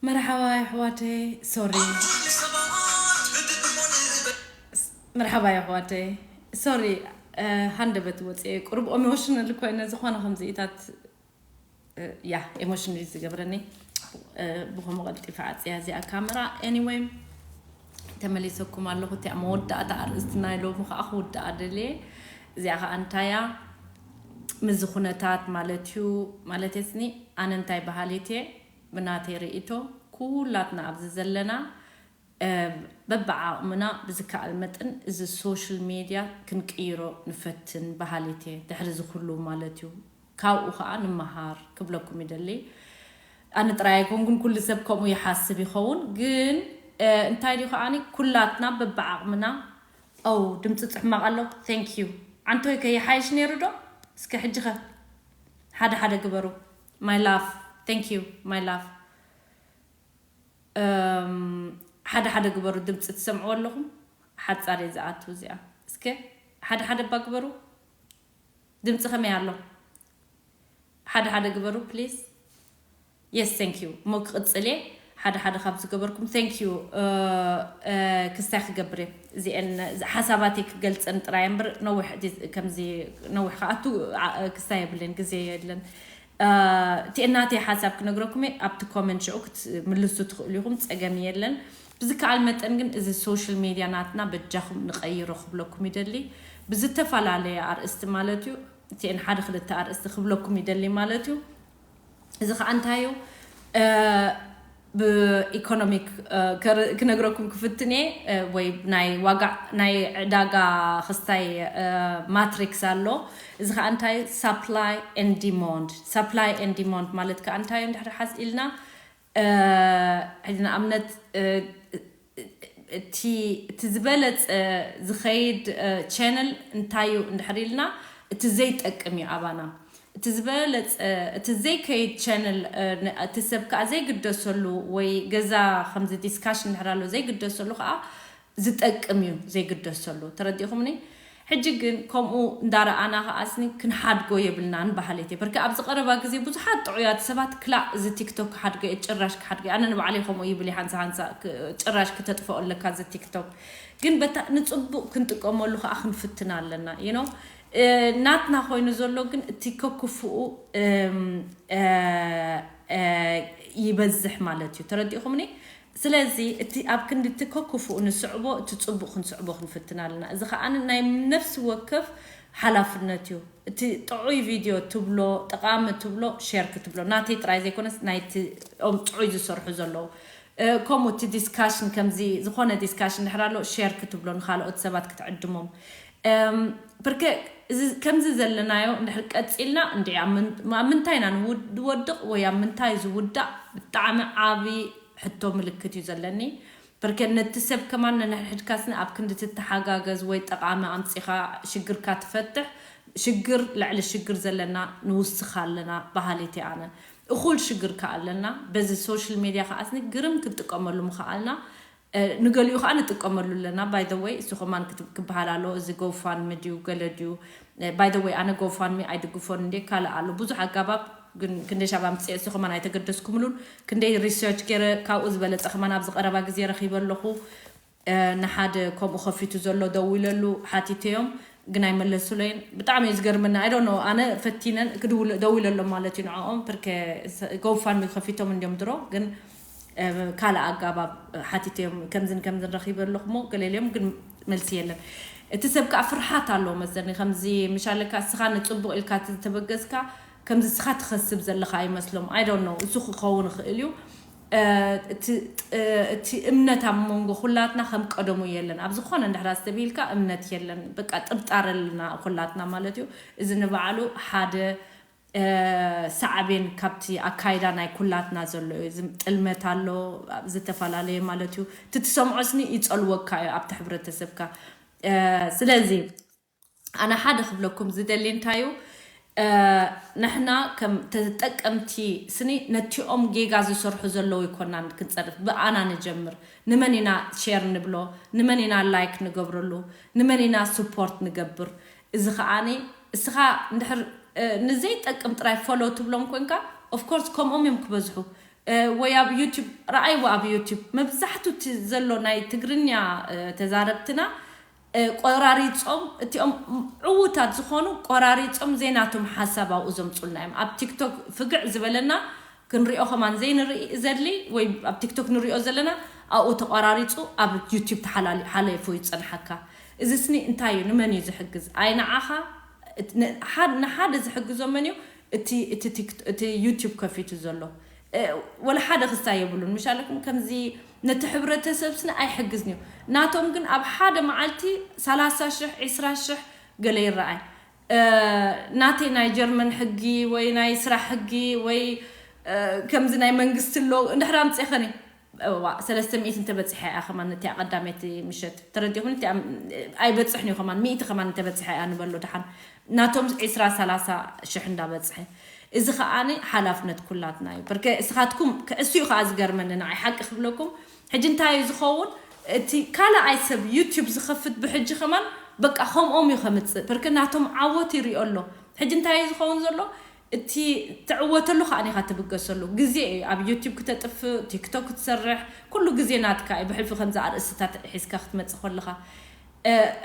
መርሓባ ኣሕዋተይ። ሶሪ። መርሓባ ኣሕዋተይ። ሶሪ፣ ሃንደበት ወፅኤ ቁሩብ ኢሞሽናል ኮይነ፣ ዝኾነ ከምዚኢታት ያ ኢሞሽናል ዝገብረኒ። ብኸምኡ ቀልጢፈ ዓፅያ እዚኣ ካሜራ። ኤኒወይ፣ ተመሊሰኩም ኣለኹ። እቲኣ መወዳእታ ኣርእስቲ ናይ ሎሚ ከዓ ክውዳኣ ደልየ። እዚኣ ከዓ እንታያ፣ ምስዚ ኩነታት ማለት እዩ። ማለት የስኒ፣ ኣነ እንታይ በሃሊት እየ፣ ብናተይ ርእይቶ፣ ኩላትና ኣብዚ ዘለና በብዓቕምና ብዝከኣል መጠን እዚ ሶሻል ሜድያ ክንቅይሮ ንፈትን በሃሊት እየ። ድሕሪ እዚ ኩሉ ማለት እዩ፣ ካብኡ ከዓ ንመሃር ክብለኩም ይደሊ። ኣነ ጥራይ ኣይኮንኩን፣ ኩሉ ሰብ ከምኡ ይሓስብ ይኸውን። ግን እንታይ ድዩ ከዓኒ፣ ኩላትና በብዓቕምና። ኦ፣ ድምፂ ፅሕማቕ ኣሎ። Thank you። ዓንቶይ ከ ይሓይሽ ነይሩ ዶ? እስከ ሕጂ ኸ ሓደ ሓደ ግበሩ። My love, thank you my love። ሓደ ሓደ ግበሩ። ድምፂ ትሰምዕዎ ኣለኹም? ሓፃር እየ ዝኣቱ እዚኣ። እስከ ሓደ ሓደ እባ ግበሩ። ድምፂ ከመይ ኣሎ? ሓደ ሓደ ግበሩ please። Yes, thank you። እሞ ክቕፅል እየ። ሓደ ሓደ ካብ ዝገበርኩም thank you። ክስታይ ክገብር እየ። እዚአን ሓሳባተይ ክገልፀን ጥራይ እምበር ነዊሕ ከምዚ ነዊሕ ከኣቱ ክስታይ የብለን፣ ግዜ የለን። እቲ እናተይ ሓሳብ ክነግረኩም እየ። ኣብቲ ኮመንት ሽዑ ክትምልሱ ትኽእሉ ኢኹም፣ ፀገም የለን። ብዝከኣል መጠን ግን እዚ ሶሻል ሜድያ ናትና በጃኹም ንቐይሮ ክብለኩም ይደሊ። ብዝተፈላለየ ኣርእስቲ ማለት እዩ። እቲአን ሓደ ክልተ ኣርእስቲ ክብለኩም ይደሊ ማለት እዩ። እዚ ከዓ እንታይ እዩ? ብኢኮኖሚክ ክነግረኩም ክፍትን እየ። ወይ ናይ ዋጋ ናይ ዕዳጋ ክስታይ ማትሪክስ ኣሎ። እዚ ከዓ እንታይ? Supply and demand። Supply and demand ማለት ከዓ እንታይ እዩ? እንድሕር ሓዝ ኢልና ሕዚ ንኣብነት እቲ ዝበለፀ ዝኸይድ ቻነል እንታይ እዩ እንድሕር ኢልና፣ እቲ ዘይጠቅም እዩ ኣባና። እቲ ዝበለፀ እቲ ዘይከይድ ቻነል፣ እቲ ሰብ ከዓ ዘይግደሰሉ ወይ ገዛ ከምዚ ዲስካሽን እንድሕር ኣሎ ዘይግደሰሉ ከዓ ዝጠቅም እዩ ዘይግደሰሉ። ተረዲእኹምኒ? ሕጂ ግን ከምኡ እንዳረኣና ከኣስኒ ክንሓድጎ የብልናን በሃሊት እየ። በርካ ኣብዚ ቀረባ ግዜ ብዙሓት ጥዑያት ሰባት ክላእ እዚ ቲክቶክ ክሓድጎ እየ፣ ጭራሽ ክሓድጎ እየ። ኣነ ንባዕለይ ከምኡ ይብል እየ፣ ሓንሳ ሓንሳ ጭራሽ ክተጥፈኦ ኣለካ እዚ ቲክቶክ። ግን በታ ንፅቡቅ ክንጥቀመሉ ከዓ ክንፍትን ኣለና። You know፣ ናትና ኮይኑ ዘሎ ግን እቲ ከክፍኡ ይበዝሕ ማለት እዩ። ተረዲእኹምኒ? ስለዚ እቲ ኣብ ክንዲ እቲ ከክፉእ ንስዕቦ፣ እቲ ጽቡቕ ክንስዕቦ ክንፍትን ኣለና። እዚ ከኣ ናይ ነፍሲ ወከፍ ሓላፍነት እዩ። እቲ ጥዑይ ቪድዮ ትብሎ፣ ጠቓሚ ትብሎ፣ ሼር ክትብሎ፣ ናተይ ጥራይ ዘይኮነስ ናይቲ ኦም ጥዑይ ዝሰርሑ ዘለዉ። ከምኡ እቲ ዲስካሽን፣ ከምዚ ዝኾነ ዲስካሽን እንድሕር ኣሎ፣ ሼር ክትብሎ፣ ንኻልኦት ሰባት ክትዕድሞም። ብርከ ከምዚ ዘለናዮ እንድሕር ቀፂልና፣ እንዲ ኣብ ምንታይ ኢና ንወድቕ ወይ ኣብ ምንታይ ዝውዳእ ብጣዕሚ ዓብዪ ሕቶ ምልክት እዩ ዘለኒ። በርከ ነቲ ሰብ ከማን ነንሕድሕድካስኒ ኣብ ክንዲ ትተሓጋገዝ ወይ ጠቓሚ ኣምፂኻ ሽግርካ ትፈትሕ፣ ሽግር ልዕሊ ሽግር ዘለና ንውስኻ ኣለና በሃሊት እየ ኣነ። እኹል ሽግር ከኣ ኣለና። በዚ ሶሻል ሜድያ ከኣስኒ ግርም ክንጥቀመሉ ምኸኣልና። ንገሊኡ ከዓ ንጥቀመሉ ኣለና። By the way፣ እሱ ከማን ክበሃል ኣለዎ። እዚ ጎፋንሚ ድዩ ገለ ድዩ? By the way፣ ኣነ ጎፋንሚ ኣይድግፎን እንዴ፣ ካልእ ኣሎ ብዙሕ ኣጋባብ። ግን ክንደይ ሻብ ኣምፅኤ እሱ ከማን ኣይተገደስኩምሉን። ክንደይ ሪሰርች ገይረ ካብኡ ዝበለፀ ከማን ኣብዚ ቀረባ ግዜ ረኺበ ኣለኹ። ንሓደ ከምኡ ከፊቱ ዘሎ ደዊለሉ ሓቲተዮም፣ ግን ኣይመለሱለይን። ብጣዕሚ እዩ ዝገርመኒ። I don't know፣ ኣነ ፈቲነን ክድውል ደዊለሎም ማለት እዩ ንዕኦም። ፕርከ ጎፋንሚ ከፊቶም እንዲዮም ድሮ፣ ግን ካልእ ኣጋባብ ሓቲተዮም፣ ከምዝን ከምዝን ረኺበ ኣለኹ እሞ ገለልዮም ግን መልሲ የለን። እቲ ሰብ ከዓ ፍርሓት ኣለዎ መሰለኒ። ከምዚ ምሻለካ እስኻ ንፅቡቕ ኢልካ ተበገዝካ፣ ከምዚ እስኻ ትኸስብ ዘለኻ ኣይመስሎም። I don't know፣ እሱ ክኸውን ይኽእል እዩ። እቲ እምነት ኣብ መንጎ ኩላትና ከም ቀደሙ የለን። ኣብ ዝኾነ እንድሕር ኣስተብሂልካ እምነት የለን። በቃ ጥርጣረ ኣለና ኩላትና ማለት እዩ። እዚ ንባዕሉ ሓደ ሳዕቤን ካብቲ ኣካይዳ ናይ ኩላትና ዘሎ እዩ። ጥልመት ኣሎ፣ ዝተፈላለየ ማለት እዩ። እቲ ትሰምዖ ስኒ ይፀልወካ እዩ ኣብቲ ሕብረተሰብካ። ስለዚ ኣነ ሓደ ክብለኩም ዝደሊ እንታይ እዩ፣ ንሕና ከም ተጠቀምቲ ስኒ ነቲኦም ጌጋ ዝሰርሑ ዘለዉ ይኮናን ክንፀርፍ። ብኣና ንጀምር። ንመን ኢና ሼር ንብሎ? ንመን ኢና ላይክ ንገብረሉ? ንመን ኢና ስፖርት ንገብር? እዚ ከዓኒ እስኻ እንድሕር ንዘይጠቅም ጥራይ ፎሎ ትብሎም ኮንካ፣ ኦፍኮርስ ከምኦም እዮም ክበዝሑ። ወይ ኣብ ዩቲብ ረኣይዎ። ኣብ ዩቲብ መብዛሕቱ እቲ ዘሎ ናይ ትግርኛ ተዛረብትና ቆራሪፆም፣ እቲኦም ዕዉታት ዝኾኑ ቆራሪፆም ዘይናቶም ሓሳብ ኣብኡ ዘምፁልና እዮም። ኣብ ቲክቶክ ፍግዕ ዝበለና ክንሪኦ ከማን ዘይንርኢ ዘድሊ ወይ ኣብ ቲክቶክ ንሪኦ ዘለና ኣብኡ ተቆራሪፁ ኣብ ዩቲብ ተሓላሊ ሓለፉ ይፀንሓካ። እዚ ስኒ እንታይ እዩ? ንመን እዩ ዝሕግዝ? ኣይ ንዓኻ ንሓደ ዝሕግዞ መን እዩ? እቲ ዩቲብ ከፊቱ ዘሎ ወላ ሓደ ክስታይ የብሉን። ምሻለኩም ከምዚ ነቲ ሕብረተሰብ ስኒ ኣይሕግዝን እዩ። ናቶም ግን ኣብ ሓደ መዓልቲ ሰላሳ ሽሕ፣ ዕስራ ሽሕ ገለ ይረኣይ። ናተይ ናይ ጀርመን ሕጊ ወይ ናይ ስራሕ ሕጊ ወይ ከምዚ ናይ መንግስቲ ኣሎ እንድሕር ኣምፅእኸኒ ዋ ሰለስተ ሚእቲ እንተበፂሐ እያ ከማን ነቲያ ቀዳመይቲ ምሸት ተረዲኹም። እቲያ ኣይበፅሕን እዩ ከማን ሚእቲ ከማን እንተበፂሐ እያ ንበሎ። ደሓን ናቶም ዕስራ ሰላሳ ሽሕ እንዳበፅሐ። እዚ ከዓኒ ሓላፍነት ኩላትና እዩ። በርከ እስኻትኩም ከእሱ እዩ ከዓ ዝገርመኒ ንዓይ ሓቂ ክብለኩም። ሕጂ እንታይ እዩ ዝኸውን? እቲ ካልኣይ ሰብ ዩቲዩብ ዝኸፍት ብሕጂ ከማን በቃ ከምኦም እዩ ከምፅእ። በርከ ናቶም ዓወት ይሪኦ ኣሎ። ሕጂ እንታይ እዩ ዝኸውን ዘሎ? እቲ ትዕወተሉ ከዓ ኒኻ ትብገሰሉ ግዜ እዩ። ኣብ ዩቲዩብ ክተጥፍእ ቲክቶክ ክትሰርሕ ኩሉ ግዜ ናትካ እዩ። ብሕልፊ ከምዚ ኣርእስትታት ሒዝካ ክትመፅእ ከለኻ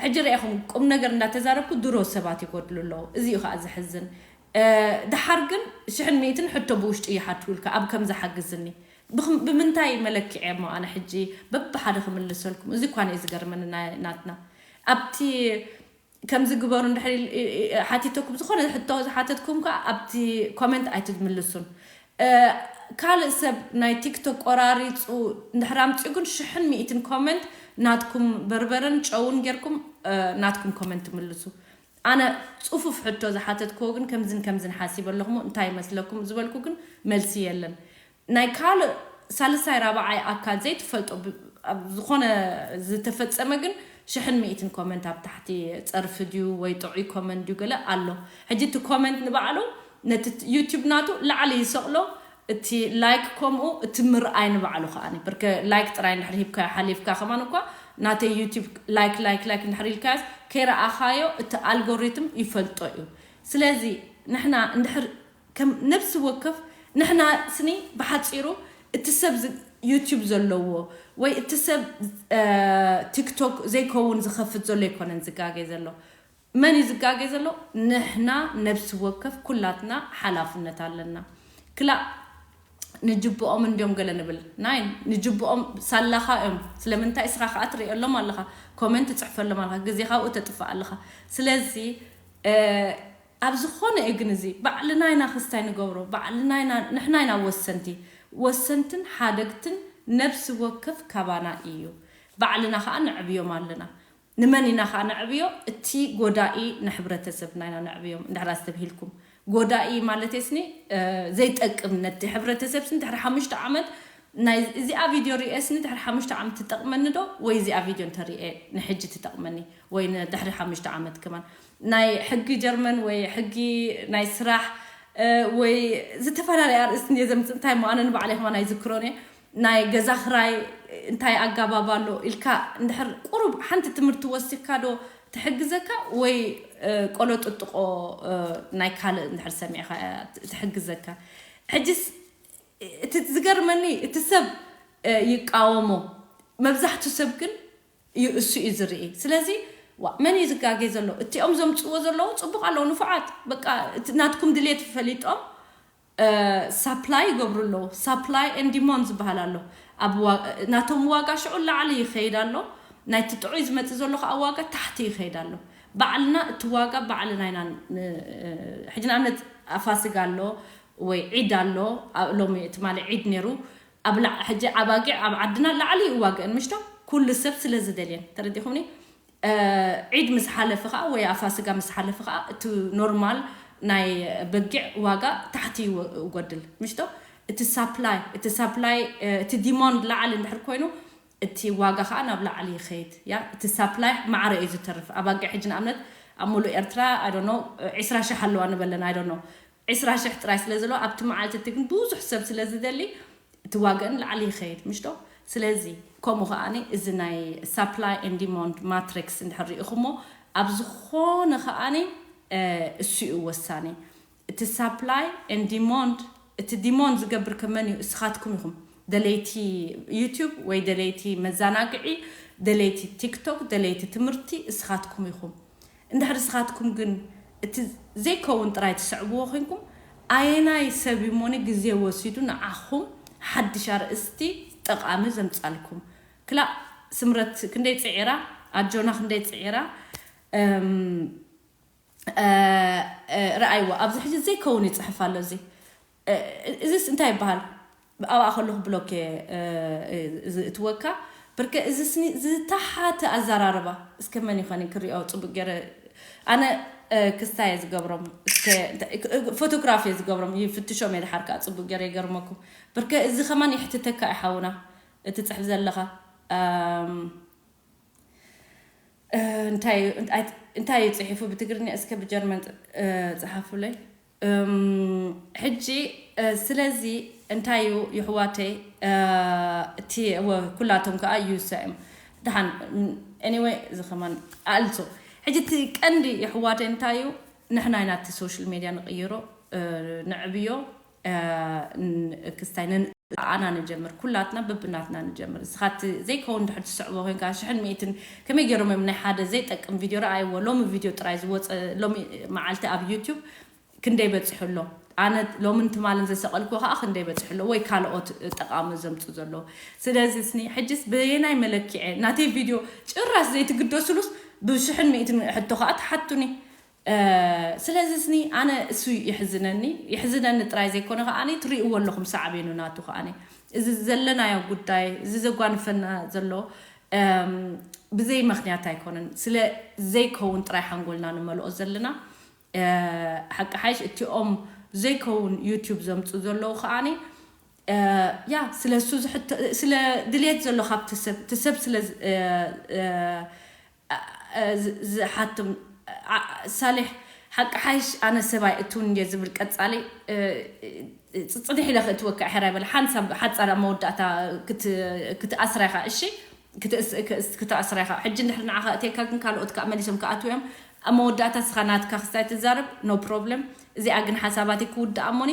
ሕጂ ርኢኹም ቁም ነገር እንዳተዛረብኩ ድሮ ሰባት ይጎድሉ ኣለዉ። እዚ እዩ ከዓ ዘሕዝን። ድሓር ግን ሽሕን ሚእትን ሕቶ ብውሽጢ ይሓትውልካ ኣብ ከምዚ ሓግዝኒ። ብምንታይ መለክዕ እሞ ኣነ ሕጂ በብሓደ ክምልሰልኩም? እዚ እኳ እዩ ዝገርመኒ ናትና ኣብቲ ከምዚ ግበሩ እንድሕር ሓቲተኩም ዝኾነ ሕቶ ዝሓተትኩም ከዓ ኣብቲ ኮመንት ኣይትምልሱን። ካልእ ሰብ ናይ ቲክቶክ ቆራሪፁ እንድሕር ኣምፅኡ ግን ሽሕን ሚእትን ኮመንት ናትኩም በርበረን ጨውን ጌርኩም ናትኩም ኮመንት ትምልሱ። ኣነ ፅፉፍ ሕቶ ዝሓተትክዎ ግን ከምዝን ከምዝን ሓሲበ ኣለኹሞ እንታይ ይመስለኩም ዝበልኩ ግን መልሲ የለን። ናይ ካልእ ሳልሳይ ራብዓይ ኣካል ዘይትፈልጦ ኣብ ዝኾነ ዝተፈፀመ ግን ሽሕን ሚእትን ኮመንት ኣብ ታሕቲ ፀርፊ ድዩ ወይ ጥዑይ ኮመንት ድዩ ገለ ኣሎ። ሕጂ እቲ ኮመንት ንባዕሉ ነቲ ዩቲዩብ ናቱ ላዕሊ ይሰቕሎ፣ እቲ ላይክ ከምኡ፣ እቲ ምርኣይ ንባዕሉ ከዓኒ ብርከ ላይክ ጥራይ እንድሕር ሂብካ ሓሊፍካ ከማን እኳ ናተይ ዩቲዩብ ላይክ ላይክ ላይክ እንድሕር ኢልካያስ ከይረኣኻዮ እቲ ኣልጎሪትም ይፈልጦ እዩ። ስለዚ ንሕና እንድሕር ከም ነብሲ ወከፍ ንሕና ስኒ ብሓፂሩ እቲ ሰብ ዩቲዩብ ዘለዎ ወይ እቲ ሰብ ቲክቶክ ዘይከውን ዝኸፍት ዘሎ ኣይኮነን ዝጋገ ዘሎ። መን እዩ ዝጋገ ዘሎ? ንሕና ነብሲ ወከፍ ኩላትና ሓላፍነት ኣለና። ክላእ ንጅብኦም እንዲዮም ገለ ንብል ናይ ንጅብኦም ሳላኻ እዮም። ስለምንታይ እስኻ ከዓ ትርእየሎም ኣለኻ፣ ኮመንት ትፅሕፈሎም ኣለኻ፣ ግዜኻ ኣብኡ ተጥፍእ ኣለኻ። ስለዚ ኣብ ዝኾነ እዩ ግን እዚ ባዕልና ኢና ክስታይ ንገብሮ፣ ባዕልና ኢና፣ ንሕና ኢና ወሰንቲ። ወሰንትን ሓደግትን ነብሲ ወከፍ ካባና እዩ። ባዕልና ከዓ ነዕብዮም ኣለና። ንመን ኢና ከዓ ነዕብዮ? እቲ ጎዳኢ ንሕብረተሰብና ኢና ነዕብዮም። እንድሕር ኣስተብሂልኩም ጎዳኢ ማለት ስኒ ዘይጠቅም ነቲ ሕብረተሰብ ስኒ ድሕሪ ሓሙሽተ ዓመት ናይ እዚኣ ቪድዮ ሪኤ ስኒ ድሕሪ ሓሙሽተ ዓመት ትጠቅመኒ ዶ ወይ እዚኣ ቪድዮ እንተሪኤ ንሕጂ ትጠቅመኒ ወይ ድሕሪ ሓሙሽተ ዓመት ከማን ናይ ሕጊ ጀርመን ወይ ሕጊ ናይ ስራሕ ወይ ዝተፈላለየ ኣርእስቲ እንደ ዘምፅእ እንታይ እሞ ኣነ ንባዕለይ ከማን ኣይዝክሮን እየ። ናይ ገዛ ክራይ እንታይ ኣጋባብ ኣሎ ኢልካ እንድሕር ቁሩብ ሓንቲ ትምህርቲ ወሲኽካ ዶ ትሕግዘካ ወይ ቆሎ ጥጥቆ ናይ ካልእ እንድሕር ሰሚዕካ ትሕግዘካ? ሕጅስ እቲ ዝገርመኒ እቲ ሰብ ይቃወሞ፣ መብዛሕቱ ሰብ ግን እዩ እሱ እዩ ዝርኢ። ስለዚ መን እዩ ዝጋገ ዘሎ? እቲኦም ዘምፅዎ ዘለዉ ፅቡቅ ኣለዉ ንፉዓት፣ በቃ ናትኩም ድሌት ፈሊጦም ሳፕላይ ይገብሩ ኣለዉ። ሳፕላይ ኤንድ ዲማንድ ዝበሃል ኣሎ። ናቶም ዋጋ ሽዑ ላዕሊ ይኸይድ ኣሎ፣ ናይቲ ጥዑይ ዝመፅእ ዘሎ ከዓ ዋጋ ታሕቲ ይኸይድ ኣሎ። ባዕልና እቲ ዋጋ ባዕልና ኢና። ሕጂ ንኣብነት ኣፋስጋ ኣሎ ወይ ዒድ ኣሎ፣ ሎሚ ትማሊ ዒድ ነይሩ። ኣብ ሕጂ ኣባጊዕ ኣብ ዓድና ላዕሊ ይዋግአን ምሽቶ ኩሉ ሰብ ስለ ዝደልየን ተረዲኹምኒ። ዒድ ምስ ሓለፈ ከዓ ወይ ኣፋስጋ ምስ ሓለፈ ከዓ እቲ ኖርማል ናይ በጊዕ ዋጋ ታሕቲ ይጎድል ምሽቶ። እቲ ሳፕላይ እቲ ሳፕላይ እቲ ዲማንድ ላዕሊ እንድሕር ኮይኑ እቲ ዋጋ ከዓ ናብ ላዕሊ ይኸይድ። ያ እቲ ሳፕላይ ማዕረ እዩ ዝተርፍ። ኣባጊዕ ሕጂ ንኣብነት ኣብ ሙሉእ ኤርትራ ኣይ ዶንት ኖ ዒስራ ሽሕ ኣለዋ ንበለን ኣይ ዶንት ኖ ዒስራ ሽሕ ጥራይ ስለ ዘለዎ ኣብቲ መዓልቲ እቲ ግን ብዙሕ ሰብ ስለ ዝደሊ እቲ ዋጋን ላዕሊ ይኸይድ ምሽቶ። ስለዚ ከምኡ ከዓኒ እዚ ናይ ሳፕላይ ኤንድ ዲማንድ ማትሪክስ እንድሕር ርኢኹሞ ኣብ ዝኾነ ከዓኒ እሱ እዩ ወሳኒ። እቲ ሳፕላይ ኤንድ ዲማንድ እቲ demand ዝገብር ከመን እዩ? እስኻትኩም ኢኹም። ደለይቲ ዩቲዩብ ወይ ደለይቲ መዘናግዒ፣ ደለይቲ ቲክቶክ፣ ደለይቲ ትምህርቲ እስኻትኩም ኢኹም። እንድሕር እስኻትኩም ግን እቲ ዘይከውን ጥራይ ትስዕብዎ ኮንኩም፣ ኣየናይ ሰብ እዩ እሞኒ ግዜ ወሲዱ ንዓኹም ሓድሽ ኣርእስቲ ጠቓሚ ዘምጻልኩም? ክላእ ስምረት ክንደይ ጽዒራ፣ ኣጆና ክንደይ ጽዒራ። እም፣ እ፣ እ፣ ረኣይዎ፣ ኣብዚ ሕጂ ዘይከውን ይጽሕፍ ኣሎ። እዚ እ፣ እዚስ እንታይ ይበሃል? ኣብኣ ከለኹ ብሎክ እየ፣ እ፣ እ፣ ዝእትወካ። ብርከ እዚ ስኒ ዝተሓተ ኣዘራርባ እስከ መን ይኾን ክሪኦ ጽቡቅ ገይረ። ኣነ፣ እ፣ ክስታይ እየ ዝገብሮም። እስከ እንታይ፣ እ፣ እ፣ ፎቶግራፍ እየ ዝገብሮም። ይፍትሾም እየ ድሓር ከኣ ጽቡቅ ገይረ ይገርመኩም። ብርከ እዚ ከማን ይሕትተካ እዩ ሓውና፣ እቲ ጽሕፍ ዘለኻ። ኣም፣ እ፣ እንታይ እዩ፣ እንታይ፣ እንታይ እዩ ጽሒፉ ብትግርኛ? እስከ ብጀርመን ጽ-፣ እ፣ ጽሓፉለይ። እም፣ ሕጂ፣ እ፣ ስለዚ እንታይ እዩ ይሕዋተይ፣ እ፣ እቲ፣ ወ-፣ ኩላቶም ከኣ ዩሳ እዮም። ደሓን፣ ም-፣ anyway፣ እዚ ከማን ኣልሶ። ሕጂ እቲ ቀንዲ ይሕዋተይ እንታይ እዩ? ንሕና ኢና እቲ ሶሻል ሜድያ ንቕይሮ፣ እ፣ ንዕብዮ፣ እ፣ ን-፣ ክስታይ ንን-፣ ኣና ንጀምር፣ ኩላትና በብናትና ንጀምር። እስኻ እቲ ዘይከውን ድሕር ትስዕቦ ኮንካ፣ ሽሕን ሚእትን ከመይ ገይሮም እዮም ናይ ሓደ ዘይጠቅም ቪድዮ? ረኣይዎ፣ ሎሚ ቪድዮ ጥራይ ዝወፀ፣ ሎሚ መዓልቲ ኣብ ዩቲዩብ ክንደይ በፂሑ ኣሎ? ኣነ ሎምን ትማልን ዘሰቐልኩዎ ከዓ ክንደይ በፂሑ ኣሎ? ወይ ካልኦት ጠቓሚ ዘምፁ ዘለዉ። ስለዚ ስኒ፣ ሕጅስ በየናይ መለክዐ ናተይ ቪድዮ ጭራሽ ዘይትግደስሉስ ብሽሕን ሚእትን ሕቶ ከዓ ትሓቱኒ። እ፣ ስለዚ ስኒ ኣነ እሱ ይሕዝነኒ፣ ይሕዝነኒ ጥራይ ዘይኮነ ከኣኒ ትሪእዎ ኣለኹም ሳዕቤኑ ናቱ ከኣኒ። እዚ ዘለናዮ ጉዳይ፣ እዚ ዘጓንፈና ዘሎ፣ እም፣ ብዘይ ምኽንያት ኣይኮነን። ስለ ዘይከውን ጥራይ ሓንጎልና ንመልኦ ዘለና። እ፣ ሓቂ ሓይሽ እቲኦም ዘይከውን ዩቲዩብ ዘምፁ ዘለዉ ከኣኒ፣ እ፣ ያ፣ ስለ እሱ ዝሕተ-፣ ስለ ድልየት ዘሎ ካብቲ ሰብ፣ እቲ ሰብ ስለ ዝ-፣ እ፣ እ፣ እ፣ ዝ-፣ ዝሓትም፣ ኣ-፣ ሳሌሕ፣ ሓቂ ሓይሽ ኣነ ሰብኣይ እትውን እንድየ ዝብል ቀጻሊ፣ እ፣ እ፣ ጽ-፣ ጽኒሕ ኢለ ክእትወካ እየ፣ ሕራይ በል። ሓንሳብ ሓጻር ኣብ መወዳእታ ክት-፣ ክትኣስራ ኢኻ፣ እሺ? ክትእስ-፣ ክእስ-፣ ክትኣስራ ኢኻ። ሕጂ እንድሕር ንዓኻ እትየካ ግን ካልኦት ከኣ መሊሶም ክኣትዉ እዮም። ኣብ መወዳእታ እስኻ ናትካ ክስታይ ትዛረብ፣ no problem። እዚኣ ግን ሓሳባተይ ክውድኣ እሞኒ፣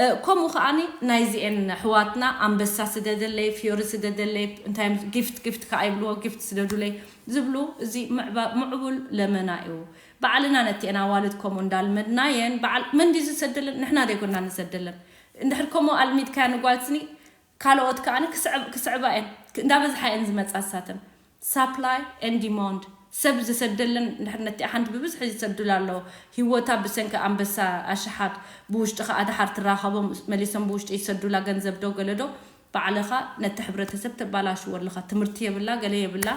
እ፣ ከምኡ ከኣኒ ናይዚኤን ኣሕዋትና ኣንበሳ ስደደለይ፣ ፊዮሪ ስደደለይ፣ እንታይ እዮም፣ ጊፍት፣ ጊፍት ከኣ ይብልዎ፣ ጊፍት ስደዱለይ ዝብሉ፣ እዚ ምዕባ-፣ ምዕቡል ለመና እዩ። ባዕልና ነቲኤን ኣዋልድ ከምኡ እንዳልመድናየን፣ በዓል መን ድዩ ዝሰደለን? ንሕና ዘይኮንና ንሰደለን። እንድሕር ከምኡ ኣልሚድካያ ንጓል ስኒ፣ ካልኦት ከኣኒ ክስዕብ-፣ ክስዕባ እየን፣ ክ-፣ እንዳበዝሓ እየን ዝመጻ እሳተን። ሳፕላይ ኤንድ ዲማንድ። ሰብ ዝሰደለን እንድሕር ነቲኣ ሓንቲ ብብዝሒ ዝሰዱላ ኣለዎ። ህይወታ ብሰንኪ ኣንበሳ ኣሽሓት ብውሽጢ ከኣ ድሓር ትራኸቦም መሊሶም ብውሽጢ ይሰዱላ ገንዘብ ዶ ገለ ዶ ባዕልኻ ነቲ ሕብረተሰብ ተባላሽዎ ኣለኻ። ትምህርቲ የብላ፣ ገለ የብላ።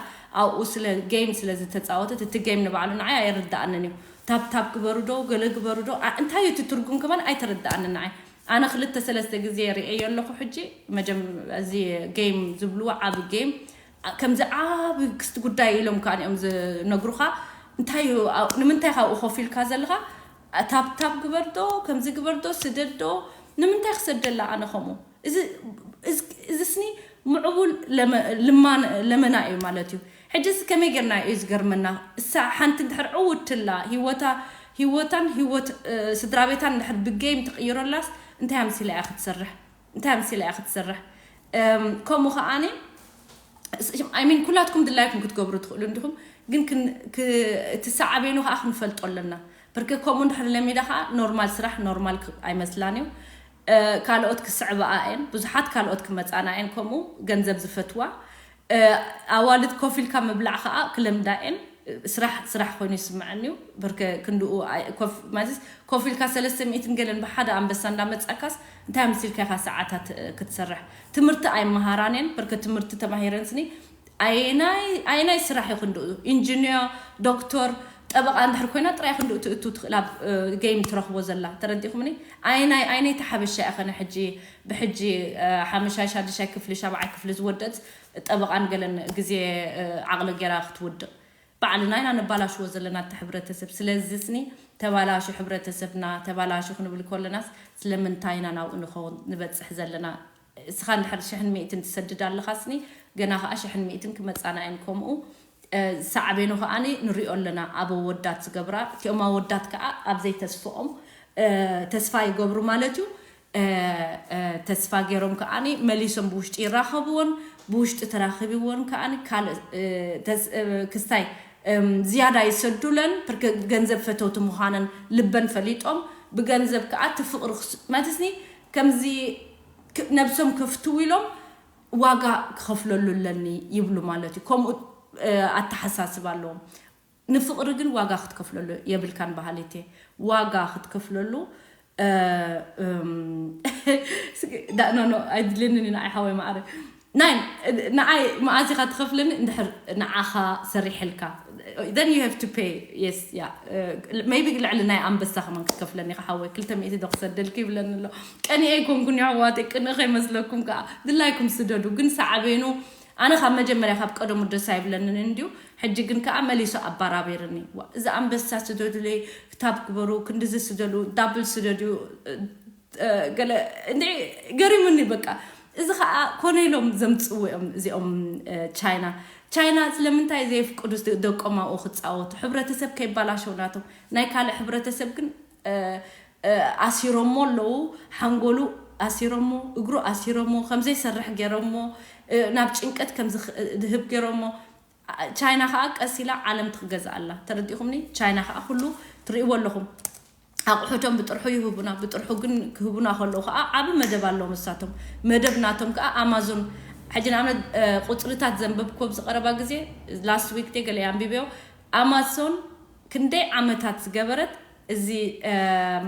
ኣብኡ ስለ ጌም ስለ ዝተጻወተት እቲ ጌም ንባዕሉ ንዓይ ኣይርድኣንን እዩ። ታፕ ታፕ ግበሩ ዶ ገለ ግበሩ ዶ ኣ-፣ እንታይ እዩ እቲ ትርጉም ከማን ኣይተረድኣንን ንዓይ። ኣነ ክልተ ሰለስተ ግዜ ርእየ ኣለኹ። ሕጂ መጀም-፣ እዚ ጌም ዝብልዎ ዓቢ ጌም ከምዚ ዓቢ ክስቲ ጉዳይ ኢሎም ከኣ እዮም ዝነግሩኻ። እንታይ እዩ፣ ኣ-፣ ንምንታይ ካብኡ ኮፍ ኢልካ ዘለኻ? ታፕ ታፕ ግበር ዶ፣ ከምዚ ግበር ዶ፣ ስደድ ዶ? ንምንታይ ክሰደላ ኣነ ከምኡ? እዚ፣ እዚ፣ እዚ ስኒ ምዕቡል ለመ-፣ ልማን-፣ ለመና እዩ ማለት እዩ። ሕጂ እዚ ከመይ ጌርና እዩ ዝገርመና? እሳ ሓንቲ እንድሕር ዕውትላ፣ ህይወታ፣ ህይወታን ህይወት፣ እ፣ ስድራ ቤታን እንድሕር ብጌም ትቕይረላስ እንታይ ኣምሲላ እያ ክትሰርሕ? እንታይ ኣምሲላ እያ ክትሰርሕ? እም፣ ከምኡ ከኣኒ፣ ስ-፣ I mean፣ ኩላትኩም ድላይኩም ክትገብሩ ትኽእሉ እንዲኹም፣ ግን ክን-፣ ክ-፣ እቲ ሳዕቤኑ ከኣ ክንፈልጦ ኣለና። ብርክ ከምኡ እንድሕር ለሚዳ ከኣ ኖርማል ስራሕ ኖርማል ክ-፣ ኣይመስላን እዩ። እ፣ ካልኦት ክስዕባኣ እየን፣ ብዙሓት ካልኦት ክመጻና እየን፣ ከምኡ ገንዘብ ዝፈትዋ። እ፣ ኣዋልድ ኮፍ ኢልካ ምብላዕ ከኣ ክለምዳ እየን። ስራሕ፣ ስራሕ ኮይኑ ይስምዐኒ እዩ። ብርክ ክንድኡ ኣይ-፣ ኮፍ፣ ማለትስ ኮፍ ኢልካ ሰለስተ ሚእትን ገለን ብሓደ ኣንበሳ እንዳመጻካስ እንታይ ኣምሲልካ ኢኻ ሰዓታት፣ እ፣ ክትሰርሕ? ትምህርቲ ኣይመሃራን እየን። ብርክ ትምህርቲ ተማሂረን ስኒ ኣየናይ፣ ኣየናይ ስራሕ እዩ ክንድኡ? ኢንጂኒር፣ ዶክተር፣ ጠበቃ እንድሕር ኮይና ጥራይ ክንድኡ ትእቱ ትኽእል ኣብ፣ እ፣ ጌም ትረኽቦ ዘላ። ተረዲእኩምኒ? ኣየናይ፣ ኣየነይቲ ሓበሻ እያ ኸነ ሕጂ፣ ብሕጂ፣ እ፣ ሓመሻይ፣ ሻድሻይ ክፍሊ፣ ሻብዓይ ክፍሊ ዝወደት ጠበቃን ገለን ግዜ፣ እ፣ ዓቕሊ ጌራ ክትውድቕ? ባዕልና ኢና ነባላሽዎ ዘለና እቲ ሕብረተሰብ። ስለዚ ስኒ ተባላሹ ሕብረተሰብና፣ ተባላሹ ክንብል ከለናስ ስለምንታይ ኢና ናብኡ ንኸውን፣ ንበጽሕ ዘለና? እስኻ እንድሕር ሽሕን ሚእትን ትሰድድ ኣለኻ ስኒ፣ ገና ኸኣ ሽሕን ሚእትን ክመጻና እየን ከምኡ። እ፣ ሳዕቤኑ ኸኣኒ ንሪኦ ኣለና ኣብ ኣወዳት ዝገብራ። እቲኦም ኣወዳት ከኣ ኣብ ዘይተስፍኦም፣ እ፣ ተስፋ ይገብሩ ማለት እዩ። እ፣ እ፣ ተስፋ ገይሮም ከዓኒ መሊሶም ብውሽጢ ይራኸብዎን፣ ብውሽጢ ተራኺብዎን ከዓኒ ካልእ፣ እ፣ ተስ-፣ እ፣ ክስታይ፣ እም፣ ዝያዳ ይሰዱለን፣ ብርክ-፣ ገንዘብ ፈተውቲ ምዃነን ልበን ፈሊጦም፣ ብገንዘብ ከኣ እቲ ፍቕሪ ክስ-፣ ማለትስኒ ከምዚ ክ-፣ ነብሶም ከፍትው ኢሎም ዋጋ ክኸፍለሉ ኣለኒ ይብሉ ማለት እዩ። ከምኡ፣ እ፣ ኣተሓሳስባ ኣለዎም። ንፍቕሪ ግን ዋጋ ክትከፍለሉ የብልካን በሃሊት እየ። ዋጋ ክትከፍለሉ፣ እ፣ እም፣ ዳ-፣ ኖ፣ ኖ፣ ኣይድልየንን እዩ ንዓይ ሓወይ ማዕረ። ናይ፣ ንዓይ መኣዚኻ ትኸፍለኒ እንድሕር ንዓኻ ሰሪሐልካ። Then you have to pay. Yes, yeah. እ፣ maybe ልዕሊ ናይ ኣንበሳ ከማን ክትከፍለኒ ኢኻ ሓወይ። ክልተ ሚእቲ ዶ ክሰደልኪ ይብለኒ ኣሎ። ቀኒኤ ኣይኮንኩን የሕዋተይ፣ ቅንኢ ከይመስለኩም ከኣ። ድላይኩም ስደዱ፣ ግን ሳዕቤኑ ኣነ ካብ መጀመርያ ካብ ቀደሙ ደስ ኣይብለንን እንድዩ። ሕጂ ግን ከኣ መሊሱ ኣባራቢርኒ። ዋ፣ እዚ ኣንበሳ ስደዱለይ፣ ታብ ግበሩ፣ ክንድዚ ስደዱ፣ ዳብል ስደዱ፣ እ፣ እ፣ ገለ እንድዒ ገሪሙኒ በቃ። እዚ ከኣ ኮነ ኢሎም ዘምጽኡ እዮም እዚኦም፣ እ፣ ቻይና። ቻይና ስለምንታይ ዘየፍቅዱ ስ-፣ ደቆም ኣብኡ ክጻወቱ? ሕብረተሰብ ከይባላሸው ናቶም። ናይ ካልእ ሕብረተሰብ ግን፣ እ፣ እ፣ ኣሲሮሞ ኣለዉ፣ ሓንጎሉ ኣሲሮሞ፣ እግሩ ኣሲሮሞ፣ ከም ዘይሰርሕ ገይሮሞ፣ እ፣ ናብ ጭንቀት ከም ዝኽ-፣ ዝህብ ገይሮሞ። ቻይና ከኣ ቀስ ኢላ ዓለም ትገዝእ ኣላ። ተረዲእኩምኒ? ቻይና ከኣ ኩሉ ትርእይዎ ኣለኹም። ኣቑሑቶም ብጥርሑ ይህቡና፣ ብጥርሑ ግን ክህቡና ከለዉ ከኣ ዓቢ መደብ ኣለዎም እሳቶም። መደብ ናቶም ከኣ ኣማዞን፣ ሕጂ ንኣብነት፣ እ፣ ቁጽርታት ዘንበብኩዎ ኣብዚ ቀረባ ግዜ፣ ላስት ዊክ ድየ ገለ እየ ኣንቢበዮ። ኣማዞን ክንደይ ዓመታት ዝገበረት እዚ፣ እም፣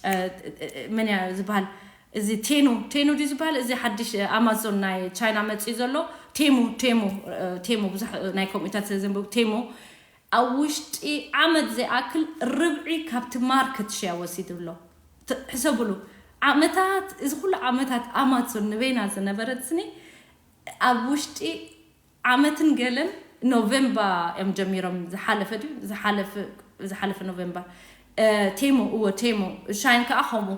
እ፣ እ፣ እ፣ መን እያ ዝበሃል? እዚ ቴኑ፣ ቴኑ ድዩ ዝበሃል? እዚ ሓድሽ ኣማዞን ናይ ቻይና መጺኡ ዘሎ ቴሙ፣ ቴሙ፣ እ፣ ቴሙ ብዙሕ ናይ ከምኡታት ስለ ዘንብብ ቴሙ ኣብ ውሽጢ ዓመት ዘይኣክል ርብዒ ካብቲ ማርኬት ሸር ወሲዱ ኣሎ። ት-፣ ሕሰቡሉ። ዓመታት፣ እዚ ኩሉ ዓመታት ኣማዞን ንበይና ዝነበረት ስኒ ኣብ ውሽጢ ዓመትን ገለን ኖቬምባ እዮም ጀሚሮም። ዝሓለፈ ድዩ? ዝሓለፈ፣ ዝሓለፈ ኖቬምባ። እ፣ ቴሙ፣ እወ፣ ቴሙ። ሻይን ከኣ ከምኡ።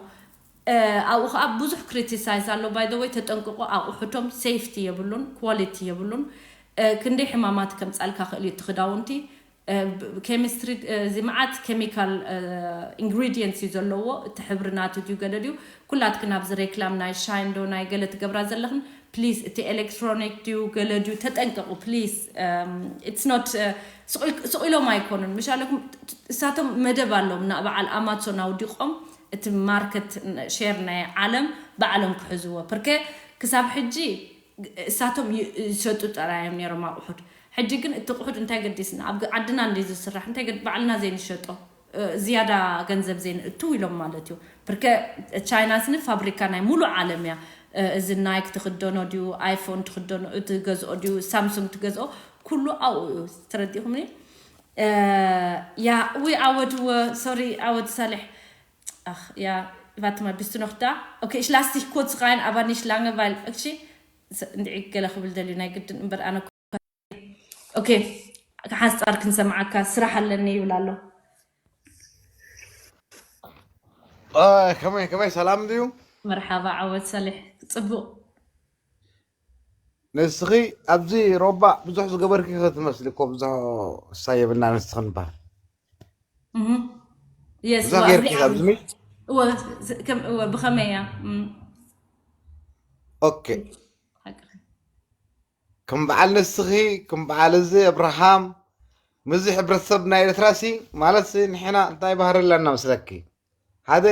እ፣ ኣብኡ ከኣ ብዙሕ ክሪቲሳይዝ ኣሎ። ባይ ዘ ወይ፣ ተጠንቅቑ፣ ኣቑሑቶም ሴፍቲ የብሉን፣ ኳሊቲ የብሉን። እ፣ ክንደይ ሕማማት ከምጻልካ ክእል እዩ እቲ ክዳውንቲ። እ፣ ብ-፣ ኬሚስትሪ፣ እ፣ እዚ መዓት ኬሚካል፣ እ፣ ኢንግሪዲየንትስ እዩ ዘለዎ። እቲ ሕብሪ ናቱ ድዩ ገለ ድዩ? ኩላትክን ኣብዚ ሬክላም ናይ ሻይን ዶ ናይ ገለ ትገብራ ዘለኽን፣ ፕሊዝ፣ እቲ ኤሌክትሮኒክ ድዩ ገለ ድዩ ተጠንቀቑ፣ ፕሊዝ። እም፣ ኢትስ ኖት፣ እ፣ ስቕ ኢል-፣ ስቕ ኢሎም ኣይኮኑን። ምሻለኩም፣ እሳቶም መደብ ኣለዎም፣ ናብ በዓል ኣማዞን ኣውዲቖም እቲ ማርኬት ሸር ናይ ዓለም ባዕሎም ክሕዝዎ። ፕርከ ክሳብ ሕጂ እሳቶም ይ-፣ ይሸጡ ጥራይ እዮም ነይሮም ኣቑሑት። ሕጂ ግን እቲ ኣቑሑት እንታይ ገዲስና? ኣብ ግ-፣ ዓድና እንድዩ ዝስራሕ፣ እንታይ ገድ-፣ ባዕልና ዘይንሸጦ፣ እ፣ ዝያዳ ገንዘብ ዘይንእቱ ኢሎም ማለት እዩ። ፕርከ ቻይና ስኒ ፋብሪካ ናይ ሙሉእ ዓለም እያ። እ፣ እዚ ናይክ ትኽደኖ ድዩ፣ ኣይፎን ትኽደኖ፣ ትገዝኦ ድዩ፣ ሳምሱንግ ትገዝኦ፣ ኩሉ ኣብኡ እዩ። ተረዲእኩምኒ? እ፣ ያ፣ ዊ ዓወድዎ፣ ሶሪ፣ ዓወድ ሳልሕ። Ach, ja, warte mal, bist du noch da? Okay, ich lasse dich kurz rein, aber nicht lange, weil, okay, ስ-፣ እንድዒ ገለ ክብል ደልዩ ናይ ግድን እምበር ኣነ እኮ፣ ኦኬ፣ ሓንጻር ክንሰምዓካ ስራሕ ኣለኒ ይብል ኣሎ። አ፣ ከመይ፣ ከመይ፣ ሰላም ድዩ? መርሓባ ዓወት ሳልሕ፣ ጽቡቕ። ንስኺ ኣብዚ ሮባ ብዙሕ ዝገበርኪ ክትመስሊ እኮ፣ ብዙሕ እሳ የብልና ንስኽን በሃል። እህ። የስ፣ እዛ እወ፣ ጌርኪ ኣብዚ ኣብዚ ዓመት። እወ፣ ስ-፣ ከም፣ እወ፣ ብኸመይ እያ? እም። ኦኬ። ሓቅኺ። ከም በዓል ንስኺ፣ ከም በዓል እዚ እብርሃም፣ ምስዚ ሕብረተሰብ ናይ ኤርትራ ሲ፣ ማለት ሲ፣ ንሕና እንታይ ባህሪ ኣለና መስለኪ? ሓደ፣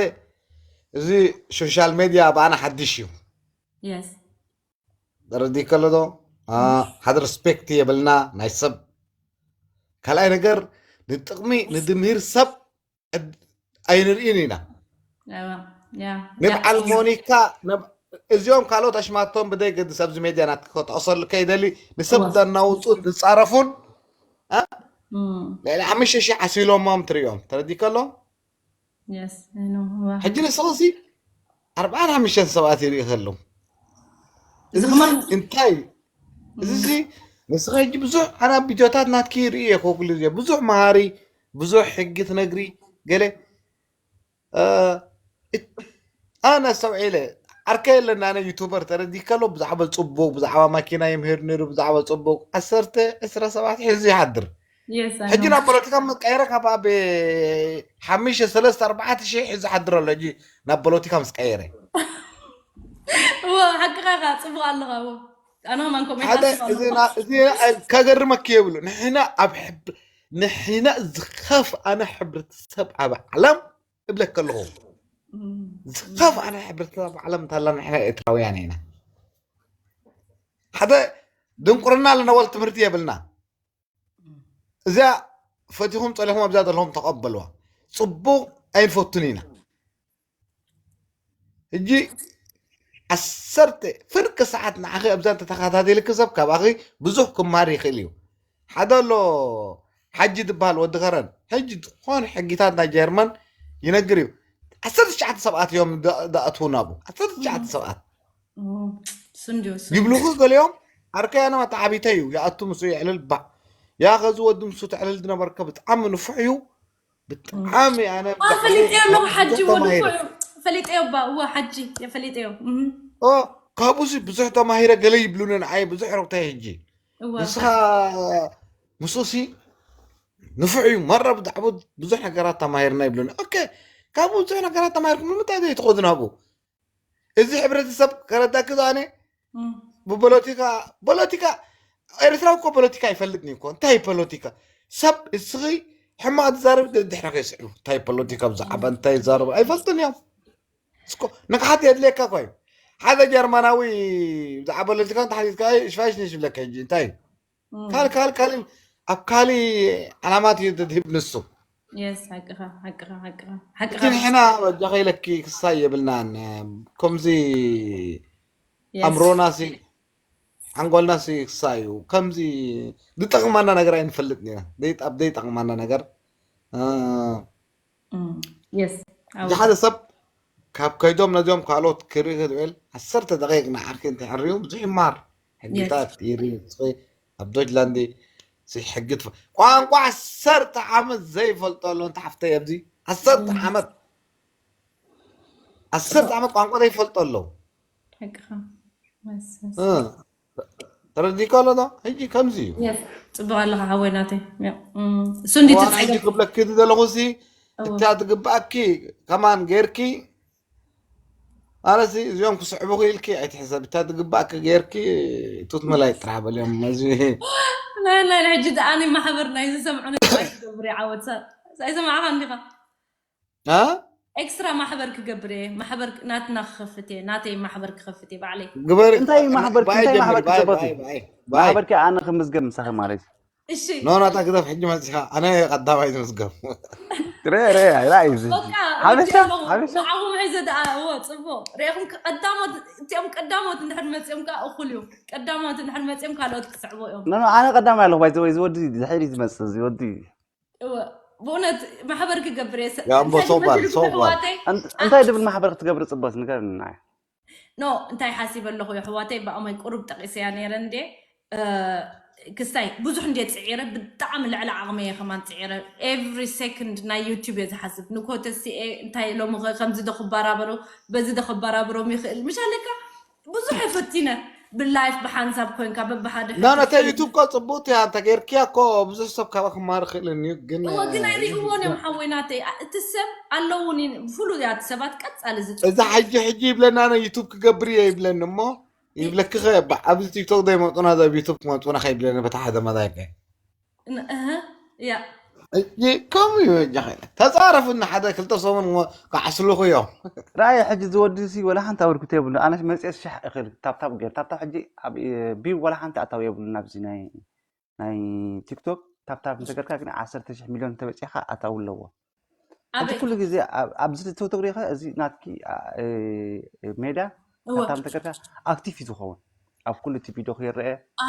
እዚ ሶሻል ሜድያ ብኣና ሓድሽ እዩ። የስ። ተረዲእከ ኣሎ ዶ? አ፣ ሓደ ሪስፔክት የብልና ናይ ሰብ። ካልኣይ ነገር፣ ንጥቕሚ፣ ንድምሂር ሰብ እድ-፣ ኣይንርእን ኢና። እዋ፣ ያ፣ ንብዓል ያ። ሞኒካ፣ ነብ-፣ እዚኦም ካልኦት ኣሽማቶም ብደይ ገድስ ኣብዚ ሜድያ ናትኪ ክጠቕሰሉ ከይደሊ፣ ንሰብ እዋ። ዘናውጹን ዝጻረፉን፣ አ? እም። ልዕሊ ሓሙሽተ ሺሕ ዓሲሎሞም ትርእዮም። ተረዲእከ ኣሎ? የስ፣ I know፣ እዋ። ሕጂ ንስኺ ሲ ኣርባዓን ሓሙሽተን ሰባት ይርኢ ከለዉ። እዚ እዚ ከማን ሲ እንታይ? እዚ ሲ ንስኺ ሕጂ ብዙሕ ኣነ ኣብ ቪድዮታት ናትኪ ይርኢ እየ፣ ኩሉ ግዜ ብዙሕ መሃሪ፣ ብዙሕ ሕጊ ትነግሪ፣ ገለ፣ እ፣ እት-፣ ኣነ ኣስተውዒለ፣ ዓርከይ የለን፣ ኣነ ዩቱበር ተረዲእከ ኣሎ፣ ብዛዕባ ጽቡቕ፣ ብዛዕባ ማኪና ይምህር ነይሩ፣ ብዛዕባ ጽቡቕ፣ ዓሰርተ፣ ዕስራ ሰባት ሒዙ ይሓድር። የስ፣ I ሕጂ know። ናብ ፖለቲካ ምስ ቀየረ፣ ካብ ኣብ ሓሙሽተ፣ ሰለስተ፣ ኣርባዕተ ሺሕ ሒዙ ይሓድር ኣሎ፣ ሕጂ ናብ ፖለቲካ ምስ ቀየረ። እዎ፣ ሓቅኻ ኢኻ፣ ጽቡቕ ኣለኻ። እዎ፣ ኣነ ከማን ከምኡ ሓደ ይሓስብ ኣለኹ። እዚ ና- እዚ ና- ከገርመኪ የብሉ። ንሕና ኣብ ሕብር ንሕና ዝኸፍኣና ሕብረተሰብ ኣብ ዓለም እብለካ ኣለኹ። እም፣ ዝኸፍኣና ሕብረተሰብ ኣብ ዓለም እንታላ ንሕና ኤርትራውያን ኢና። ሓደ ድንቁርና ኣለና፣ ወል ትምህርቲ የብልና። እዚኣ ፈቲኹም ጸሊኹም ኣብዛ ዘለኹም ተቐበልዋ። ጽቡቕ ኣይንፈቱን ኢና። ሕጂ ዓሰርተ ፍርቂ ሰዓት ንዓኺ ኣብዛ እንተተኸታተልኪ ሰብ ካባኺ ብዙሕ ክማር ይኽእል እዩ። ሓደ ኣሎ ሓጂ ዝበሃል ወዲ ከረን፣ ሕጂ ዝኾነ ሕጊታት ናይ ጀርመን ይነግር እዩ። ዓሰርተ ትሽዓተ ሰባት እዮም ዳ- ዳእትዉ ናብኡ። ዓሰርተ ትሽዓተ ሰባት እም፣ ስንድዮ፣ ስንድዮ። ይብሉኹ ገሊኦም። ኣርከይ ኣነ መተዓቢተይ እዩ። ይኣቱ ምስ የዕልል ባዕ። ያ ኸዚ ወዲ ምስ ተዕልል ዝነበርከ ብጣዕሚ ንፉዕ እዩ። ብጣዕሚ ኣነ ዋ፣ ፈሊጠዮ ኣለኹ፣ ሓጂ ብዙሕ እዎ፣ ተማሂረ። ንፉዕ እዩ። ፈሊጠዮ እባ፣ እዎ፣ ሓጂ፣ የፈሊጠዮ። እም፣ ኦ፣ ካብኡሲ ብዙሕ ተማሂረ ገለ ይብሉኒ ንዓይ ብዙሕ ረብታይ ሕጂ። እዎ። ንስኻ ምስኡሲ ንፉዕ እዩ። መረ ብዛዕባ ብዙሕ ነገራት ተማሂርና ይብሉኒ። ኦኬ፣ ካብኡ ብዙሕ ነገራት ተማሂርኩም ንምንታይ ዘይትኸዱ ናብኡ? እዚ ሕብረተሰብ ከረዳኪ ዝኣነ እም፣ ብፖለቲካ፣ ፖለቲካ፣ ኤርትራዊ እኮ ፖለቲካ ኣይፈልጥን እዩ እኮ። እንታይ ፖለቲካ? ሰብ እስኺ ሕማቕ ትዛረብ ድሕሪ ከይስዕቡ። እንታይ ፖለቲካ ብዛዕባ እንታይ ይዛረቡ? ኣይፈልጥን እዮም። እስኮ ንቕሓት የድልየካ እኮ እዩ። ሓደ ጀርመናዊ ብዛዕባ ፖለቲካ እንተሓቲትካ ሽፋሽ ንሽ ይብለካ። ሕጂ እንታይ እዩ? እም። ካል ካል ካል ኣብ ካሊ ዓላማት እዩ ድድህብ ንሱ። የስ፣ ሓቅኻ፣ ሓቅኻ፣ ሓቅኻ፣ ሓቅኻ። እቲ ንሕና በጃኸ ኢለኪ ክሳይ የብልናን። ከምዚ የስ። ኣምሮናሲ ሓንጎልናሲ ክሳይ እዩ። ከምዚ ዝጠቕማና ነገር ኣይንፈልጥ ኢና። ደይ- ኣብ ዘይጠቕማና ነገር እ፣ እም፣ የስ። ኣዎ። እዚ ሓደ ሰብ ካብ ከይዶም ነዚኦም ካልኦት ክርኢ ክድብል ዓሰርተ ደቂቕ ንዓርኪ እንተሕርዩ ብዙሕ ይማር። ሕግታት ይርኢ። ንስኺ ኣብ ዶችላንድ እዚ ሕጊ ትፈ- ቋንቋ ዓሰርተ ዓመት ዘይፈልጦ ኣሎ። እንተ ሓፍተይ ኣብዚ ዓሰርተ እም። ዓመት ዓሰርተ ዓመት ቋንቋ ዘይፈልጦ ኣሎ። ሓቅኻ። መሰስ። እ፣ ተረዲእካ ኣሎ ዶ? ሕጂ ከምዚ እዩ። የስ፣ ጽቡቕ ኣለኻ ሓወይ ናተይ። ያ፣ እም፣ እሱ እንዲ እዋን ትጸገም። ሕጂ ክብለኪ ዝደለኹ ሲ እዎ። እታ ትግባእኪ ከማን ጌርኪ ኣነሲ እዚኦም ክስዕቡኺ ኢልኪ ኣይትሕሰብ። እታ ትግባእኪ ጌርኪ ቱት መላይ ጥራሕ በልዮም። እዚ ናይ ናይ ሕጂ ደኣኒ ማሕበር ናይ ዝሰምዑ ናይ ክገብር ይዓወት። ሳ- ሳይሰማዕኻ እንዲኻ? እ? ኤክስትራ ማሕበር ክገብር እየ። ማሕበር ናትና ክኸፍት እየ። ናተይ ማሕበር ክኸፍት እየ ባዕለይ። ግበሪ። እንታይ እዩ ማሕበርኪ? ባይ እንታይ ጀምሪ፣ ማሕበር ባይ፣ ክትጸበቲ? ባይ፣ ባይ፣ ባይ። ማሕበርኪ ኣነ ክምዝገብ ምሳኺ ማለት እዩ። እሺ። ኖ፣ ናታ ግደፍ፣ ሕጂ መጺኻ። ኣነ ቀዳማይ ዝምዝገብ። ረ፣ ረ፣ ረ፣ እዩ እዚ። በቃ ሓበሻ፣ ሪኢኹም ኣለኹ። ሓበሻ። ንዓኹም ሕዚ ደኣ፣ እዎ፣ ጽቡቕ። ሪኢኹም ከ-፣ ቀዳሞት፣ እቲኦም ቀዳሞት እንድሕር መጺኦም ከኣ እኹል እዩ። ቀዳሞት እንድሕር መጺኦም ካልኦት ክስዕቡ እዮም። ኖ፣ ኖ፣ ኣነ ቀዳማይ ኣለኹ። ባይ ዘ ወይ፣ እዚ ወዲ ድሕሪ ዝመጽእ፣ እዚ ወዲ። እዎ፣ ብእውነት ማሕበር ክገብር እየ። ሰ-፣ ያምቦ፣ እንታይ ሰው ባል፣ ትመስል ሰው ባል። ኣሕዋተይ? እንት-፣ እንታይ ድብል ማሕበር ክትገብር ጽበት ንገርኒ ንዓይ። ኖ፣ እንታይ ሓሲበ ኣለኹ የሕዋተይ፣ ብኣማይ ቁሩብ ጠቒሰያ ነይረ እንዴ። እ፣ ክስታይ ብዙሕ እንዴ ጽዒረ፣ ብጣዕሚ ልዕሊ ዓቕመይ እየ ከማን ጽዒረ። ኤቭሪ ሴኮንድ ናይ ዩቱብ እየ ዝሓስብ። ንኮተሲኤ እንታይ ሎሚ ኸ ከምዚ ዶ ክባራበሮ፣ በዚ ዶ ክባራበሮም ይኽእል? ምሽ ኣለካ ብዙሕ እየ ፈቲነ። ብላይፍ ብሓንሳብ ኮንካ በብሓደ ና፣ ነተ ሕቶ ዩቱብ እኮ ጽቡቕቲ እያ፣ እንተ ጌርክያ እኮ ብዙሕ ሰብ ካባ ክማር ክእልን እዩ፣ ግን፣ እወ፣ ግን እ፣ ኣይርእይዎን እዮም ሓወይ ናተይ። ኣ-፣ እቲ ሰብ ኣለውን ዩ-፣ ብፍሉያት ሰባት ቀጻሊ ዝጽ-፣ እዚ ሕጂ፣ ሕጂ ይብለና፣ ነ ዩቱብ ክገብር እየ ይብለኒ እሞ፣ ይብለኪ ኸ፣ ባ-፣ ኣብዚ ቲክቶክ ዶ ይመጡና፣ እዚ ኣብ ዩቱብ ክመጡና ከይብለኒ በታ ሓደ መዳይ ከ። ን-፣ እህ፣ ያ። ሕጂ ከምኡ እዩ፣ በጃ ኸይለ። ተጻረፉ፣ እና ሓደ ክልተ ሰሙን እሞ ክዓስሉኹ እዮም። ራእየ ሕጂ ዝወዲ ሲ ወላ ሓንቲ ኣበርክቶ የብሉ። ኣነሽ መጽኤ ሽሕ እኽል ታብታብ ገይር። ታብታብ ሕጂ ኣብ፣ እ፣ ቢው ወላ ሓንቲ ኣታዊ የብሉ ናብዚ ናይ፣ ናይ ቲክቶክ። ታብታብ እንተገርካ ግን ዓሰርተ ሽሕ ሚልዮን እንተበጺኻ ኣታዊ ኣለዎ። ኣንቲ ኣበይ? ኩሉ ግዜ ኣብ-፣ ኣብዚ ቲክቶክ ሪኸ እዚ ናትኪ፣ እ፣ እ፣ ሜዳ እወ። ታብታብ እንተገርካ ኣክቲቭ እዩ ዝኸውን። ኣብ ኩሉ እቲ ቪድዮ ክይረአ። ኣ፣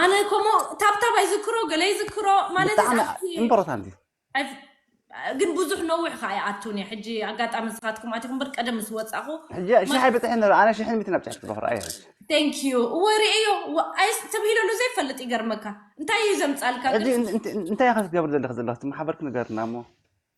ኣነ ከምኡ ታብታብ ኣይዝክሮ፣ ገለ ይዝክሮ ማለት ብጣዕሚ ኣብቲ ኢምፖርታንት እዩ። ኣይ-፣ ግን ብዙሕ ነዊሕ ከኣ ይኣቱን እየ። ሕጂ ኣጋጣሚ ንስኻትኩም ኣቲኹም እምበር ቀደም ምስ ወጻኹ ሕጂ ሽሕ ኣይበጽሕን ነይሩ። ኣነ ሽሕን ሚእትን ኣብጽሐ ክትረኽሮ ኣየ። Thank you። እወ፣ ርእዮ። ወ-፣ ኣይስ-፣ ተብሂለሉ ዘይፈልጥ ይገርመካ። እንታይ እዩ ዘምጻልካ ሕጂ ቅርሺ? እን-፣ እን-፣ እንታይ ኢኻ ክትገብር ዘለኺ ዘለኺ? እቲ ማሕበርኪ ንገርና እሞ።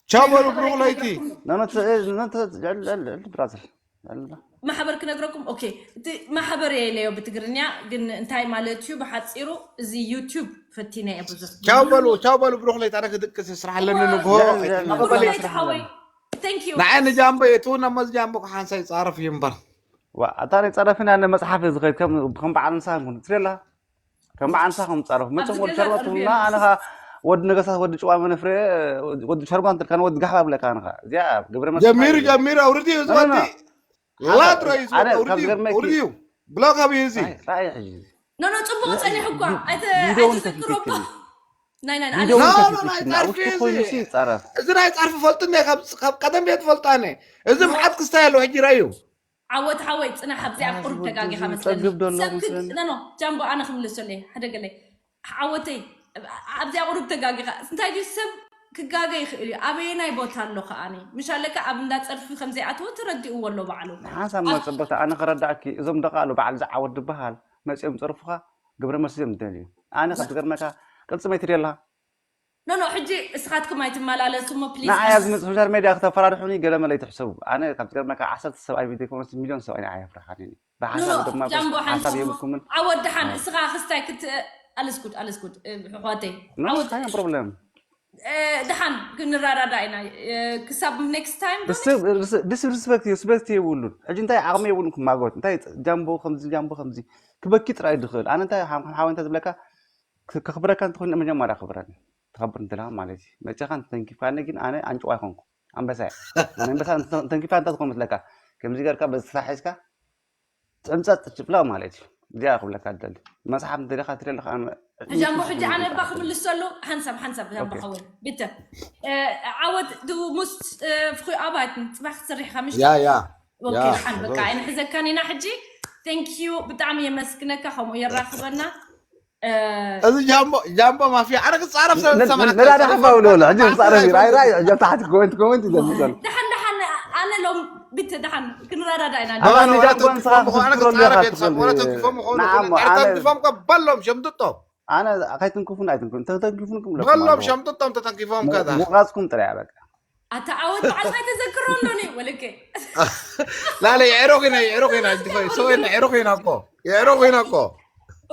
ቻው በሉ ብሩኽ ለይቲ። ኖ፣ ኖ፣ ት-፣ ኖ፣ ት-፣ ልዕል፣ ልዕል፣ ልዕል ብራዘር። ልዕል። ማሕበር ክነግረኩም። ኦኬ፣ እቲ ማሕበር የለዮ ብትግርኛ፣ ግን እንታይ ማለት እዩ ብሓጺሩ? እዚ ዩቱብ ፈቲነ እየ ብዙሕ። ቻው በሉ፣ ቻው በሉ ብሩኽ ለይቲ። ኣነ ክድቅስ እየ፣ ስራሕ ኣለኒ ንግሆ። ልዕል፣ ልዕል፣ ኣይትናኸ ልዕል በሉ። ብራዘር ብሩኽ ስራሕ ሓወይ፣ ኣለና። thank you። ንዓይ ንጃምቦ የእትውና እሞ፣ እዚ ጃምቦ ክሓንሳይ ይጻረፍ እዩ እምበር። ዋ ኣታ ናይ ጸረፍን ያነ መጽሓፍ ዝኸይድ ከም ከም በዓል ንሳ ንኩን ትደላ ከም በዓል ንሳ ከም ጸረፍ መጽም ወዲ ሸርባ ትምና ኣነ ኻ ወዲ ነገስታት ወዲ ጭዋ መነፍረ ወዲ ሸርባ እንትልካ ወዲ ጋሕባ ብለካ ኣነ ኻ እዚኣ ግብረ መልሲ ጀሚሩ ጀሚሩ ኣውርድዩ ዝባቲ ላጥሮ እዩ ኣነ ካብ ዝባቲ ዝገርመኪ ኣውርድዩ ብሎክ ኣብ እዩ እዚ ራእይ ሕጂ ኖ ኖ ጽቡቕ ጸኒሑ እኳ ኣይተ ቪድዮውን ኣይትዘክሮ እኳ ከፊትክኒ ናይ ናይ ናይ ቪድዮውን ኖ ኖ ናይ ከፊትክኒ ኣብ ጸርፊ ውሽጢ እዚ ኮይኑ ሲ ይጻረፍ እዚ ናይ ጸርፊ ፈልጥኒ ካብ ካብ ቀደም ቤት ፈልጣነ እዚ መዓት ክስታይ ኣለዎ ሕጂ ራዩ ዓወት ሓወይ ጽናሕ ኣብዚኣ ኣታ ቁሩብ እዚ ወዲ ተጋጊኻ እዚ መስለኒ ይጸግብ ዶ ኣሎ ሰብ ክግ መስለኒ ኖ ኖ ጃምቦ ኣነ ክምልሰለይ ሓደ ገለይ ዓወተይ ኣብዚኣ ቁሩብ ተጋጊኻ እንታይ ድዩ ሰብ ክጋገ ይኽእል እዩ ኣበየናይ ቦታ ኣሎ ከኣኒ ምሽ ኣለካ ኣብ እንዳ ጸርፊ ከም ዘይኣተወ ተረዲእዎ ኣሎ ባዕሉ ናይ ሓንሳብ ኣብ መጸበታ ኣነ ከረዳእኪ እዞም ደቃሉ በዓል ዝዓወት ዝበሃል መጺኦም ጸርፉኻ ግብረ መልሲ እዮም ዝደልዩ ኣነ ካብ ዝገርመካ ቅልጽመይ ትደላ ኖ ኖ ሕጂ እስኻትኩም ኣይትመላለሱ እሞ ፕሊዝ ንዓይ ኣብዚ መጽ ሶሻል ሜድያ ክተፈራርሑኒ ገለ መለ ኣይትሕሰቡ ኣነ ካብ ዝገርመካ ዓሰርተ ሰብኣይ ዘይኮነስ ሚልዮን ሰብኣይ ንዓይ የፍርሓኒ ብሓሳብ ድማ ጃምቦ ሓንሳብ የብልኩምን ዓወት ደሓን እስኻ ክስታይ ክት ኣለስኩድ ኣለስኩድ ሕዋተይ ዓወት ፕሮብለም ደሓን ክንረዳዳ ኢና ክሳብ ኔክስት ታይም ዲስሪስፔክት ሪስፔክት የብሉን ሕጂ እንታይ ዓቕሚ የብሉን ክማጎት እንታይ ጃምቦ ከምዚ ጃምቦ ከምዚ ክበኪ ጥራይ ድኽእል ኣነ እንታይ ሓወይ እንታይ ዝብለካ ከኽብረካ እንተኮይኑ መጀመርያ ክብረኒ ተኸብር እንትልካ ማለት እዩ መፅኻ እንተተንኪፍካኒ ግን ኣነ ኣንጭዋ ይኮንኩ ኣንበሳ እየ ኣነ ኣንበሳ ተንኪፍካ እንታይ ዝኾን መስለካ ከምዚ ገርካ በዚ ተታሒዝካ ፅምፀጥ ጭፍለቕ ማለት እዩ እዚኣ ክብለካ ደሊ መፅሓፍ እንተደካ ትደሊ ጃምቦ ሕጂ ኣነ እባ ክምልሰሉ ሓንሳብ ሓንሳብ ጃምቦ ሓወይ ቢተ ዓወት ድሙስ ፍኩ ኣባት ፅባሕ ክትሰርሕ ኢኻ ምሽ ያ ያ ኦኬ ያ ሓን በቃ ኣይንሕዘካን ኢና ሕጂ thank you ብጣዕሚ የመስግነካ ከምኡ የራኽበና እዚ ጃምቦ ጃምቦ ማፍያ ኣነ ክጻረፍ ሰብ ዝሰማዕ ነዳዳ ሓባው ሎ ሎ ሕጂ ክጻረፍ እዩ ራይ ራይ ጀብ ታሕቲ ኮመንት ኮመንት ይዘምጸሉ ደሓን ደሓን ኣነ ሎም ቢተ ደሓን ክንረዳዳ ኢና ኣባ ንጃምቦ ንስኻ ክትክፍሎ ኣለኻ ክትክፍሎ ንዓሞ ኣነ ተንክፎም ከበሎም ሸምጥጦም ኣነ ከይትንክፉን ኣይትንክፉን ተተንኪፉን ክብለኩም በሎም ኣለዎ ሸምጥጦም ተተንኪፎም ከዛ ምውቃጽኩም ጥራይ በቃ ኣታ ዓወት በዓልካ ተዘክሮ ኣሎኒ ወለከ ላለ የዕሮ ኮይና የዕሮ ኮይና እንዲፋይ ሰው የለ የዕሮ ኮይና እኮ የዕሮ ኮይና እኮ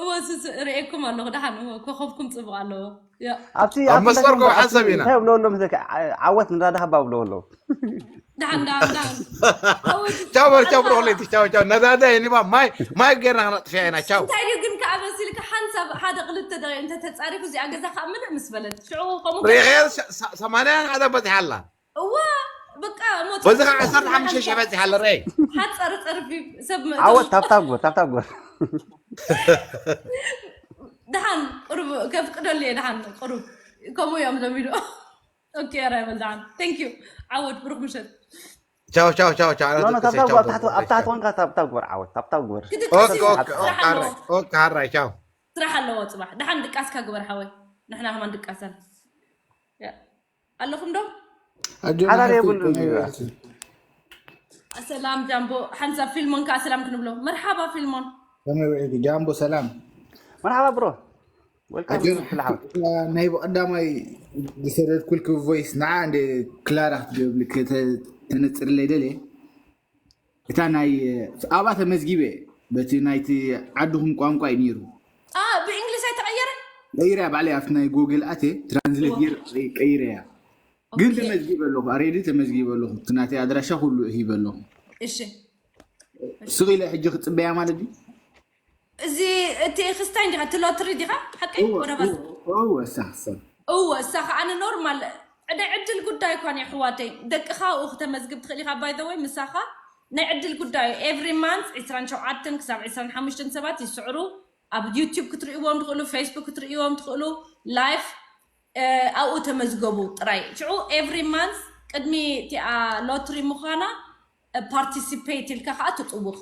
እወ ስስ ርእየኩም ኣለኹ ደሓን እወ ኮኸብኩም ጽቡቕ ኣለዎ ያ ኣብቲ ኣብ ኣብቲ መስመር ኮ ሓንሳብ ኢና እንታይ ብሎ ኣሎ ምስለካ ዓወት ንዳዳ ሃባ ብሎ ኣሎ ደሓን ደሓን ደሓን ዓወት ቻው በል ቻው ብሮ ለይቲ ቻው ቻው ነዳዳ የኒባ ማይ ማይ ገርና ክነጥፍያ ኢና ቻው እንታይ ድዩ ግን ከኣ መሲልካ ሓንሳብ ሓደ ክልተ ደቂቕ እንተ ተጻሪፉ እዚኣ ገዛ ከኣ ምልእ ምስ በለት ሽዑ ከምኡ ሪኸ ሰማንያ ሓደ በዚሓ ኣላ እዋ በቃ ሞት በዚ ከዓ ዓሰርተ ሓሙሽተ ሺሕ በፂሕ ኣለ ርአይ ሓፀር ፀርፊ ሰብ ምእቶ ዓወት ታብታብ ጎር ታብታብ ጎር ደሓን ቅሩብ ከፍቅደሉ እየ ደሓን ቅሩብ ከምኡ እዮም ለሚዶ ኦኬ ራይ በል ደሓን thank you ዓወት ብሩክ ምሸት ቻው ቻው ቻው ቻው ኖ ኖ ታብታብ ጎር ኣብ ታሕቲ ኮንካ ታብታብ ጎር ዓወት ታብታብ ጎር ክትቅስ ኦኬ ኦኬ ኦኬ ሓራይ ቻው ስራሕ ኣለዎ ፅባሕ ደሓን ድቃስካ ግበር ሓወይ ንሕና ከማን ድቃሰን ኣለኹም ዶ ሓዳር የብሉን ሰላም ጃምቦ ሓንሳብ ፊልሞን ከዓ ሰላም ክንብሎ መርሓባ ፊልሞን ከመይ ውዒልኪ ጃምቦ ሰላም መርሓባ ብሮ ወልካም ናይ ብቐዳማይ ዝሰደድኩልኪ ቮይስ ንዓ እንደ ክላራ ክትገብልኪ ተነፅርለይ ደልየ እታ ናይ ኣብኣ ተመዝጊበ በቲ ናይቲ ዓድኹም ቋንቋ እዩ ነይሩ። ብእንግሊዝ ኣይተቐየረን? ቀይረያ ባዕለይ ኣብቲ ናይ ጎግል ኣትየ ትራንስሌት ገይረ ቀይረያ። ግን ተመዝጊበ ኣለኹ፣ ኣሬዲ ተመዝጊበ ኣለኹ። እቲ ናተይ ኣድራሻ ኩሉ ሂበ ኣለኹ። እሺ። ስቕ ኢለ ሕጂ ክጽበያ ማለት ድዩ? እዚ እቲ ክስታይ እንዲኻ እቲ ሎትሪ ዲኻ ሓቂ ወረቐት? እወ እሳ እሳ እወ እሳ ከዓኒ ኖርማል ናይ ዕድል ጉዳይ እኳ ናይ ኣሕዋተይ ደቅኻ ኣብኡ ክተመዝግብ ትኽእል ኢኻ። By the way ምሳኻ ናይ ዕድል ጉዳይ እዩ። Every month ዕስራን ሸውዓተን ክሳብ ዕስራን ሓሙሽተን ሰባት ይስዕሩ። ኣብ ዩቲዩብ ክትርእይዎም ትኽእሉ፣ ፌስቡክ ክትርእይዎም ትኽእሉ። ላይፍ ኣብኡ ተመዝገቡ ጥራይ። ሽዑ every month ቅድሚ እቲኣ ሎትሪ ምዃና ፓርቲሲፔት ኢልካ ከዓ ትጥውቓ።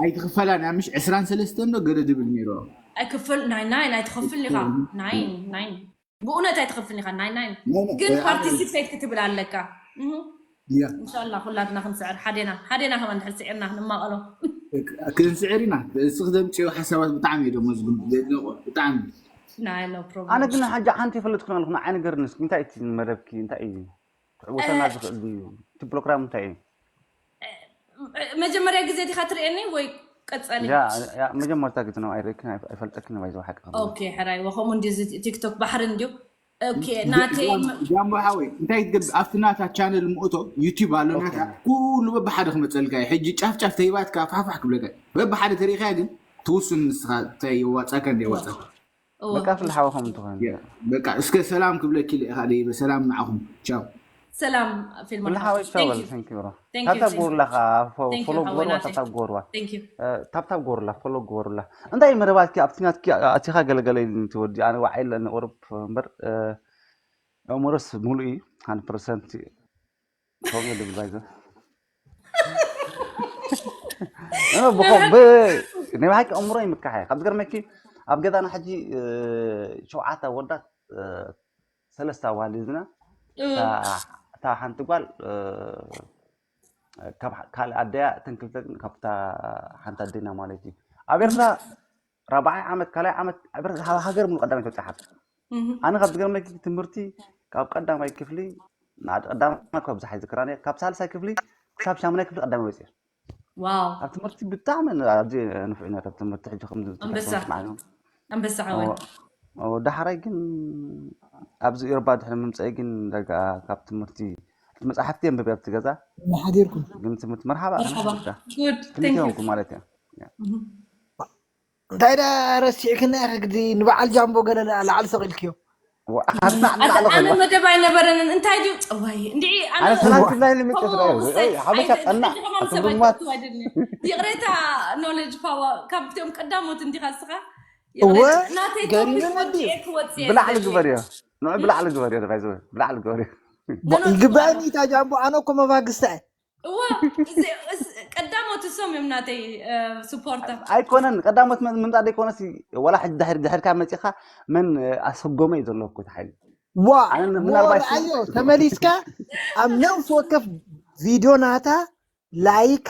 ኣይትኽፈላን እያ ምሽ ዕስራን ሰለስተን ዶ ገለ ድብል ነይሩ ኣይክፈል ናይ ናይ ናይ ትኸፍል ኢኻ ናይ ናይ ብእውነት ኣይትኸፍል ኢኻ ናይ ናይ ግን ፓርቲሲፔት ክትብል ኣለካ እንሻላ ኩላትና ክንስዕር ሓደና ሓደና ከማን ድሕር ስዒርና ክንማቐሎ ክንስዕር ኢና እሱ ክዘምፅኡ ሓሳባት ብጣዕሚ እዩ ደሞ ዝግቡ ዘድነቆ ብጣዕሚ ኣነ ግን ሓጂ ሓንቲ ይፈልጥኩ ኣለኩ ንዓይ ንገርኒ እስኪ እንታይ እቲ መደብኪ እንታይ እዩ ክዕወተና ዝኽእል ድዩ? እቲ ፕሮግራም እንታይ እዩ? መጀመርያ ግዜ ዲኻ ትርእየኒ ወይ ቀጸሊ? ያ ያ መጀመርታ ግዜ ነው ኣይርእክን ኣይፈልጠክን ባይ ዝሓቅ ኦኬ ሕራይ ወኸሙ እንዲ እዚ ቲክቶክ ባሕሪ እንዲዩ ኦኬ ናተይ ጃምቦ ሓወይ እንታይ ትገብር ኣብቲ ናታ ቻነል ምእቶ ዩቲብ ኣሎ ናታ ኩሉ በብሓደ ክመፀልካ እዩ ሕጂ ጫፍ ጫፍ ተሂባትካ ፋሕፋሕ ክብለካ እዩ በብሓደ ተሪኢኻያ ግን ትውስን ንስኻ እንታይ የዋፃካ እንደ የዋፃካ በቃ ፍል ሓወኹም እንትኾን በቃ እስከ ሰላም ክብለኪ ኢኻ ደይ ሰላም ንዓኹም ቻው ሰላም ፊልም ፍል ሓወይ ቻው በል thank you bro Thank you, ታብታብ thank you. ጎርላ ከዓ Thank you, ፎሎ ሓወይ ጎርዋ ናተይ። ታብታብ ጎርዋ Thank you. ታብታብ ጎርላ ፎሎ ጎርላ እንታይ መደባትኪ ኣብቲ ናትኪ ኣቲኻ ገለገለ ትወዲ ኣነ ዋዓይ ለኒ ኦሮፕ እምበር እምሮስ ሙሉእ እዩ ሃንድ ፐርሰንት ከምኡ ድብል ባይዘ ናይ ብሓቂ እምሮ ይምካሕ እየ ካብ ዝገርመኪ ኣብ ገዛና ሕጂ ሸውዓተ ወዳት ሰለስተ ኣዋልድና እታ ሓንቲ ጓል ካብ ካልእ ኣደያ እተን ክልተ ግን ካብታ ሓንቲ ኣደና ማለት እዩ ኣብ ኤርትራ ራብዓይ ዓመት ካልኣይ ዓመት ሃገር ሙሉ ቀዳማይ ተወፅሓት ኣነ ካብ ዝገርመኪ ትምህርቲ ካብ ቀዳማይ ክፍሊ ቀዳማ ካብ ብዙሕ ኣይዝክራን ካብ ሳልሳይ ክፍሊ ክሳብ ሻሙናይ ክፍሊ ቀዳማይ ወፅየ ዋው ኣብ ትምህርቲ ብጣዕሚ ኣዝየ ንፉዕ ነረ ኣብ ትምህርቲ ሕጂ ከም ኣንበሳ ኣንበሳ ዓወት ዳሕራይ ግን ኣብዚ ኤሮባ ድሕሪ ምምፀኢ ግን ደጋ ካብ ትምህርቲ እቲ መፅሓፍቲ የንብብ ኣብቲ ገዛ ሓዲርኩም ግን ትምህርቲ መርሓባ መርሓባ ኣነስዳ good ክልተ thank you ሆንኩ ማለት እያ እንታይ ዳ ረሲዕክና ኢኽግዲ ንበዓል ጃምቦ ገለ ላዕሊ ሰቒልክዮ ኣድናዕ ንላዕሊ ኣነ ከሎ መደብ ኣይነበረንን እንታይ ድዩ ፀዋይ እንዲ ኣነ ኣነ ሰላም ክብላ ኢለ መጨት ከምኡ ራዮ ውሳይ ሓበሻ ኣይተ- ጠና ሕጂ ከማን ሰብ ኣትምሩማት ኣይፈቱ ኣይደልን ይቕሬታ ኖሌጅ ፓዋ ካብቶም ቀዳሞት እንዲኻ ስኻ እወ፣ ናተይ ገሪሙ ቶፒክ መዲዩ። ወዲኤ ክወፅእ እየ ብላዕሊ ዝደሊ። ግበርዮ ንዑ ብላዕሊ ግበርዮ ባይዘ ብላዕሊ ግበርዮ ይግባኒ እታ ጃምቦ ኣነ እኮ መባግስታ እየ እወ እዚ- እዚ- ቀዳሞት እሶም እዮም ናተይ ሱፖርተር ኣይኮነን ቀዳሞት መ- ምምፃእ ዘይኮነሲ ዋላ ሕጂ ድሕር ድሕርካ መፂኻ መን ኣሰጎመ እዩ ዘለኩ ሓይሊ ዋ ኣነ ዎ ምናልባት ረኣዮ ተመሊስካ ኣብ ነብሲ ወከፍ ቪድዮ ናታ ላይክ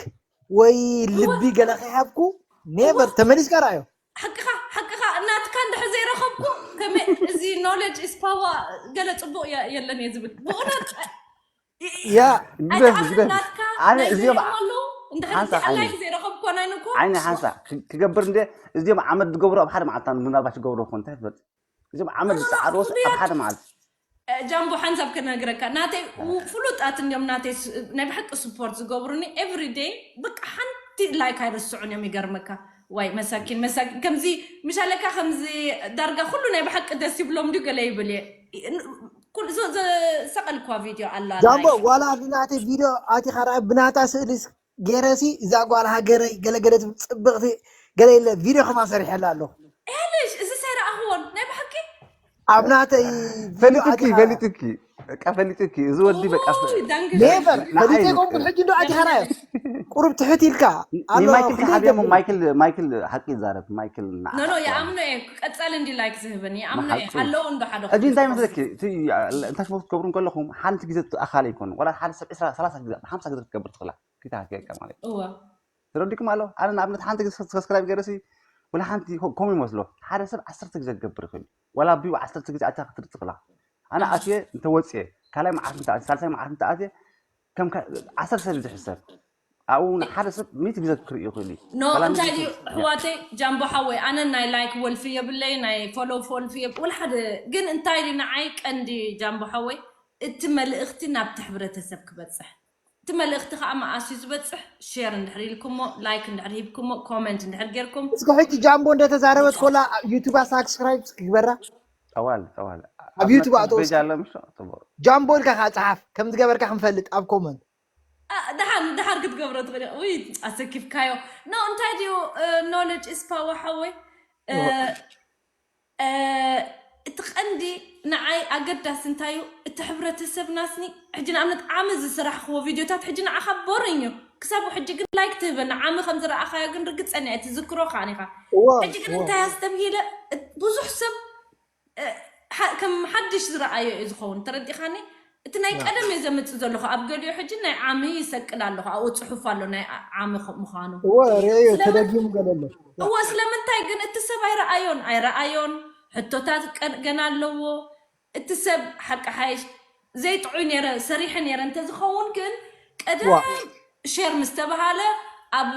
ወይ ልቢ ገለ ከይሃብኩ ኔቨር ተመሊስካ ረኣዮ ሓቅኻ ሓቅኻ እናትካ እንድሕር ዘይረኸብኩ ከመይ እዚ ኖሌጅ ኢስ ፓዋ ገለ ፅቡቅ የ- የለን እየ ዝብል ብእውነት ያ ግደፍ ግደፍ ናትካ ኣነ ናይ እዚኦም ዘየማሉ እንድሕር ሓንሳ ዚኣ ዓይነ ላይክ ዘይረኸብኩ ናይንኮ ዓይነ ሓንሳ ክ- ክገብር እንደ እዚኦም ዓመት ዝገብሩ ኣብ ሓደ መዓልታ ምናልባት ክገብሩ ይኾን እንታይ ትፈልጥ እዚኦም ዓመት ዝፀዓርዎ ኣብ ሓደ መዓልቲ ጃምቦ ሓንሳብ ክነግረካ ናተይ ው- ፍሉጣት እንዲዮም ናተይ ስ- ናይ ብሓቂ ስፖርት ዝገብሩኒ ኤቭሪ ደይ በቃ ሓንቲ ላይክ ኣይርስዑን እዮም ይገርመካ ዋይ መሳኪን መሳኪን ከምዚ ምሻለካ ከምዚ ዳርጋ ኩሉ ናይ ብሓቂ ደስ ይብሎም ድዩ ገለ ይብል እየ ን- ኩሉ ዘ- ዘ- ዘሰቀልኳ ቪድዮ ኣላ ጃምቦ ላይክ ዋላ ኣብዚ ናተይ ቪድዮ ኣቲኻ ረኣ ብናታ ስእሊ ገይረሲ እዛ ጓል ሃገረይ ገለገለ ትብል ፅብቕቲ ገለ የለ ቪድዮ ከማ ሰሪሐላ ኣለኹ ኤልሽ እዚ ሰይረኣኽዎን ናይ ብሓቂ ኣብ ናተይ ቪድዮ ፈሊጥኪ ኣቲኻ ፈሊጥኪ በቃ ፈሊጥኪ እዚ ወዲ በቃ ፈ- ዳንግሽ ኔቨር ንዓይ ፈሊጠ እዩ። ይኮንኩ ሕጂ እንዶ ኣቲኻ ረኣዮ ቁሩብ ትሕት ኢልካ ኣሎ ንማይክል ክንደይ ሓቢኦም ገብር ማይክል ማይክል ሓቂ ይዛረብ ማይክል ንዓ ኖኖ ሓቂ ይኣምኖ እየ ክቀፀል እንዲ ላይክ ዝህብን ይኣምኖ እየ ንሓቂ ኣለዉ እንዶ ሓደ እዚ እንታይ መስለኪ እቲ እንታይ ስፖርት ትገብሩ እንከለኹም ሓንቲ ግዜ ትኣኻለ ይኮን ዋላ ሓደ ሰብ ዕስራ ሰላሳ ግዜ ሓምሳ ግዜ ክትገብር ትኽእላ ክይተሃከየካ ማለት እዩ እወ ተረዲኩም ኣሎ ኣነ ንኣብነት ሓንቲ ግዜ ሰብስክራይብ ገይረሲ ወላ ሓንቲ ከምኡ ይመስሎ ሓደ ሰብ ዓሰርተ ግዜ ክገብር ይኽእል እዩ ዋላ ቢው ዓሰርተ ግዜ ኣታ ክትርኢ ትኽእላ ኣነ ኣትየ እንተወፅየ ካልኣይ መዓልቲ እንተኣትየ ሳልሳይ መዓልቲ እንተኣትየ ከም ካ- ዓሰርተ ሰብ እዩ ዝሕሰብ ኣብኡ እውን ሓደ ሰብ ሚእቲ ግዜ ክርኢ ይኽእል እዩ ኖ ዋላ እንታይ ሚእቲ ድዩ ሰብ- ኣሕዋተይ ጃምቦ ሓወይ ኣነ ናይ ላይክ ወልፊ የብለይ ናይ ፎሎው ወልፊ የብ ወላ ሓደ ግን እንታይ ድዩ ንዓይ ቀንዲ ጃምቦ ሓወይ እቲ መልእኽቲ ናብቲ ሕብረተሰብ ክበፅሕ እቲ መልእኽቲ ከዓ መኣስ እዩ ዝበፅሕ ሼር እንድሕር ኢልኩሞ ላይክ እንድሕር ሂብኩሞ ኮመንት እንድሕር ጌርኩም እስከ ሕጂ ጃምቦ እንደተዛረበት ኮላ ኣብ ዩቱባ ሳብስክራይብ ክግበራ ጠዋል ጠዋል ኣብ ዩቱብ ኣቶ ቤጅ እስኪ ኣለ ምሽ ጥቡር ጃምቦ ኢልካ ከዓ ፀሓፍ ከም ዝገበርካ ክንፈልጥ ኣብ ኮመንት አ፣ ደሓን ደሓር ክትገብሮ ትኽእል ኢኻ። ውይ ኣሰኪፍካዮ ኖ እንታይ ድዩ ኖሌጅ ኢስ ፓወር ሓወይ እ፣ እ፣ እቲ ቀንዲ ንዓይ ኣገዳሲ እንታይ እዩ እቲ ሕብረተሰብናስኒ ሕጂ ንኣብነት ዓሚ ዝስራሕክዎ ቪድዮታት ሕጂ ንዓኻ ቦሪኝ እዩ ክሳብ ሕጂ ግን ላይክ ትህበኒ ዓሚ ከም ዝረኣኻዮ ግን ርግፀኛ እየ ትዝክሮ ከዓን ኢኻ እወ ሕጂ ግን እወ እንታይ ኣስተብሂለ እት- ብዙሕ ሰብ እ፣ ሓ- ከም ሓድሽ ዝረኣዮ እዩ ዝኸውን ተረዲኻኒ እቲ ናይ ቀደም እየ ዘምፅእ ዘለኹ ኣብ ገሊኡ ሕጂ ናይ ዓሚ ይሰቅል ኣለኹ ኣብኡ ፅሑፍ ኣሎ ናይ ዓ- ዓሚ ኸ- ምዃኑ እወ ርእዮ ስለምን ተደጊሙ ገለሎ እወ ስለምንታይ ግን እቲ ሰብ ኣይረኣዮን ኣይረኣዮን ሕቶታት ቀ- ገና ኣለዎ እቲ ሰብ ሓቂ ሓይሽ ዘይጥዑይ ነረ ሰሪሐ ነረ እንተዝኸውን ግን ዋ ቀደም ሼር ምስ ተባሃለ ኣብ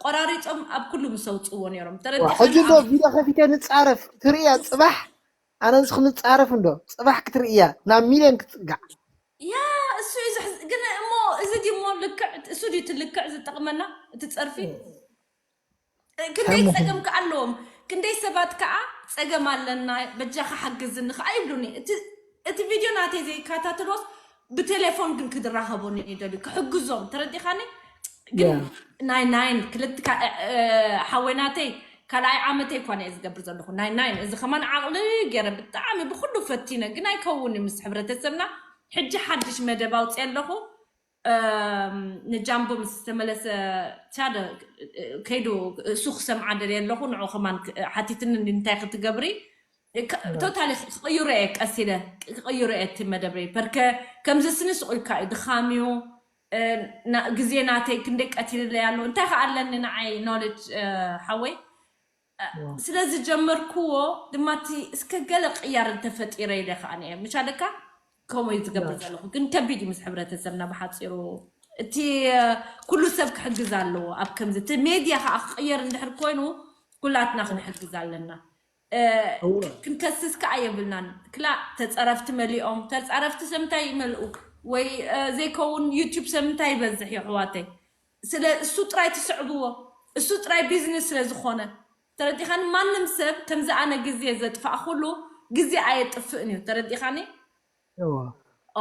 ቆራሪፆም ኣብ ኩሉ ምስ ኣውፅዎ ነይሮም ዋ ተረዲኻ ሕጂ እንዶ ቪድዮ ከፊተ ንፃረፍ ትርእያ ፅባሕ ኣነ ንስኺ ንጻረፍ እንዶ ጽባሕ ክትርእያ ናብ ሚልዮን ክትጽጋዕ። ያ እሱ እዩ ዘሕዝ- ግን እሞ እዚ ድሞ ልክዕ እሱ ድዩ እቲ ልክዕ ዝጠቕመና እቲ ጸርፊ ክንደይ ጸገም ከ ኣለዎም። ክንደይ ሰባት ከዓ ጸገም ኣለና በጃኻ ሓግዝኒ ከዓ ይብሉኒ። እቲ- እቲ ቪድዮ ናተይ ዘይከታተልዎስ ብቴሌፎን ግን ክድራኸቡኒ ይደልዩ ክሕግዞም ተረዲኻኒ። ግን ናይ ናይን ክልተ ሓወይ ናተይ ካልኣይ ዓመተይ እኳ እየ ዝገብር ዘለኹ ናይ ናይን እዚ ከማን ዓቕሊ ገይረ ብጣዕሚ ብኩሉ ፈቲነ ግን ኣይከውን ምስ ሕብረተሰብና። ሕጂ ሓድሽ መደብ ኣውፅእ ኣለኹ። ንጃምቦ ምስ ተመለሰ ቻደ ከይዱ እሱ ክሰምዓ ደልየ ኣለኹ። ንዑ ከማን ሓቲትኒ እንታይ ክትገብሪ ቶታሊ ክቕይሮ እየ ቀስ ኢለ ክቕይሮ እየ እቲ መደብረይ ፐርከ ከምዚ ስኒ ስቑልካ እዩ ድኻም እዩ። ግዜ ናተይ ክንደይ ቀቲልለይ ኣሎ እንታይ ከዓ ኣለኒ ንዓይ ኖሌጅ ሓወይ ስለ ዝጀመርክዎ ድማ እቲ እስከ ገለ ቅያር እንተፈጢረ ኢለ ከዓ እየ ምሻለካ ከምኡ እዩ ዝገብር ዘለኹ ግን ከቢድ እዩ ምስ ሕብረተሰብና ብሓፂሩ እቲ ኩሉ ሰብ ክሕግዝ ኣለዎ ኣብ ከምዚ እቲ ሜድያ ከዓ ክቅየር እንድሕር ኮይኑ ኩላትና ክንሕግዝ ኣለና። ክንከስስ ከዓ የብልናን ክላ ተፀረፍቲ መሊኦም ተፃረፍቲ ሰብ እንታይ ይመልኡ ወይ ዘይከውን ዩቱብ ሰብ እንታይ ይበዝሕ የሕዋተይ ስለ እሱ ጥራይ ትስዕብዎ እሱ ጥራይ ቢዝነስ ስለ ዝኾነ ተረዲኻኒ ማንም ሰብ ከምዚ ኣነ ግዜ ዘጥፋእኩሉ ግዜ ኣየጥፍእን እዩ ተረዲኻኒ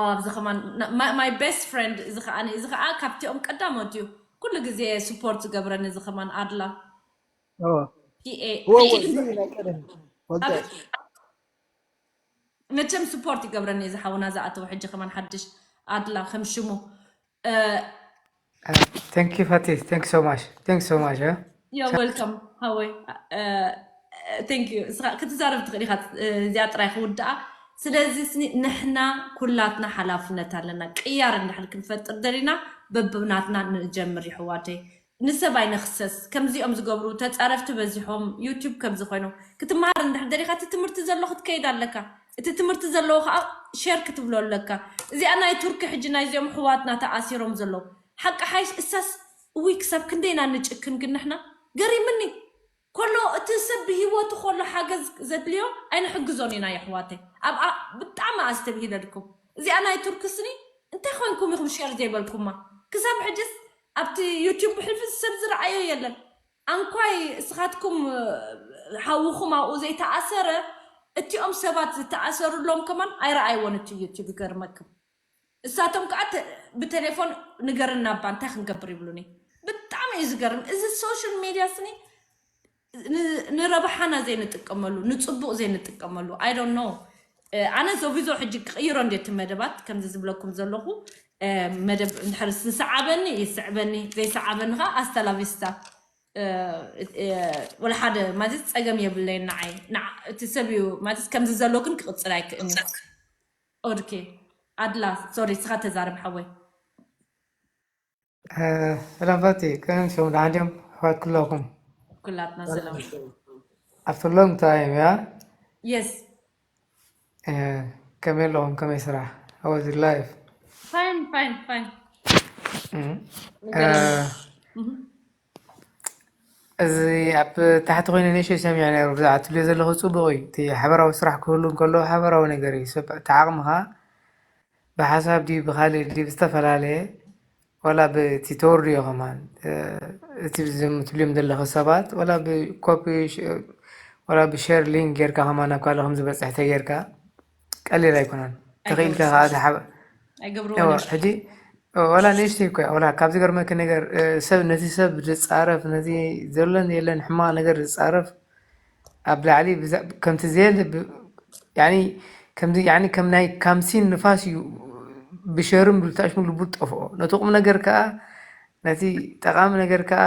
ኣብዚ ከማን my best friend እዚ ከዓ እዚ ከዓ ካብቲኦም ቀዳሞት እዩ ኩሉ ግዜ ስፖርት ዝገብረኒ እዚ ከማን ኣድላ እወ ፒኤ እወ እወ እዚ ናይ ቀደም ፈልጠ መቸም ስፖርት ይገብረኒ እዚ ሓውና ዝኣተወ ሕጂ ከማን ሓድሽ ኣድላ ከም ሽሙ Thank you Fati, thank you so much, thank you so much. You're welcome ሓወይ thank you ክትዛረብ ትኽእል ኢኻ እዚኣ ጥራይ ክውድኣ ስለዚ ስኒ ንሕና ኩላትና ሓላፍነት ኣለና ቅያር እንድሕር ክንፈጥር ደሊና በብናትና ንጀምር ይሕዋተይ ንሰብ ኣይነኽሰስ ከምዚኦም ዝገብሩ ተፃረፍቲ በዚሖም ዩቱብ ከምዚ ኮይኖም ክትመሃር እንድሕር ደሊካ እቲ ትምህርቲ ዘሎ ክትከይድ ኣለካ እቲ ትምህርቲ ዘለዎ ከዓ ሼር ክትብሎ ኣለካ እዚኣ ናይ ቱርኪ ሕጂ ናይዚኦም ሕዋትና ተኣሲሮም ዘለዉ ሓቂ ሓይሽ እሳስ እውይ ክሳብ ክንደይና ንጭክን ግን ንሕና ገሪምኒ ኮሎ እቲ ሰብ ብሂወቱ ኮሎ ሓገዝ ዘድልዮ ኣይንሕግዞን ኢና የሕዋተይ ኣብኣ ብጣዕሚ ኣስተብሂለልኩም እዚኣ ናይ ቱርኪ ስኒ እንታይ ኮይንኩም ኢኹም ሼር ዘይበልኩማ ክሳብ ሕጅስ ኣብቲ ዩቲዩብ ብሕልፊ ሰብ ዝረኣዮ የለን ኣንኳይ እስኻትኩም ሓውኹም ኣብኡ ዘይተኣሰረ እቲኦም ሰባት ዝተኣሰሩሎም ከማን ኣይረኣይዎን እቲ ዩቲዩብ ይገርመክም እሳቶም ከዓ ብቴሌፎን ንገርና እባ እንታይ ክንገብር ይብሉኒ ብጣዕሚ እዩ ዝገርም እዚ ሶሻል ሜድያ ስኒ ንረብሓና ዘይንጥቀመሉ ንፅቡቅ ዘይንጥቀመሉ I don't know ኣነ ዞቪዞ ሕጂ ክቅይሮ እንደ እቲ መደባት ከምዚ ዝብለኩም ዘለኹ መደብ እንድሕር ዝሰዓበኒ ይስዕበኒ ዘይሰዓበኒ ከዓ ኣስተላቪስታ ወላ ሓደ ማለት ፀገም የብለይ ንዓይ እቲ ሰብ እዩ ማለት ከምዚ ዘሎ ግን ክቅፅል ኣይክእልን ኦኬ ኣድላ ሶሪ ስኻ ተዛረብ ሓወይ ሰላም ፋቲ ከም ሸሙ ደሓን ድዮም ኣሕዋት ኩላኩም ኩላትና ሰላም after long time yeah yes ከመይ ኣለኹም ከመይ ስራሕ how was your life fine fine fine እዚ ኣብ ታሕቲ ኮይነ ንእሽተይ ሰሚዐ ነይሩ ብዛዕባ ትብልዮ ዘለኹ ፅቡቅ እዩ እቲ ሓበራዊ ስራሕ ክህሉ እንከሎ ሓበራዊ ነገር እዩ ሰብ እቲ ዓቕምኻ ብሓሳብ ድዩ ብካሊእ ድዩ ብዝተፈላለየ ዋላ ብቲ ተወርድዮ ከማን እቲ ትብልዮም ዘለኸ ሰባት ዋላ ብኮፒ ዋላ ብሸር ሊንክ ጌርካ ከማን ናብ ካልእ ከምዝበፅሕ ተጌርካ ቀሊል ኣይኮነን ተኽኢልካ ከዓ ኣይገብርዎ ሕጂ ዋላ ንእሽተይ እኮ ዋላ ካብ ዝገርመኪ ነገር ሰብ ነቲ ሰብ ዝፃረፍ ነዚ ዘሎን የለን ሕማቕ ነገር ዝፃረፍ ኣብ ላዕሊ ከምቲ ዘየለ ከምዚ ከም ናይ ካምሲን ንፋስ እዩ ብሸርን ብልታሽሙ ልቡ ጠፍኦ ነቲ ቁም ነገር ከዓ ነቲ ጠቃሚ ነገር ከዓ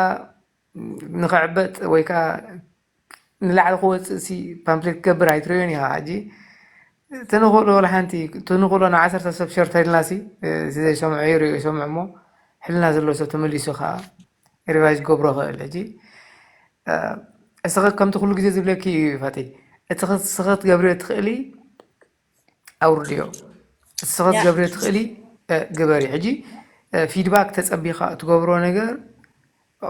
ንክዕበጥ ወይ ከዓ ንላዕሊ ክወፅእ ሲ ፓምፕሌት ክገብር ኣይትርእዮን ኢኻ ሕጂ እቲ ንኽእሎ ወላ ሓንቲ እቲ ንኽእሎ ንዓሰርተ ሰብ ሸር ተልና ሲ እቲ ዘይሰምዖ ይርእዮ ይሰምዕ እሞ ሕልና ዘለዎ ሰብ ተመሊሱ ከዓ ሪቫይዝ ክገብሮ ክእል ሕጂ እስኸ ከምቲ ኩሉ ግዜ ዝብለኪ እዩ ፈቲ እቲ እስኸ ትገብርዮ ትኽእሊ ኣውርድዮ እስኸ ትገብርዮ ትኽእሊ ግበሪ ሕጂ ፊድባክ ተፀቢኻ ትገብሮ ነገር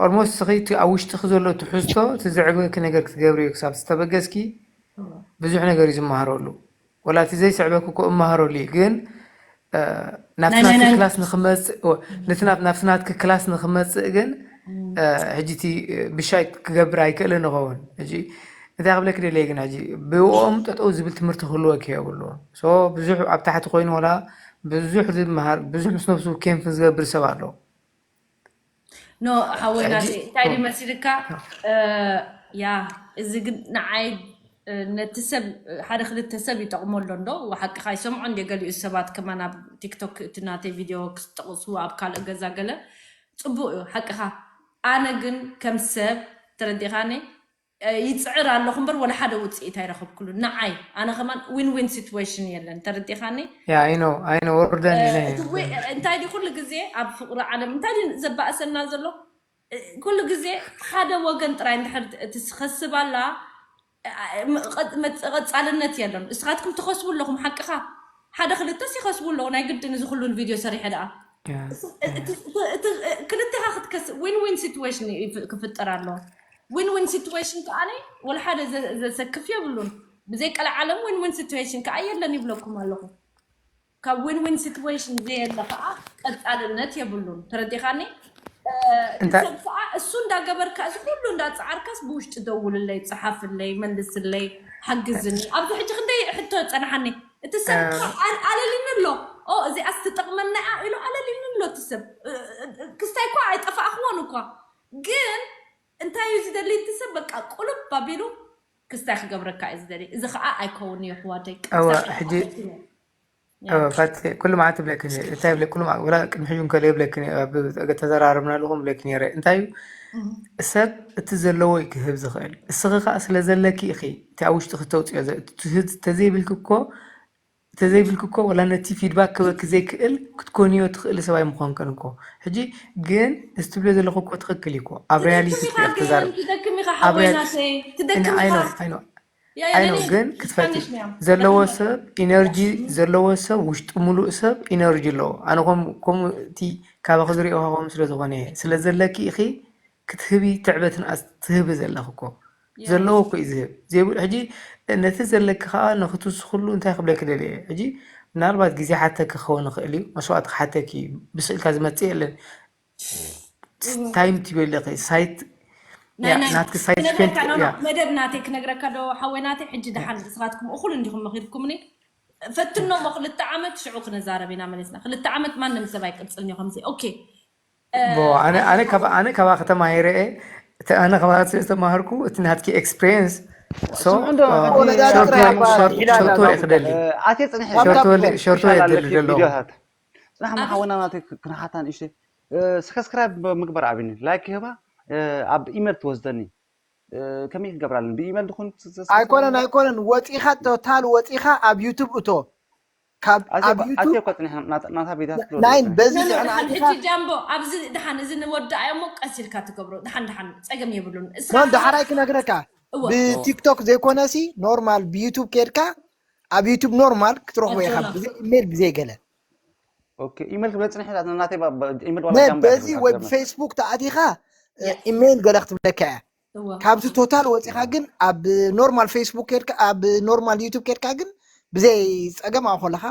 ኦልሞስት እስኺ እቲ ኣብ ውሽጥኺ ዘሎ ትሕዝቶ እቲ ዘዕግበኪ ነገር ክትገብሪ እዩ ክሳብ ዝተበገስኪ ብዙሕ ነገር እዩ ዝመሃረሉ። ወላ እቲ ዘይስዕበክ እኮ እመሃረሉ እዩ፣ ግን ናብቲ ናትኪ ክላስ ንክመፅእ ነቲ ናብቲ ናትኪ ክላስ ንክመፅእ ግን ሕጂ እቲ ብሻይ ክገብር ኣይክእልን ይኸውን። ሕጂ እንታይ ክብለክ ደልየ ግን ሕጂ ብኦም ጠጠው ዝብል ትምህርቲ ክህልወክ የብሉ። ብዙሕ ኣብ ታሕቲ ኮይኑ ወላ ብዙሕ ዝመሃር ብዙሕ ምስ ነብሱ ኬምፍ ዝገብር ሰብ ኣሎ። ኖ ሓወይ ናተይ እንታይ ድዩ መሲልካ? ያ እዚ ግን ንዓይ ነቲ ሰብ ሓደ ክልተ ሰብ ይጠቕሞ ኣሎ እንዶ ሓቅኻ ይሰምዖ እንደ ገሊኡ ሰባት ከማን ኣብ ቲክቶክ እቲ ናተይ ቪድዮ ክስጠቕሱ ኣብ ካልእ ገዛ ገለ ጽቡቕ እዩ ሓቅኻ። ኣነ ግን ከም ሰብ ተረዲኻኒ ይፅዕር ኣለኹ እምበር ወላ ሓደ ውፅኢት ኣይረኸብኩሉን ንዓይ ኣነ ከማን win win situation የለን ተረዲኻኒ። Yeah, I know, I know. ወርደን ኢለ እንታይ ድዩ ኩሉ ግዜ ኣብ ፍቕሪ ዓለም እንታይ ድዩ ዘባእሰና ዘሎ? ኩሉ ግዜ ሓደ ወገን ጥራይ እንድሕር እቲ ዝኸስብ ኣላ ቀፃልነት የለን። እስኻትኩም ትኸስቡ ኣለኹም ሓቅኻ ሓደ ክልተስ ይኸስቡ ኣለኹ ናይ ግድን እዚ ኩሉን ቪድዮ ሰሪሐ ደኣ ክልቴኻ ክትከስ win win situation ክፍጠር ኣለዎ። Win win situation ከዓ ወላ ሓደ ዘሰክፍ የብሉን። ብዘይ ቀልዓለም win win situation ከዓ የለን ይብለኩም ኣለኹ። ካብ win win situation ዘየለ ከዓ ቀፃልነት የብሉን። ተረዲኻኒ? ሰብ ከዓ እሱ እንዳገበርካ እዚ ኩሉ እንዳፀዓርካስ ብውሽጢ ደውልለይ፣ ፀሓፍለይ፣ መልስለይ፣ ሓግዝኒ። ኣብዚ ሕጂ ክንደይ ሕቶ ፀናሓኒ። እቲ ሰብ ኣለሊኒ ኣሎ። እዚኣስ ትጠቕመና እያ ኢሉ ኣለሊኒ ኣሎ እቲ ሰብ። ክስታይ እኳ ኣይጠፋእኽዎን እኳ ግን እንታይ እዩ ዝደሊ እቲ ሰብ በቃ ቁልብ ኣቢሉ ክስታይ ክገብረካ እዩ ዝደሊ። እዚ ከዓ ኣይከውን እዩ ኣሕዋተይ። ሕጂ ፋቲ ኩሉ መዓልቲ ብለክን እየ እንታይ ብለ ኩሉ መዓልቲ ወላ ቅድሚ ሕጂ እንከሎ ይብለክን እየ ኣብ ተዘራረብና ኣለኹም ብለክን እየ እንታይ እዩ ሰብ እቲ ዘለዎ እዩ ክህብ ዝኽእል እስኺ ከዓ ስለ ዘለኪ ኢኺ እቲ ኣብ ውሽጢ ክተውፅዮ ተዘይብልኪ እኮ ተዘይብልኪ እኮ ወላ ነቲ ፊድባክ ክበኪ ዘይክእል ክትኮንዮ ትኽእሊ ሰብ ኣይምኾንክን እኮ ሕጂ ግን እዚ ትብልዮ ዘለኹ እኮ ትኽክል እዩ እኮ ኣብ ሪያሊቲ እኮ እያ ክትዛረብ ትደክም ኢኻ ሓወይ ናተይ ትደክም ኢኻ I know ግን ክትፈቲ ዘለዎ ሰብ ኢነርጂ ዘለዎ ሰብ ውሽጡ ሙሉእ ሰብ ኢነርጂ ኣለዎ ኣነ ከምኡ እቲ ካባኺ ዝሪኦ ከምኡ ስለ ዝኾነ እየ ስለ ዘለኪ ኢኺ ክትህቢ ትዕበትን ትህቢ ዘለኺ እኮ ዘለዎ እኮ እዩ ዝህብ ዘይብሉ ሕጂ ነቲ ዘለኪ ከዓ ንክትውስኽሉ እንታይ ክብለኪ ደልየ ሕጂ ምናልባት ግዜ ሓተኪ ክኸውን ይኽእል እዩ መስዋእቲ ክሓተኪ እዩ ብስእልካ ዝመፅእ የለን time ትብል ኣለኺ site ናትኪ site መደብ ናተይ ክነግረካ ዶ ሓወይ ናተይ ሕጂ ደሓን ንስኻትኩም እኹል እንዲኹም መኺርኩምኒ ፈትኖ ሞ ክልተ ዓመት ሽዑ ክነዛረብ ኢና መለስና ክልተ ዓመት ማንም ሰብ ኣይቅፅልን እዩ ከምዚ okay ኣነ ካባኻ ተማሂረ ኣነ ካባኻ ዝተማሃርኩ እቲ ናትኪ experience ሸርቶ የክደሊ ሸርቶ የደሊ ዘሎ ፅናሕ ሓወና ናተይ ክንሓታ ንእሽተይ subscribe ምግባር ኣብኒ like ይህባ ኣብ ኢመል ትወስደኒ ከመይ ክገብራለን ብኢመል ድኹን ኣይኮነን ኣይኮነን ወፂኻ total ወፂኻ ኣብ YouTube እቶ ካብ ኣብ YouTube ናይን በዚ ዝዕና ሕጂ ጃምቦ ኣብዚ ድሓን እዚ ንወዳእ እሞ ቀስ ኢልካ ትገብሮ ድሓን ድሓን ፀገም የብሉን እስኻ ዳሓራይ ክነግረካ ብቲክቶክ ዘይኮነሲ ኖርማል ብዩቱብ ከድካ ኣብ ዩቱብ ኖርማል ክትረኽቦ ኢኻ ብዘይ ኢሜል ብዘይ ገለ ኢሜል ክብለ ፅንሕ ኢላ ናተይ ኢሜል ዋላ ጃምቦ በዚ ወይ ብፌስቡክ ተኣቲኻ ኢሜል ገለ ክትብለካ እያ እወ። ካብዚ ቶታል ወፂኻ ግን ኣብ ኖርማል ፌስቡክ ከድካ ኣብ ኖርማል ዩቱብ ከድካ ግን ብዘይ ፀገም ኣብ ከለኻ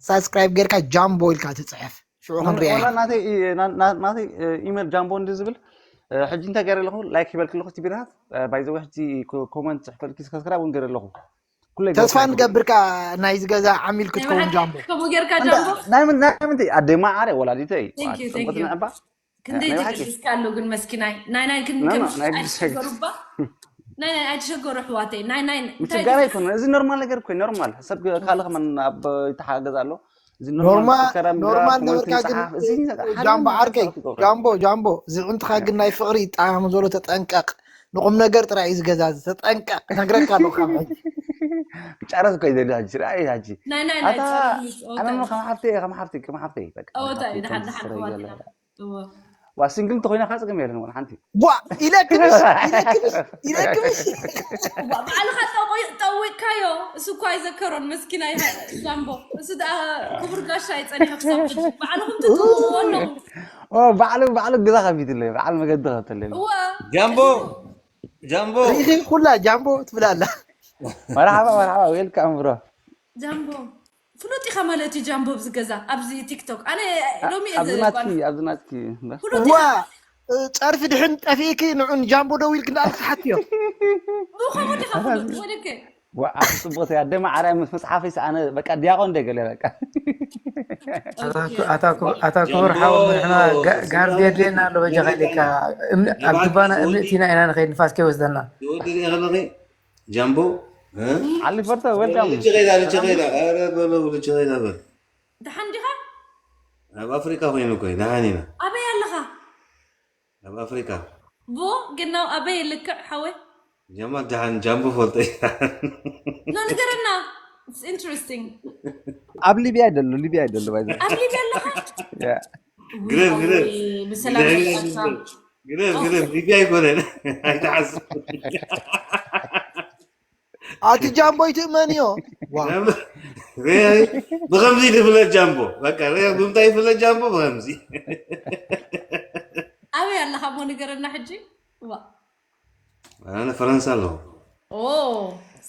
ሳብስክራይብ ጌርካ ጃምቦ ኢልካ ትፅሕፍ ሽዑ ክንሪኣ ኢና። ዋላ ናተይ ኢ- ና- ና- ናተይ እ፣ ኢሜል ጃምቦ እንዲ ዝብል እ፣ ሕጂ እንታይ ገይረ ኣለኹ ላይክ ይበልክ ኣለኹ እቲ ቪድዮታት ባይዘወ ሕጂ ኮ- ኮመንት ፅሕፈልኪ ሰብስክራይብ እውን ገይረ ኣለኹ ኩለይ ተስፋ ገይረ ኣለኹ። ንገብርካ ናይዚ ገዛ ዓሚል ክትከውን ጃምቦ ከምኡ ጌርካ ጃምቦ ናይ ምን- ናይ ምንታይ ኣደይ ማዓረ ወላዲተይ Thank you, thank you. ክንደይ ትግርዝካ ኣሎ ግን መስኪናይ ናይ ናይ ግን No, no, ከምሽ ናይ ኣይትሸገሩ እባ ናይ ናይ ኣይትሸገሩ ኣሕዋተይ ናይ ናይ እንታይ ምችጋር ኣይኮነ እዚ ኖርማል ነገር እኮ ኖርማል ሰብ ካልእ ከማን ኣብ ይተሓገዝ ኣሎ እዚ ኖርማል ኖርማል ኖርማል ነበርካ ግን ጃምቦ ዓርከይ ጃምቦ ጃምቦ ዝዕንትኻ ግን ናይ ፍቕሪ ይጠዓም ዘሎ ተጠንቀቕ ንቁም ነገር ጥራይ እዩ ዝገዛዚ ተጠንቀቕ ነግረካ ኣለኹ ካብ ሕጂ ጨረስ እኮ ይደሊ ሕጂ ርኣይ ሕጂ ናይ ናይ ናይ ኣታ ጸርዩ ኣነ ጸወታ ከም ሓፍተይ ከም ሓፍተይ ከም ሓፍተይ ከም ሓፍተይ በቃ ጸወታ እዩ ድሓን ድሓን ስረይ ክዋት ገለ ኢና እወ ዋ ሲንግል እንተኾይና ከዓ ፀገም የለን ወላ ሓንቲ ቧ ኢለክምሽ ኢለክምሽ ኢለክምሽ ዋ፣ ባዕልኻ ጠዊ- ጠዊቕካዮ እሱ እኳ ኣይዘከሮን መስኪና ይሃ- ጃምቦ እሱ ደኣ ክቡር ጋሻ ይፀኒሑ ክሳብ ሕጂ ባዕልኹም ትጥውቕዎ ኣለኹም ኦ፣ ባዕሉ ባዕሉ ገዛ ከፊትለይ ባዕሉ መገዲ ከፍተለይ እወ ጃምቦ ጃምቦ ሪኺ ኩላ ጃምቦ ትብላ ኣላ መርሓባ መርሓባ፣ ዌልካም ብሮ። ጃምቦ ፍሉጥ ኢኻ ማለት እዩ። ጃምቦ ኣብዚ ገዛ ኣብዚ ቲክቶክ ኣነ ሎሚ እየ ኣብዚ ዘ- ናትኪ ኣብዚ ናትኪ ፍሉጥ ዋ ኢኻ እ፣ ጸርፊ ድሕን ጠፊእኪ ንዑ ንጃምቦ ደው ኢልክ እንዳኣልክ ትሓትዮ። ብኸምኡ ዲኻ ፍሉጥ ወደከ ወዓ ጽቡቅ እያ። ደማ ዓራይ ምስ መጽሓፈይ ሰኣነ በቃ ዲያቆን ደገለ በቃ ኣታ ክቡር ሓው ንሕና ጋርድ የድልየና ኣሎ። በጃኻ ኢለካ ኣብ ጅባና እምኒ እቲና ኢና ንኸይድ ንፋስ ከይወስደና። ዝወዲ ሪኢ ከለኺ ጃምቦ እ? ዓሊ ፈርተ ዌልካም። ልቺ ከይዳ ልቺ ከይዳ ኧረ በለው ልቺ ከይዳ በል ደሓን ዲኻ? ኣብ ኣፍሪካ ኮይኑ እኮ እዩ ደሓን ኢና ኣበይ ኣለኻ? ኣብ ኣፍሪካ ቦ ግናው ኣበይ ልክዕ ሓወይ? ጀማል ደሓን ጃምቦ ፈልጦ እዩ። ኖ ንገረና። It's interesting። ኣብ ሊብያ ይደሉ ሊብያ ይደሉ ባይዘ ኣብ ሊብያ ኣለኻ? ግረብ ግረብ ብሰላም ይመጣልካ። ግረብ ግረብ ሊብያ ኣይኮነን ኣይትሓስብ። ኣቲ ጃምቦ ይትእመንዮ። ዋ ብከምዚ ዝፍለጥ ጃምቦ በቃ ብምንታይ ይፍለጥ ጃምቦ ብከምዚ ኣበይ ኣለኻ እሞ ንገረና ሕጂ። ዋ። ኣነ ፈረንሳ ኣለኹ። Oh,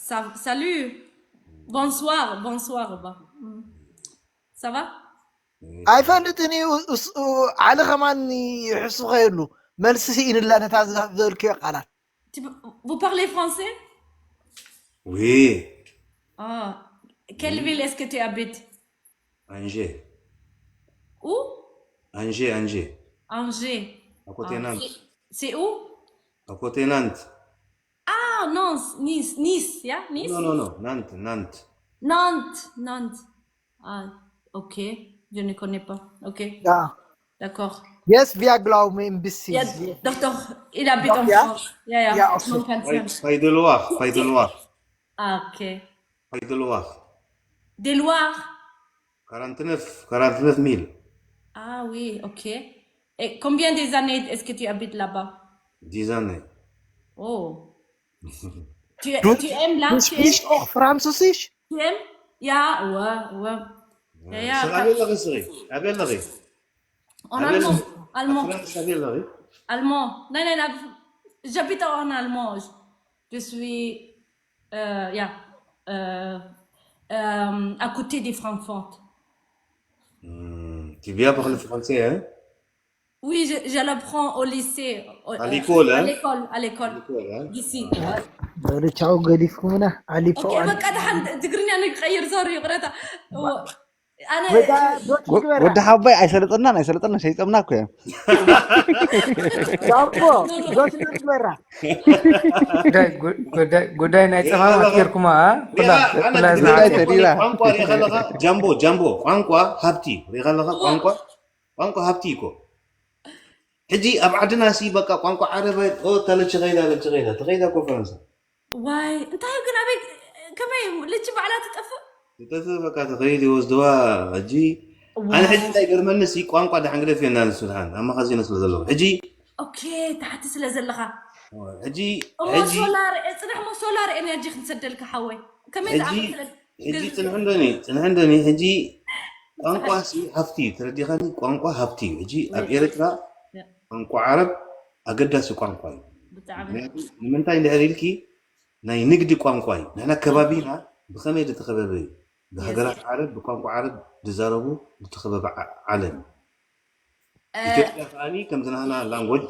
sa- salut. Bonsoir, bonsoir. Bah. Mm. Ça va? ኣይፈልጥን እዩ። እሱ ዓሊ ከማን ይሕሱ ከየሉ መልሲ ስኢንላ ነታ ዝበልክዮ ቃላት Tu peux- Vous parlez français? Oui. Ah. Quelle ville est-ce que tu habites? Angers. Où? Angers, Angers. Angers. À côté Ah, Nantes. c'est- C'est où? À côté Nantes. Ah non, Nice, Nice, yeah, Nice. Non, non, non, Nantes, Nantes. Nantes, Nantes. Ah, ok. Je ne connais pas. Ok. ያ D'accord. የስ ቪያግላው ሜምብሲ Il y a docteur, il habite en Yeah. France. Yeah, yeah. Yeah, also. Mon cancer. Paille de Loire, Paille de Loire. Ah, ok. Paille de Loire. Des Loirs. Quarante-neuf, quarante-neuf mille. Ah oui, ok. Et combien des années est-ce que tu habites là-bas? Dix années. Oh. Tu, tu aimes là? Tu aimes? ስፒሽ ኦክ ፍራንሱሲሽ Tu aimes? Yeah, ouais, ouais. Yeah, yeah, ስለ pas- ኣበይ ኣለኺ ስሪ ኣበይ ኣለኺ En Ah, allemand. mais- Allemand. ፍራንስ ኣበይ ኣለኺ Allemand. Non, non, non. J'habite en Allemagne. Je suis. Euh, yeah. Euh, euh, à côté de Francfort. tu viens parler français hein Oui, je, je l'apprends au lycée. Au- À euh, l'école, À hein l'école, à l'école. L'école, hein D'ici. በልቻው ገዲፍኩምና ኣሊፎ Ok, በቃ ደሓን ትግርኛ ንቀይር ዞር ይቕረታ። ወዳ ዶች ግበራ ወዲ ሓባይ ኣይሰለጠናን ኣይሰለጠና ሸይጠምና እኮ እዮም ዳቦ ዶች ግበራ ጉዳይ- ጉዳይ- ጉዳይ ናይ ፀማም ኣትገርኩማ ኩላ ሪኻ- ኣነ ኩላ ትግርኛ ዝሓ- ተሪራ። ቋንቋ ሪኻ ኣለኻ ጃምቦ ጃምቦ ቋንቋ ሃብቲ ሪኻ ኣለኻ ቋንቋ ቋንቋ ሃብቲ እኮ ሕጂ ኣብ ዓድና ሲ በቃ ቋንቋ ዓረብ ኣይ- ኦ፣ እታ ልቺ ከይዳ ልቺ ከይዳ ተኸይዳ እኮ ፈረንሳ ዋይ እንታይ ግን ኣበይ ከመይ ልቺ ባዕላ ትጠፍእ? ትጠፍእ በቃ ተኸይድ ይወስድዋ ሕጂ ኣነ ሕጂ እንታይ ገርመኒ ሲ ቋንቋ ደሓን ግደፍ የና ንሱ ደሓን ኣብ መኻዚኖ ስለ ዘለኹ ሕጂ ኦኬ ታሕቲ ስለ ዘለኻ ሕጂ እሞ ሕጂ ሶላር ጽናሕ እሞ ሶላር ኤነርጂ ክንሰደልካ ሓወይ ከመይ ሕጂ ዝኣመሰለ ሕጂ ጽንሕ እንደኒ ጽንሕ እንደኒ ሕጂ ቋንቋ ሲ ሃብቲ እዩ ተረዲኻኒ ቋንቋ ሃብቲ እዩ ሕጂ ኣብ ኤርትራ ቋንቋ ዓረብ ኣገዳሲ ቋንቋ እዩ ብጣዕሚ ምክንያቱ ንምንታይ እንድሕር ኢልኪ ናይ ንግዲ ቋንቋ እዩ ንሕና ከባቢና ብኸመይ ዝተኸበበ እዩ ብሃገራት ዓረብ ብቋንቋ ዓረብ ዝዛረቡ ዝተኸበበ ዓ- ዓለም እዩ እ፣ ኢትዮጵያ ከዓኒ ከምዚ ናህና ላንጎጅ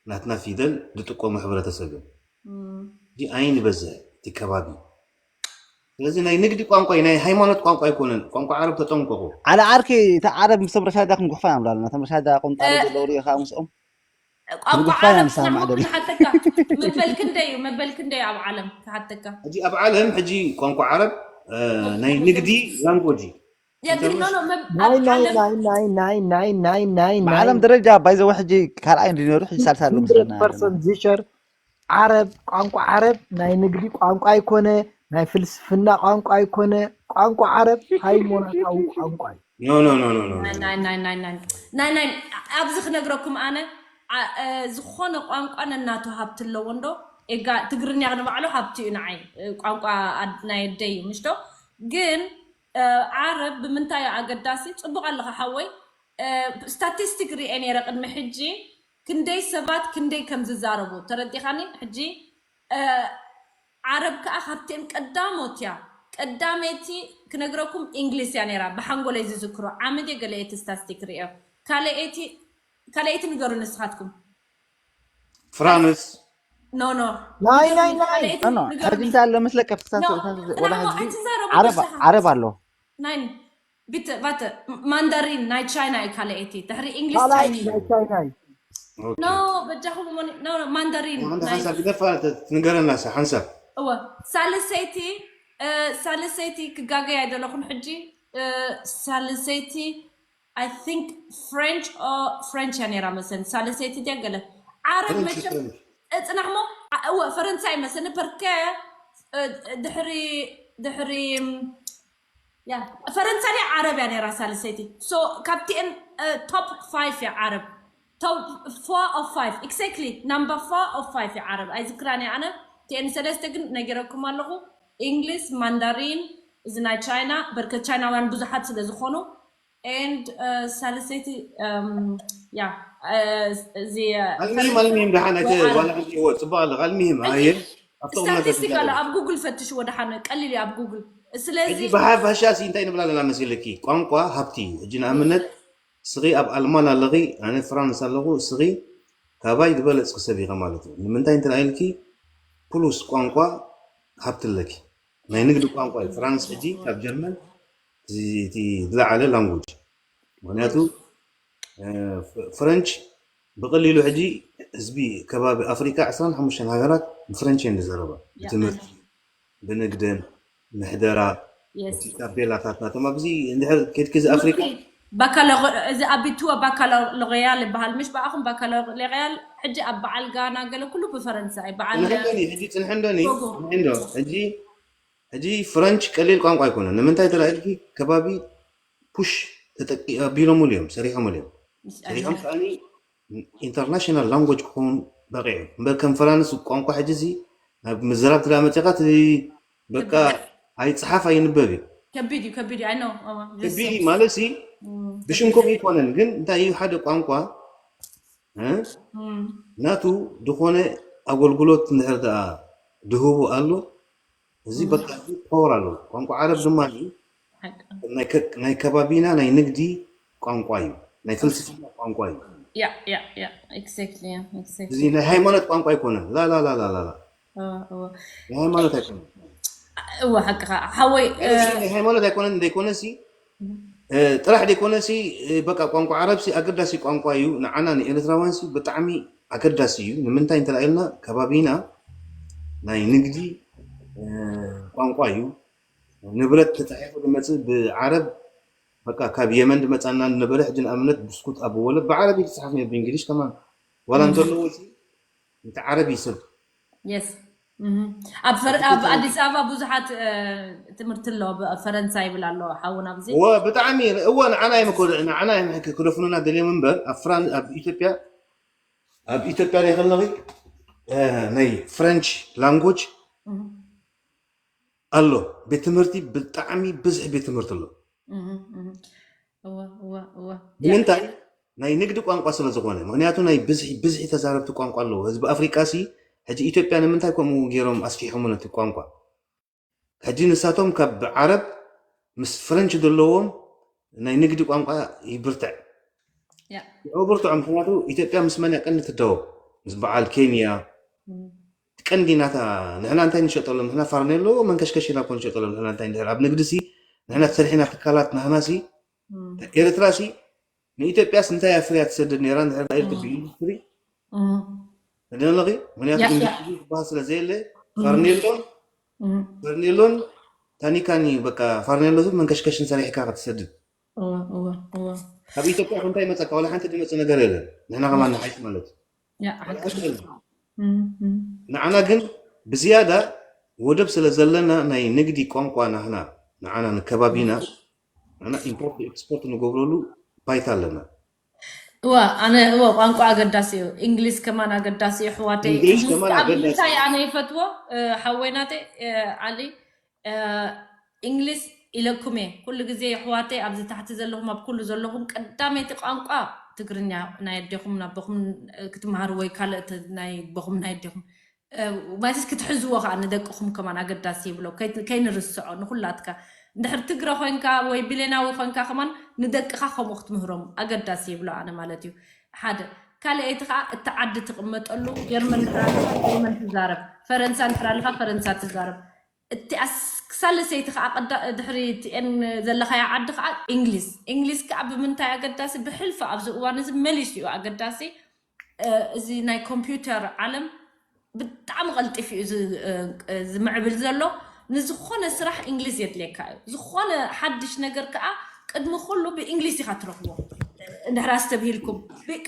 ናትና ፊደል ዝጥቀሙ ሕብረተሰብ እዮም እም፣ እዚ ኣይንበዝሕ እቲ ከባቢ ስለዚ ናይ ንግዲ ቋንቋ እዩ ናይ ሃይማኖት ቋንቋ ኣይኮነን ቋንቋ ዓረብ ተጠንቀቁ ዓለ ዓርኪ እታ ዓረብ ምስቶም ረሻዳ ክንጉሕፋ ኢና ብላለና እቶም ረሻዳ ቁምጣ ዘለዉ ሪኢኻ ምስኦም ቋንቋ ንጉፋይ ዓረብ ንስማዕ ጽናሕ ደሊ ንሓተካ መበል ክንደይ እዩ መበል ክንደይ ኣብ ዓለም ክሓተካ ሕጂ ኣብ ዓለም ሕጂ ቋንቋ ዓረብ እ፣ ናይ ንግዲ ላንጎጅ እዩ የግድ ኖ ኖ መብ- ኣብ ናይ ናይ ዓለም ናይ ናይ ናይ ናይ ናይ ናይ ናይ ብዓለም ደረጃ ባይዘወ ሕጂ ካልኣይ እንዲነሩ ሕጂ ሳልሳ ኣሎ ምስለና ፐርሰንት ዚሸር ዓረብ ቋንቋ ዓረብ ናይ ንግዲ ቋንቋ ኣይኮነ ናይ ፍልስፍና ቋንቋ ኣይኮነ ቋንቋ ዓረብ ሃይማኖታዊ ቋንቋ እዩ ኖ ኖ ኖ ኖ ኖ ናይ ናይ ናይ ናይ ናይ ናይ ናይ ኣብዚ ክነግረኩም ኣነ ዓ- እ፣ ዝኾነ ቋንቋ ነናቱ ሃብቲ ኣለዎ እንዶ ኤጋ ትግርኛ ንባዕሉ ሃብቲ እዩ ንዓይ እ፣ ቋንቋ ኣድ- ናይ ኣደይ እዩ ምሽዶ ግን እ፣ ዓረብ ብምንታይ እዩ ኣገዳሲ ጽቡቕ ኣለኻ ሓወይ እ፣ ስታቲስቲክ ርኤ ነይረ ቅድሚ ሕጂ ክንደይ ሰባት ክንደይ ከም ዝዛረቡ ተረዲኻኒ ሕጂ እ፣ ዓረብ ከዓ ካብተን ቀዳሞት እያ። ቀዳመይቲ ክነግረኩም እንግሊዝ እያ ነይራ፣ ብሓንጎለይ ዝዝክሮ። ዓመት እየ ገለ እቲ ስታስቲክ ርእዮ። ካልኣይቲ ካልኣይቲ ንገሩ ንስኻትኩም። ፍራንስ ኖ ኖ ናይ ናይ ናይ ካልኣይቲ ኖ ንገሩ ሕጂ እንታይ ኣሎ መስለካ ኣብቲ ኖ ሳስታ ወላ ቅድሞ ሕጂ ኣይትዛረቡ ዓረብ ንስኻ። ዓረብ ኣሎ ናይን ቢት ባተ ማንዳሪን ናይ ቻይና እዩ። ካልኣይቲ ድሕሪ እንግሊዝ ካልኣይ ቻይና እዩ። ናይ ቻይና እዩ። ኖ በጃኹም ሞኒ ኖ ኖ ማንዳሪን ሓንቲ ናይ ሓንሳብ ግደፋ ትንገረና ሳ ሓንሳብ እወ ሳልሰይቲ እ፣ ሳልሰይቲ ክጋገይ ኣይደለኹን ሕጂ እ፣ ሳልሰይቲ I think French ኦ French እያ ነይራ መሰለኒ። ሳልሰይቲ ድያ ገለ ዓረብ ፍረንች መቸም ፍረንች እጽናሕሞ አ- እወ ፈረንሳይ መሰለኒ ፐርከ እ፣ ድሕሪ ድሕሪ ም፣ ያ ፈረንሳ ድያ ዓረብ እያ ነይራ ሳልሰይቲ። So ካብቲኤን top five እያ ዓረብ። Top four of five exactly number four of five እያ ዓረብ። ኣይዝክራን እየ ኣነ። ቲኤን ሰለስተ ግን ነጊረኩም ኣለኹ። እንግሊዝ ማንዳሪን፣ እዚ ናይ ቻይና፣ በርከት ቻይናውያን ብዙሓት ስለ ዝኾኑ። And ሳልሰይቲ ያ እዚ ኣልሚሂም ኣልሚሂም ደሓን ኣይተ ዋላ ሓንቲ ይወ ፅቡቅ ኣለካ ኣልሚሂም ኣየ ኣብቶም ነገር ስታቲስቲክ ኣሎ ኣብ ጉግል ፈትሽ ወደሓነ ቀሊል እዩ ኣብ ጉግል። ስለዚ ሕጂ ብሓፈሻ ሲ እንታይ ንብል ኣለና መሲልኪ? ቋንቋ ሃብቲ እዩ። ሕጂ ንኣብነት እስኺ ኣብ ኣልማን ኣለኺ፣ ኣነ ፍራንስ ኣለኹ፣ እስኺ ካባይ ዝበለፅኪ ሰብ ኢኻ ማለት እዩ። ንምንታይ እንተ ኢልኪ ፕሉስ ቋንቋ ሃብቲ ኣለኪ። ናይ ንግዲ ቋንቋ እዩ። ፍራንስ ሕጂ ካብ ጀርመን እቲ እቲ ዝለዓለ ላንጉጅ። ምክንያቱ እ፣ ፍረንች ብቐሊሉ ሕጂ ህዝቢ ከባቢ ኣፍሪካ ዕስራን ሓሙሽተን ሃገራት ብፍረንች እየን ዝዛረባ። ያ ብትምህርቲ፣ ብንግድን፣ ምሕደራ፣ የስ እቲ ታቤላታት ናቶም ኣብዚ እንድሕር ኬድኪ እዚ ኣፍሪካ ባካሎሬ እዚ ኣቢትዎ ባካሎሬያል ይበሃል ምሽ ብኣኹም ባካሎሬያል ሕጂ ኣብ በዓል ጋና ገለ ኩሉ ብፈረንሳይ በዓል ፅንሕንዶኒ ሕጂ ፅንሕንዶኒ ቶጎ ፅንሕንዶ ሕጂ ሕጂ ፍረንች ቀሊል ቋንቋ ኣይኮነን። ንምንታይ ተላኢልኪ ከባቢ ፑሽ ተጠቂ ኣቢሎምሉ እዮም ሰሪሖምሉ እዮም ሰሪሖም ከዓኒ ኢንተርናሽናል ላንጎጅ ክኸውን በቂዑ እምበር ከም ፈራንስ ቋንቋ ሕጂ እዚ ናብ ምዝራብ ትዳ መፂኻ እቲ በቃ ኣይፅሓፍ ኣይንበብ እዩ ከቢድ እዩ ከቢድ እዩ I know ከቢድ እዩ ማለት ሲ ብሽምኩም ይኮነን ግን እንታይ እዩ ሓደ ቋንቋ እ? ናቱ ዝኾነ ኣገልግሎት እንድሕር ደኣ ድህቡ ኣሎ እዚ በቃ እዚ ፓወር ኣሎ ቋንቋ ዓረብ ድማ እዩ ናይ ከ- ናይ ከባቢና ናይ ንግዲ ቋንቋ እዩ ናይ ፍልስፍና ቋንቋ እዩ ያ ያ ያ exactly yeah exactly እዚ ናይ ሃይማኖት ቋንቋ ኣይኮነን ላላላላላ እወ እወ ናይ ሃይማኖት ኣይኮነን እወ ሓቅኻ ሓወይ እ፣ እዚ ናይ ሃይማኖት ኣይኮነን እንደይኮነ ሲ እ፣ ጥራሕ ደይኮነ ሲ እ፣ በቃ ቋንቋ ዓረብ ሲ ኣገዳሲ ቋንቋ እዩ ንዓና ንኤርትራውያን ሲ ብጣዕሚ ኣገዳሲ እዩ ንምንታይ እንተላኢልና ከባቢና ናይ ንግዲ እ፣ ቋንቋ እዩ ንብረት ተፃሒፉ ዝመፅእ ብዓረብ በቃ ካብ የመን ዝመፃና ዝነበረ ሕጂ ንኣብነት ብስኩት ኣብ ወለ ብዓረብ እዩ ዝፅሓፍ ነይሩ ብእንግሊሽ ከማን ዋላ እንተለዎ ሲ እቲ ዓረብ ይስብ የስ ኣብ ፈረ- ኣብ ኣዲስ ኣበባ ብዙሓት እ፣ ትምህርቲ ኣሎ ብ- ፈረንሳ ይብል ኣሎ ሓውና ኣብዚ እወ ብጣዕሚ እወ ንዓና እዮም ክደ- ንዓና እዮም ክደፍኑና ደልዮም እምበር ኣብ ፍራን ኣብ ኢትዮጵያ ኣብ ኢትዮጵያ ናይ ከለኺ እ፣ ናይ ፍረንች ላንጎጅ ኣሎ ቤት ትምህርቲ ብጣዕሚ ብዝሒ ቤት ትምህርቲ ኣሎ እወ እወ እወ ንምንታይ ናይ ንግዲ ቋንቋ ስለ ዝኾነ ምክንያቱ ናይ ብዝሒ ብዝሒ ተዛረብቲ ቋንቋ ኣለዎ ህዝቢ ኣፍሪቃ ሲ ሕጂ ኢትዮጵያ ንምንታይ ከምኡ ገይሮም ኣስፊሖም ነቲ ቋንቋ ሕጂ ንሳቶም ካብ ዓረብ ምስ ፍረንች ዘለዎም ናይ ንግዲ ቋንቋ ይብርትዕ ያ ይዕብርትዖም ምክንያቱ ኢትዮጵያ ምስ መን ቀንዲ ትደወብ ምስ በዓል ኬንያ ቀንዲ ናታ ንሕና እንታይ ንሸጠሎም ንሕና ፋርኔሎ መንከሽከሽ ኢና ኮ ንሸጠሎም ንሕና እንታይ ንድሕር ኣብ ንግዲ ሲ ንሕና ተሰሪሕና ትካላት ናህና ሲ ኤርትራ ሲ ንኢትዮጵያ ሲ እንታይ ኣፍርያ ትሰድድ ነራ ንድሕር ኢልክ ብኢንዱስትሪ ተደለኺ ምክንያቱ ያ፣ ያ። ኢንዱስትሪ ዝበሃል ስለ ዘየለ ፋርኔሎን ፋርኔሎን ታኒካን እዩ በቃ ፋርኔሎ መንከሽከሽን ሰሪሕካ ክትሰድድ እወ እወ እወ ካብ ኢትዮጵያ እንታይ መፀካ ዋላ ሓንቲ ዝመፅ ነገር የለን ንሕና ከማን ንሓይሽ ማለት እዩ ያ ዋላ ሓቂ ሓንቲ የለን እም፣ እም። ንዓና ግን ብዝያዳ ወደብ ስለ ዘለና ናይ ንግዲ ቋንቋ ናህና ንዓና ንከባቢና ንዓና ኢምፖርት ኤክስፖርት ንገብረሉ ባይታ ኣለና እወ ኣነ እወ ቋንቋ ኣገዳሲ እዩ እንግሊዝ ከማን ኣገዳሲ እዩ ኣሕዋተይ እንግሊዝ እንግሊዝ ከማን ኣብ ኣገዳሲ ምንታይ እዩ። ኣነ ይፈትዎ እ፣ ሓወይ ናተይ እ፣ ዓሊ እ፣ እንግሊዝ ኢለኩም እየ ኩሉ ግዜ ኣሕዋተይ ኣብዚ ታሕቲ ዘለኹም ኣብ ኩሉ ዘለኹም ቀዳመይቲ ቋንቋ ትግርኛ ናይ ኣዴኹም ናቦኹም እ፣ ክትመሃሩ ወይ ካልእ ተ- ናይ ቦኹም ናይ ኣዴኹም ማለትስ ክትሕዝዎ ከዓ ንደቅኹም ከማን ኣገዳሲ ይብሎ። ከይት- ከይንርስዖ ንኩላትካ፣ እንድሕር ትግረ ኮንካ ወይ ብሌናዊ ኮንካ ከማን ንደቅኻ ከምኡ ክትምህሮም ኣገዳሲ ይብሎ ኣነ ማለት እዩ። ሓደ ካልኣይቲ ከዓ እቲ ዓዲ ትቕመጠሉ፣ ጀርመን እንድሕር ኣለኻ ጀርመን ትዛረብ፣ ፈረንሳ እንድሕር ኣለኻ ፈረንሳ ትዛረብ። እቲ ኣስ- ሳልሰይቲ ከዓ ቀዳ- ድሕሪ ቲኤን ዘለኻያ ዓዲ ከዓ እንግሊዝ። እንግሊዝ ከዓ ብምንታይ ኣገዳሲ? ብሕልፊ ኣብዚ እዋን እዚ መሊሱ እዩ ኣገዳሲ። እዚ ናይ ኮምፒውተር ዓለም ብጣዕሚ ቀልጢፍ እዩ ዝምዕብል ዘሎ። ንዝኾነ ስራሕ እንግሊዝ የድልየካ እዩ። ዝኾነ ሓድሽ ነገር ከዓ ቅድሚ ኩሉ ብእንግሊዝ ኢኻ ትረኽቦ። እንድሕር ኣስተብሂልኩም፣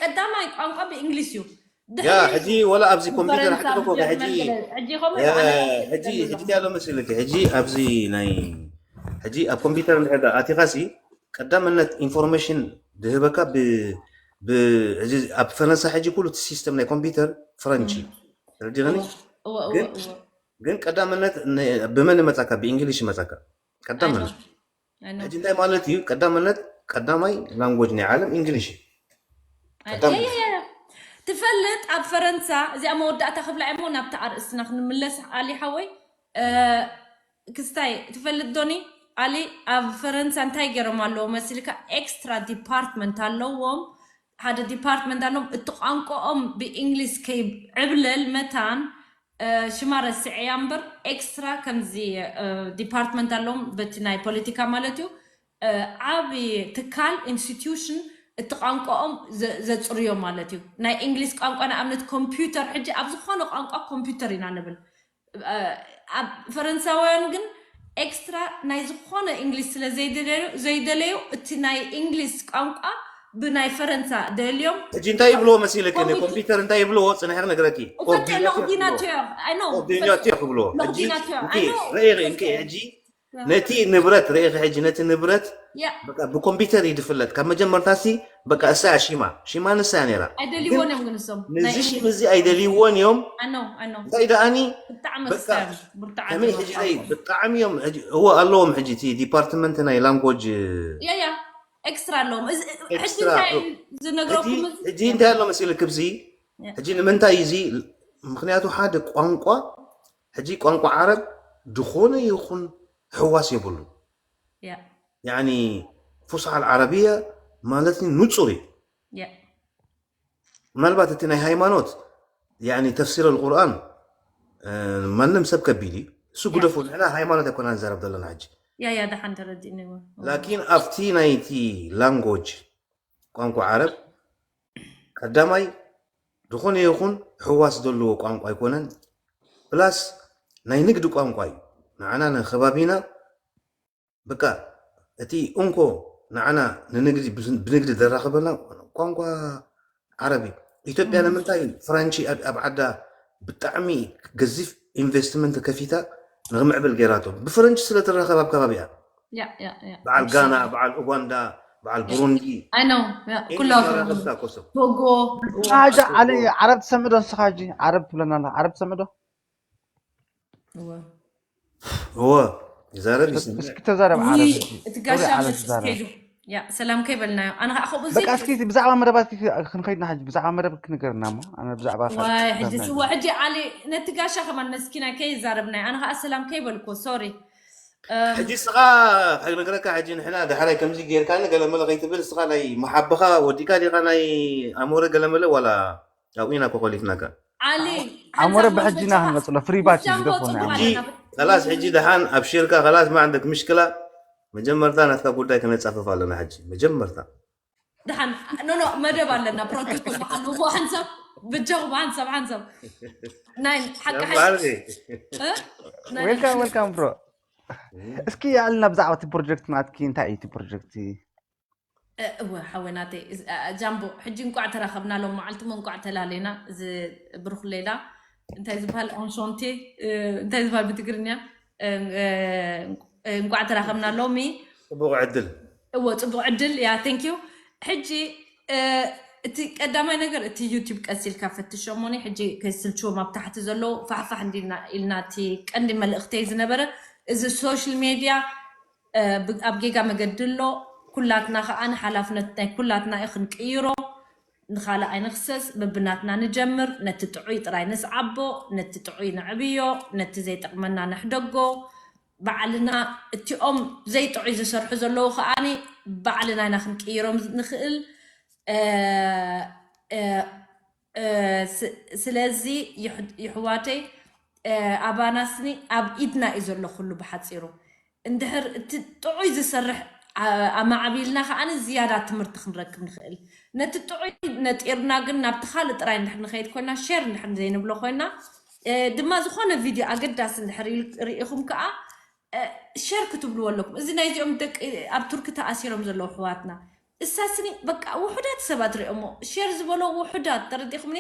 ቀዳማይ ቋንቋ ብእንግሊዝ እዩ። ያ ሕጂ ወላ ኣብዚ ኮምፒውተር ሓቅፎ ሕጂ ሕጂ ከምኡ ሕጂ ሕጂ ያለው መሰለክ ሕጂ ኣብዚ ናይ ሕጂ ኣብ ኮምፒውተር እንድሕር ኣቲኻሲ ቀዳምነት ኢንፎርሜሽን ድህበካ ብ ብ ሕጂ ኣብ ፈረንሳ ሕጂ ኩሉ እቲ ሲስተም ናይ ኮምፒውተር ፍረንች እዩ። ተረዲእኒ? ግን ቀዳምነት ብመን ይመጻካ? ብእንግሊሽ ይመጻካ ቀዳምነት። ሕጂ እንታይ ማለት እዩ? ቀዳምነት ቀዳማይ ላንጎጅ ናይ ዓለም እንግሊሽ እዩ። ትፈልጥ ኣብ ፈረንሳ እዚኣ መወዳእታ ክብላ እሞ ናብቲ ኣርእስትና ክንምለስ ኣሊ ሓወይ ክስታይ ትፈልጥ ዶኒ ኣሊ ኣብ ፈረንሳ እንታይ ገይሮም ኣለዎ መሲልካ ኤክስትራ ዲፓርትመንት ኣለዎም ሓደ ዲፓርትመንት ኣለዎም እቲ ቋንቋኦም ብእንግሊዝ ከይዕብለል መታን ሽማ ረስዐያ እምበር ኤክስትራ ከምዚ ዲፓርትመንት ኣለዎም በቲ ናይ ፖለቲካ ማለት እዩ ዓብ ትካል ኢንስቲትዩሽን እቲ ቋንቋኦም ዘፅርዮ ማለት እዩ ናይ እንግሊዝ ቋንቋ ንኣብነት ኮምፒውተር ሕጂ ኣብ ዝኾነ ቋንቋ ኮምፒውተር ኢና ንብል ኣብ ፈረንሳውያን ግን ኤክስትራ ናይ ዝኾነ እንግሊዝ ስለ ዘይደለዩ እቲ ናይ እንግሊዝ ቋንቋ ብናይ ፈረንሳ ደልዮም ሕጂ እንታይ ይብልዎ መሲልክ ኮምፒውተር እንታይ ይብልዎ ፅንሐ ክነግረኪ ኦርዲናቴር ክብልዎ ርኢኺ ሕጂ ነቲ ንብረት ርኢኺ ሕጂ ነቲ ንብረት ብኮምፒውተር እዩ ዝፍለጥ ካብ መጀመርታ ሲ በቃ እሳ ሽማ ሽማ ንሳ ነራ ኣይደልይዎን እዮም ግን እሶም ነዚ ሽም እዚ ኣይደልይዎን እዮም እንታይ ደኣኒ ከመይ ሕጂ ብጣዕሚ እዮም እዎ ኣለዎም ሕጂ እቲ ዲፓርትመንት ናይ ላንጎጅ ኤክስትራ ኣለዎም ዝነግረኩም ሕጂ እንታይ ኣሎ መሲሉ ክብዚ ሕጂ ንምንታይ እዚ ምክንያቱ ሓደ ቋንቋ ሕጂ ቋንቋ ዓረብ ዝኾነ ይኹን ሕዋስ የብሉ ያኒ ፉስሓ ዓረብያ ማለት ንፁር እዩ ምናልባት እቲ ናይ ሃይማኖት ያኒ ተፍሲር القرآن ማንም ሰብ ከቢድ እዩ እሱ ጉደፎ ንሕና ሃይማኖት ኣይኮና ንዛረብ ዘለና ሕጂ ያ ያ ደሓን ተረዲእኒ ላኪን ኣብቲ ናይቲ ላንጎጅ ቋንቋ ዓረብ ቀዳማይ ዝኾነ ይኹን ሕዋስ ዘለዎ ቋንቋ ኣይኮነን ፕላስ ናይ ንግዲ ቋንቋ እዩ ንዓና ንከባቢና በቃ እቲ እንኮ ንዓና ንንግዲ ብንግዲ ዘራኽበና ቋንቋ ዓረብ እዩ ኢትዮጵያ ንምንታይ ፍራንቺ ኣብ ዓዳ ብጣዕሚ ገዚፍ ኢንቨስትመንት ከፊታ ንክምዕብል ገይራቶ ብፍረንች ስለትራኸብ ኣብ ከባቢያ በዓል ጋና በዓል ኡጋንዳ በዓል ብሩንዲ ኩላቶጎ ዓረብ ትሰምዶ ንስኻ ዓረብ ትብለና ዓረብ ትሰምዶ እወ ይዛረብ ይስምዕ እስኪ ተዛረብ ዓረብ እቲ ጋሻ መፅስ ከይዱ ያ ሰላም ከይበልናዮ ኣነ ከዓ ከምኡ በቃ እስኪ ብዛዕባ መደባት እስኪ ክንኸይድና ሕጂ ብዛዕባ መደብ ክንገርና እሞ ኣነ ብዛዕባ ዋይ ሕጂ ስዋ ሕጂ ዓሊ ነቲ ጋሻ ከማን መስኪና ከይዛረብናዮ ኣነ ከዓ ሰላም ከይበልኮ ሶሪ ሕጂ ስኻ ከነግረካ ሕጂ ንሕና ዳሕራይ ከምዚ ጌርካኒ ገለመለ ከይትብል ስኻ ናይ መሓብኻ ወዲካ ዲኻ ናይ ኣሞረ ገለመለ ዋላ ኣብኡ ኢና ኮኮሊፍናካ ዓሊ ኣሞረ ብሕጂ ኢና ክንመፅሎ ፍሪባክ እዩ ዝገፎና ከላስ ሕጂ ደሓን ኣብሽርካ ከላስ ማዕንደክ ምሽክላ መጀመርታ ናትካ ጉዳይ ክነፃፍፍ ኣለና ሕጂ መጀመርታ ደሓን ኖኖ መደብ ኣለና ፕሮቶኮል ደሓን ንቦ ሓንሳብ ብጃኹም ሓንሳብ ሓንሳብ ናይ ሓቂ ዌልካም ዌልካም ብሮ እስኪ ያልና ብዛዕባ እቲ ፕሮጀክት ናትኪ እንታይ እዩ እቲ ፕሮጀክት እወ ሓወይ ናተይ ጃምቦ ሕጂ እንቋዕ ተራኸብና ሎም መዓልቲ ሞ እንቋዕ ተላለና እዚ ብሩኽ ሌላ እንታይ ዝበሃል ኦንሾንቴ እንታይ ዝበሃል ብትግርኛ እንቋዕ ተራኸብና ሎሚ ፅቡቅ ዕድል እወ ፅቡቅ ዕድል ያ thank you ሕጂ እቲ ቀዳማይ ነገር እቲ ዩቲብ ቀስ ኢልካ ፈትሾ እሞኒ ሕጂ ከይስልችዎም ኣብ ታሕቲ ዘለዉ ፋሕፋሕ እንዲልና ኢልና እቲ ቀንዲ መልእክተይ ዝነበረ እዚ ሶሻል ሜድያ ኣብ ጌጋ መገዲ ኣሎ ኩላትና ከዓ ንሓላፍነት ናይ ኩላትና እዩ ክንቅይሮ ንኻልእ ኣይንኽሰስ፣ በብናትና ንጀምር። ነቲ ጥዑይ ጥራይ ንስዓቦ፣ ነቲ ጥዑይ ነዕብዮ፣ ነቲ ዘይጠቕመና ንሕደጎ። ባዕልና እቲኦም ዘይጥዑይ ዝሰርሑ ዘለዉ ከኣኒ ባዕልና ኢና ክንቅይሮም ንኽእል። እ፣ እ፣ እ፣ ስ-፣ ስለዚ ይሕ-፣ ይሕዋተይ፣ እ፣ ኣባናስኒ ኣብ ኢድና እዩ ዘሎ ኩሉ ብሓጺሩ። እንድሕር እቲ ጥዑይ ዝሰርሕ ኣ-፣ ኣማዕቢልና ከኣኒ ዝያዳ ትምህርቲ ክንረክብ ንኽእል። ነቲ ጥዑይ ነጢርና ግን ናብቲ ካልእ ጥራይ እንድሕር ንኸይድ ኮይና፣ ሼር እንድሕር ዘይንብሎ ኮይና፣ እ፣ ድማ ዝኾነ ቪድዮ ኣገዳሲ እንድሕር ኢል-፣ ርኢኹም ከኣ፣ እ፣ ሼር ክትብልዎ ኣለኩም። እዚ ናይዚኦም ደቂ ኣብ ቱርኪ ተኣሲሮም ዘለዉ ኣሕዋትና፣ እሳስኒ በቃ ውሑዳት ሰባት ሪኦሞ፣ ሼር ዝበሎ ውሑዳት፣ ተረዲእኩምኒ?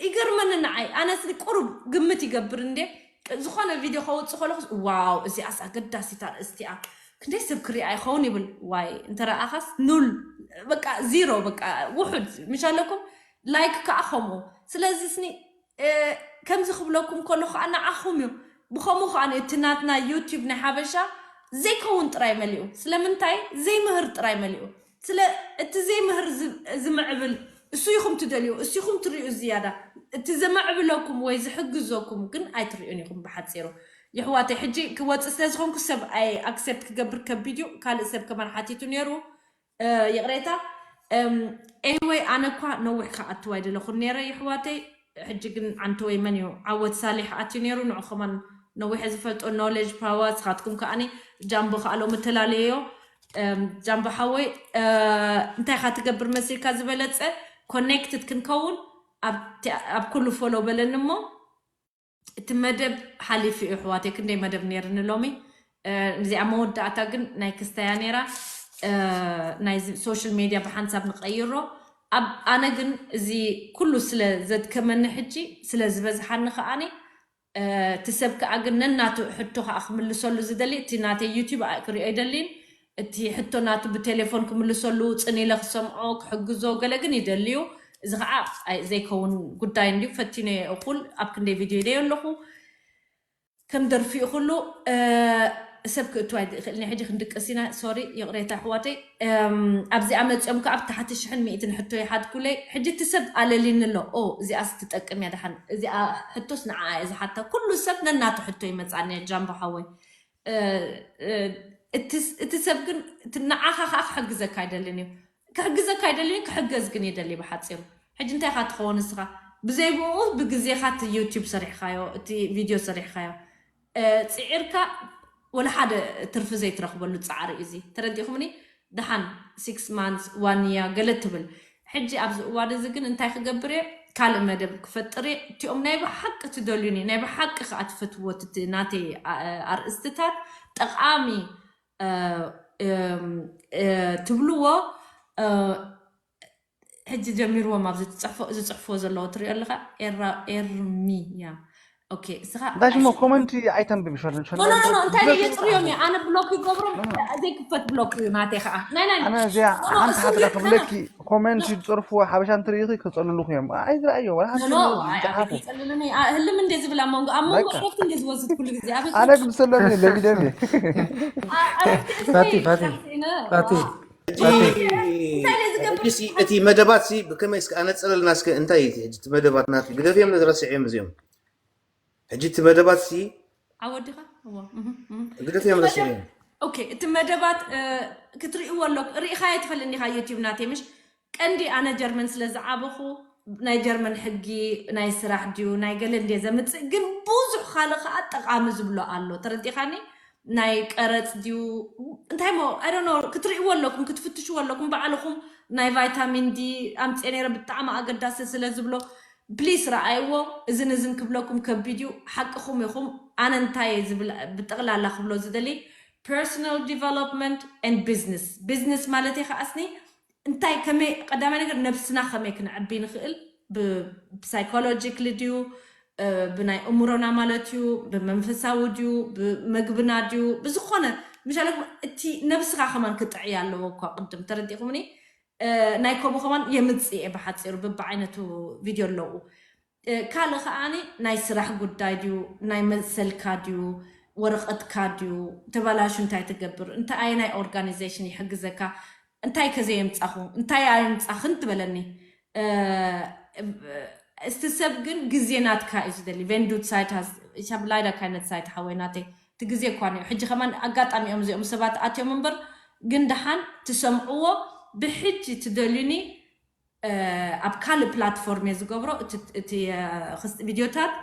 ይገርመኒ ንዓይ። ኣነስኒ ቁሩብ ግምት ይገብር እንዴ፣ ዝኾነ ቪድዮ ከውፅእ ከለኹስ፣ ዋው፣ እዚኣስ ኣገዳሲት ኣርእስቲ እያ፣ ክንደይ ሰብ ክሪኣ ይኸውን ይብል። ዋይ፣ እንተረኣኻስ ኑል፣ በቃ ዚሮ፣ በቃ ውሑድ። ምሽ ኣለኩም? ላይክ ከኣ ከምኡ። ስለዚ ስኒ፣ እ፣ ከምዚ ክብለኩም ከሎ ከኣ ንዓኹም እዩ። ብኸምኡ ከኣ እቲ ናትና ዩቲዩብ ናይ ሓበሻ ዘይከውን ጥራይ መሊኡ። ስለምንታይ? ዘይምህር ጥራይ መሊኡ። ስለ እቲ ዘይምህር ዝ-፣ ዝምዕብል እሱ ኢኹም ትደልዩ፣ እሱ ኢኹም ትርእዩ ዝያዳ። እቲ ዘመዕብለኩም ወይ ዝሕግዘኩም ግን ኣይትርእዩን ኢኹም ብሓጺሩ። ይሕዋተይ፣ ሕጂ ክወጽእ ስለ ዝኾንኩ ሰብ ኣይ ኣክሴፕት ክገብር ከቢድ እዩ። ካልእ ሰብ ከማን ሓቲቱ ነይሩ፣ እ፣ ይቕሬታ። እም፣ ኤኒወይ፣ ኣነ እኳ ነዊሕ ክኣትው ኣይደለኹን ነይረ ይሕዋተይ። ሕጂ ግን ዓንተወይ መን እዩ? ዓወት ሳሊሕ ኣትዩ ነይሩ። ንዑ ከማን ነዊሐ ዝፈልጦ ኖሌጅ ፓዋ፣ ንስኻትኩም ከኣኒ ጃምቦ ከኣ ሎሚ ተላለየዮ። እም፣ ጃምቦ ሓወይ፣ እ፣ እንታይ ኢኻ ትገብር መሲልካ ዝበለጸ ኮኔክትድ ክንከውን ኣብ ቲ-፣ ኣብ ኩሉ ፎሎ በለኒ እሞ፣ እቲ መደብ ሓሊፉ እዩ ኣሕዋተይ፣ ክንደይ መደብ ነይርኒ ሎሚ። እ፣ እዚኣ መወዳእታ ግን ናይ ክስታያ ነይራ። እ፣ ናይ ሶሻል ሜድያ ብሓንሳብ ንቀይሮ። ኣብ ኣነ ግን እዚ ኩሉ ስለ ዘድከመኒ ሕጂ ስለ ዝበዝሓኒ ከኣኒ፣ እ፣ እቲ ሰብ ከኣ ግን ነናቱ ሕቶ ከኣ ክምልሰሉ ዝደሊ፣ እቲ ናተይ ዩቲዩብ ኣ-፣ ክሪኦ ኣይደልን። እቲ ሕቶ ናቱ ብቴሌፎን ክምልሰሉ፣ ጽን ኢለ ክሰምዖ፣ ክሕግዞ ገለ ግን ይደልዩ። እዚ ከኣ ኣይ-፣ ዘይከውን ጉዳይ እንድዩ። ፈቲነ እኹል ኣብ ክንደይ ቪድዮ ኢለዮ ኣለኹ። ከም ደርፊ ኩሉ፣ እ፣ ሰብ ክእቱ ኣይኽእልን። ሕጂ ክንድቅስ ኢና። ሶሪ፣ ይቕሬታ ኣሕዋተይ። እም፣ ኣብዚኣ መጺኦም ከኣ ኣብ ታሕቲ ሽሕን ሚእትን ሕቶ ይሓትኩለይ። ሕጂ እቲ ሰብ ኣለሊኒ ኣሎ። ኦ፣ እዚኣስ ትጠቅም እያ ደሓን። እዚኣ ሕቶስ ንዓኣ እየ ዝሓታ። ኩሉ ሰብ ነናቱ ሕቶ ይመጻኒ፣ ጃምቦ ሓወይ። እ፣ እ፣ እቲ ስ-፣ እቲ ሰብ ግን እቲ ንዓኻ ከኣ ክሕግዘካ ኣይደልን እዩ። ክሕግዘካ ኣይደልን እዩ፣ ክሕገዝ ግን ይደሊ ብሓጺሩ። ሕጂ እንታይ ኢኻ ትኸውን ንስኻ? ብዘይ ብኡ ብግዜኻ እቲ ዩቲዩብ ሰሪሕካዮ፣ እቲ ቪድዮ ሰሪሕካዮ። እ፣ ጽዒርካ ወላ ሓደ ትርፊ ዘይትረኽበሉ ጻዕሪ እዩ እዚ። ተረዲእኩምኒ? ደሓን ሲክስ ማንስ፣ ዋን ይር ገለ ትብል። ሕጂ ኣብዚ እዋን እዚ ግን እንታይ ክገብር እየ? ካልእ መደብ ክፈጥር እየ። እቲኦም ናይ ብሓቂ ትደልዩኒ፣ ናይ ብሓቂ ከኣ ትፈትዎ፣ እቲ ናተይ ኣ-፣ ኣርእስትታት ጠቓሚ፣ እ፣ እም፣ እ፣ ትብልዎ፣ እ፣ ሕጂ ጀሚርዎም ኣብዚ ትጽሕፎ-፣ ዝጽሕፍዎ ዘለዉ ትሪኦ ኣለኻ? ኤራ-፣ ኤርሚ፣ ያ። ኦኬ፣ እስኻ እንታይ ሽሞ ኣይሽ-፣ ኮመንቲ ኣይተንብቢ፣ ሸርኒ፣ ሸርኒ ኖ፣ ኖ፣ ኖ፣ ኖ፣ እንታይ ኣይተንብቢ። የጽርዮም እየ። ኣነ ብሎክ ይገብሮም፣ ኖ፣ ኖ። ዘይክፈት ብሎክ እዩ ናተይ ኸኣ። ናይ፣ ናይ፣ ናይ። ኣነ እዚኣ ኖ፣ ኖ፣ ሓንቲ እሱ ሓትራ ግን፣ ክብለኪ፣ ኮመንቲ ዝጽርፍዎ ሓበሻ እንትርእኺ ክጸልሉኺ እዮም። ኣይዝረኣዮ፣ ወላ ሓንቲ ኖ፣ ኖ፣ ሸርኒ ኣይ፣ ዝጸሓፉ። ኣቤት ይጸልሉኒ። ኣ፣ ህልም እንደ ዝብል ኣብ መንጎ፣ ኣብ መንጎ በቃ። ዕረፍቲ እንደ ዝወስድ ኩሉ ግዜ። ኣቤት ኣነ ይጸልሉኒ። ግን ዝሰለኒ ለጊደኒ። ኣ፣ ዕረፍቲ ፋቲ፣ ፋቲ፣ ፋቲ። ዋው። ፋቲ። ሕጂ፣ እንታይ ኢለ ዝገብር? ሕጂ ሲ፣ እቲ መደባት ሲ ብከመይ እስከ ኣነጽረልና እስከ፣ እንታይ እዩ እቲ ሕጂ እቲ መደባት ናቱ? ግደፍዮም፣ ረሲዕዮም እዚኦም። ሕጂ እቲ መደባት ሲ ዓወድኻ? እዎ። እህ፣ እህ። ግደፍዮም፣ እቲ ረሲዕዮም። መደብ-፣ ኦኬ፣ እቲ መደባት፣ እ፣ ክትርእይዎ ኣለኩ-፣ ርኢኻዮ ትፈልጥ ኢኻ ዩቲዩብ ናተይ፣ ምሽ? ቀንዲ ኣነ ጀርመን ስለ ዝዓበኹ፣ ናይ ጀርመን ሕጊ፣ ናይ ስራሕ ድዩ፣ ናይ ገለ እንድየ ዘምጽእ፣ ግን ብዙሕ ካልእ ከኣ ጠቓሚ ዝብሎ ኣሎ። ተረዲኻኒ? ናይ ቀረጽ ድዩ፣ እንታይ ሞ፣ I don't know፣ ክትርእይዎ ኣለኩም፣ ክትፍትሽዎ ኣለኩም ባዕልኹም። ናይ ቫይታሚን ዲ ኣምጽኤ ነይረ፣ ብጣዕሚ ኣገዳሲ ስለ ዝብሎ፣ ፕሊስ ረኣይዎ። እዝን እዝን ክብለኩም ከቢድ እዩ፣ ሓቅኹም ኢኹም። ኣነ እንታይ እየ ዝብል፣ ብጠቕላላ ክብሎ ዝደሊ፣ personal development and business። ቢዝነስ ማለተይ ከኣስኒ፣ እንታይ ከመይ፣ ቀዳማይ ነገር ነብስና ከመይ ክንዕቢ ንኽእል፣ ብ-፣ ብሳይኮሎጂክሊ ድዩ፣ እ፣ ብናይ እምሮና ማለት እዩ፣ ብመንፈሳዊ ድዩ፣ ብመግብና ድዩ፣ ብዝኾነ፣ ምሻለኩም እቲ ነብስኻ ከማን ክጥዕይ ኣለዎ እኳ ቅድም፣ ተረዲእኩምኒ? እ፣ ናይ ከምኡ ከማን የምጽእ እየ ብሓጺሩ፣ በብዓይነቱ ቪድዮ ኣለዉ። እ፣ ካልእ ከኣኒ ናይ ስራሕ ጉዳይ ድዩ፣ ናይ መሰልካ ድዩ፣ ወረቐትካ ድዩ፣ ተበላሹ እንታይ ትገብር፣ እንታይ ኣየናይ ኦርጋናይዜሽን ይሕግዘካ፣ እንታይ ከ ዘየምጻኹ፣ እንታይ ኣየምጻኽን ትበለኒ። እ፣ እስቲ ሰብ ግን ግዜ ናትካ እዩ ዝደሊ። Wenn du Zeit hast, ich habe leider keine Zeit ሓወይ ናተይ፣ እቲ ግዜ እኳ እዩ። ሕጂ ከማን ኣጋጣሚ እዮም እዚኦም ሰባት ኣትዮም እምበር፣ ግን ደሓን ትሰምዕዎ። ብሕጂ ትደልዩኒ፣ እ፣ ኣብ ካልእ ፕላትፎርም እየ ዝገብሮ። እቲ እቲ፣ እ፣ ክስ ቪድዮታት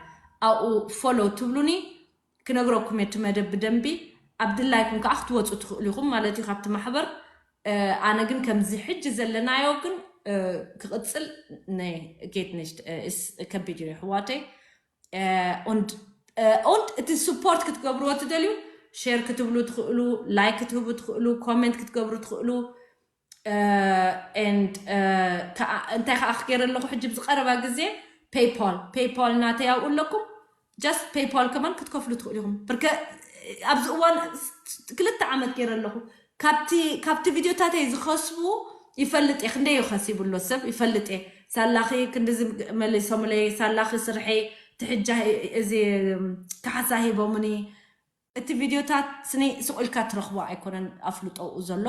ኣብኡ ፎሎው ትብሉኒ፣ ክነግረኩም እየ እቲ መደብ ብደንቢ። ኣብ ድላይኩም ከዓ ክትወፁ ትኽእሉ ኢኹም ማለት እዩ ካብቲ ማሕበር። እ፣ ኣነ ግን ከምዚ ሕጂ ዘለናዮ ግን፣ እ፣ ክቕፅል ናይ ጌት ነሽት፣ እ፣ እስ ከቢድ እዩ ኣሕዋተይ። እ፣ und፣ እ፣ und እቲ ስፖርት ክትገብርዎ ትደልዩ፣ ሼር ክትብሉ ትኽእሉ፣ ላይክ ክትህቡ ትኽእሉ፣ ኮሜንት ክትገብሩ ትኽእሉ። እ፣ and፣ እ፣ ከኣ እንታይ ከኣ ክገይረ ኣለኹ ሕጂ ብዝቐረባ ግዜ ፔይፓል፣ ፔይፓል ናተይ ኣብኡ ኣለኩም። ጀስት ፔይፓል ከማን ክትከፍሉ ትኽእሉ ኢኹም። ብርከ ኣብዚ እዋን ስ-፣ ክልተ ዓመት ገይረ ኣለኹ። ካብቲ፣ ካብቲ ቪድዮታተይ ዝኸስቡ ይፈልጥ እየ። ክንደይ እዩ ከሲቡ ኣሎ ሰብ ይፈልጥ እየ። ሳላኺ ክንድዚ መሊሶምለይ፣ ሳላኺ ስርሐይ ትሕጃ እዚ ካሕሳ ሂቦምኒ። እቲ ቪድዮታት ስኒ ስቕ ኢልካ ትረኽቦ ኣይኮነን ኣፍልጦኡ ዘሎ፣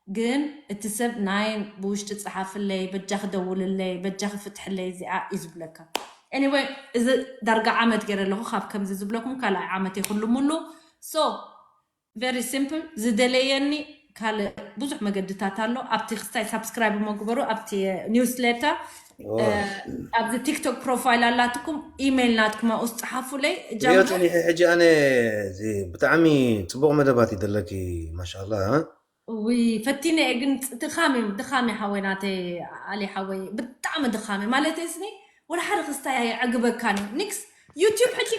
ግን እቲ ሰብ ናይ ብውሽጢ ጸሓፍለይ፣ በጃኺ ደውልለይ፣ በጃኺ ፍትሕለይ እዚኣ እዩ ዝብለካ። Anyway፣ እዚ ዳርጋ ዓመት ገይረ ኣለኹ ካብ ከምዚ ዝብለኩም ካልኣይ ዓመት ይኹሉ ሙሉ። So very simple፣ ዝደለየኒ ካልእ ብዙሕ መገድታት ኣሎ። ኣብቲ ክስታይ ሳብስክራይብ እሞ ግበሩ፣ ኣብቲ ኒውስሌተር፣ ኦ። እ፣ ኣብዚ ቲክቶክ ፕሮፋይል ኣላትኩም፣ ኢሜይል ናትኩም ኣብኡ ዝጸሓፉለይ። ሪኦ ጃምቦ፣ ጸኒሐ ሕጂ ኣነ፣ እዚ ብጣዕሚ ጽቡቕ መደባት እዩ ዘለኪ፣ ማሻኣላ፣ እ? ውይ፣ ፈቲነ እየ፣ ግን ጽ-፣ ድኻም እዩ፣ ድኻም እዩ ሓወይ ናተይ፣ ኣሊ ሓወይ፣ ብጣዕሚ ድኻም እዩ። ማለተይ ስኒ፣ ወላ ሓደ ክስታይ ኣየዕግበካን እዩ። ኒክስ፣ ዩቲዩብ ሕጂ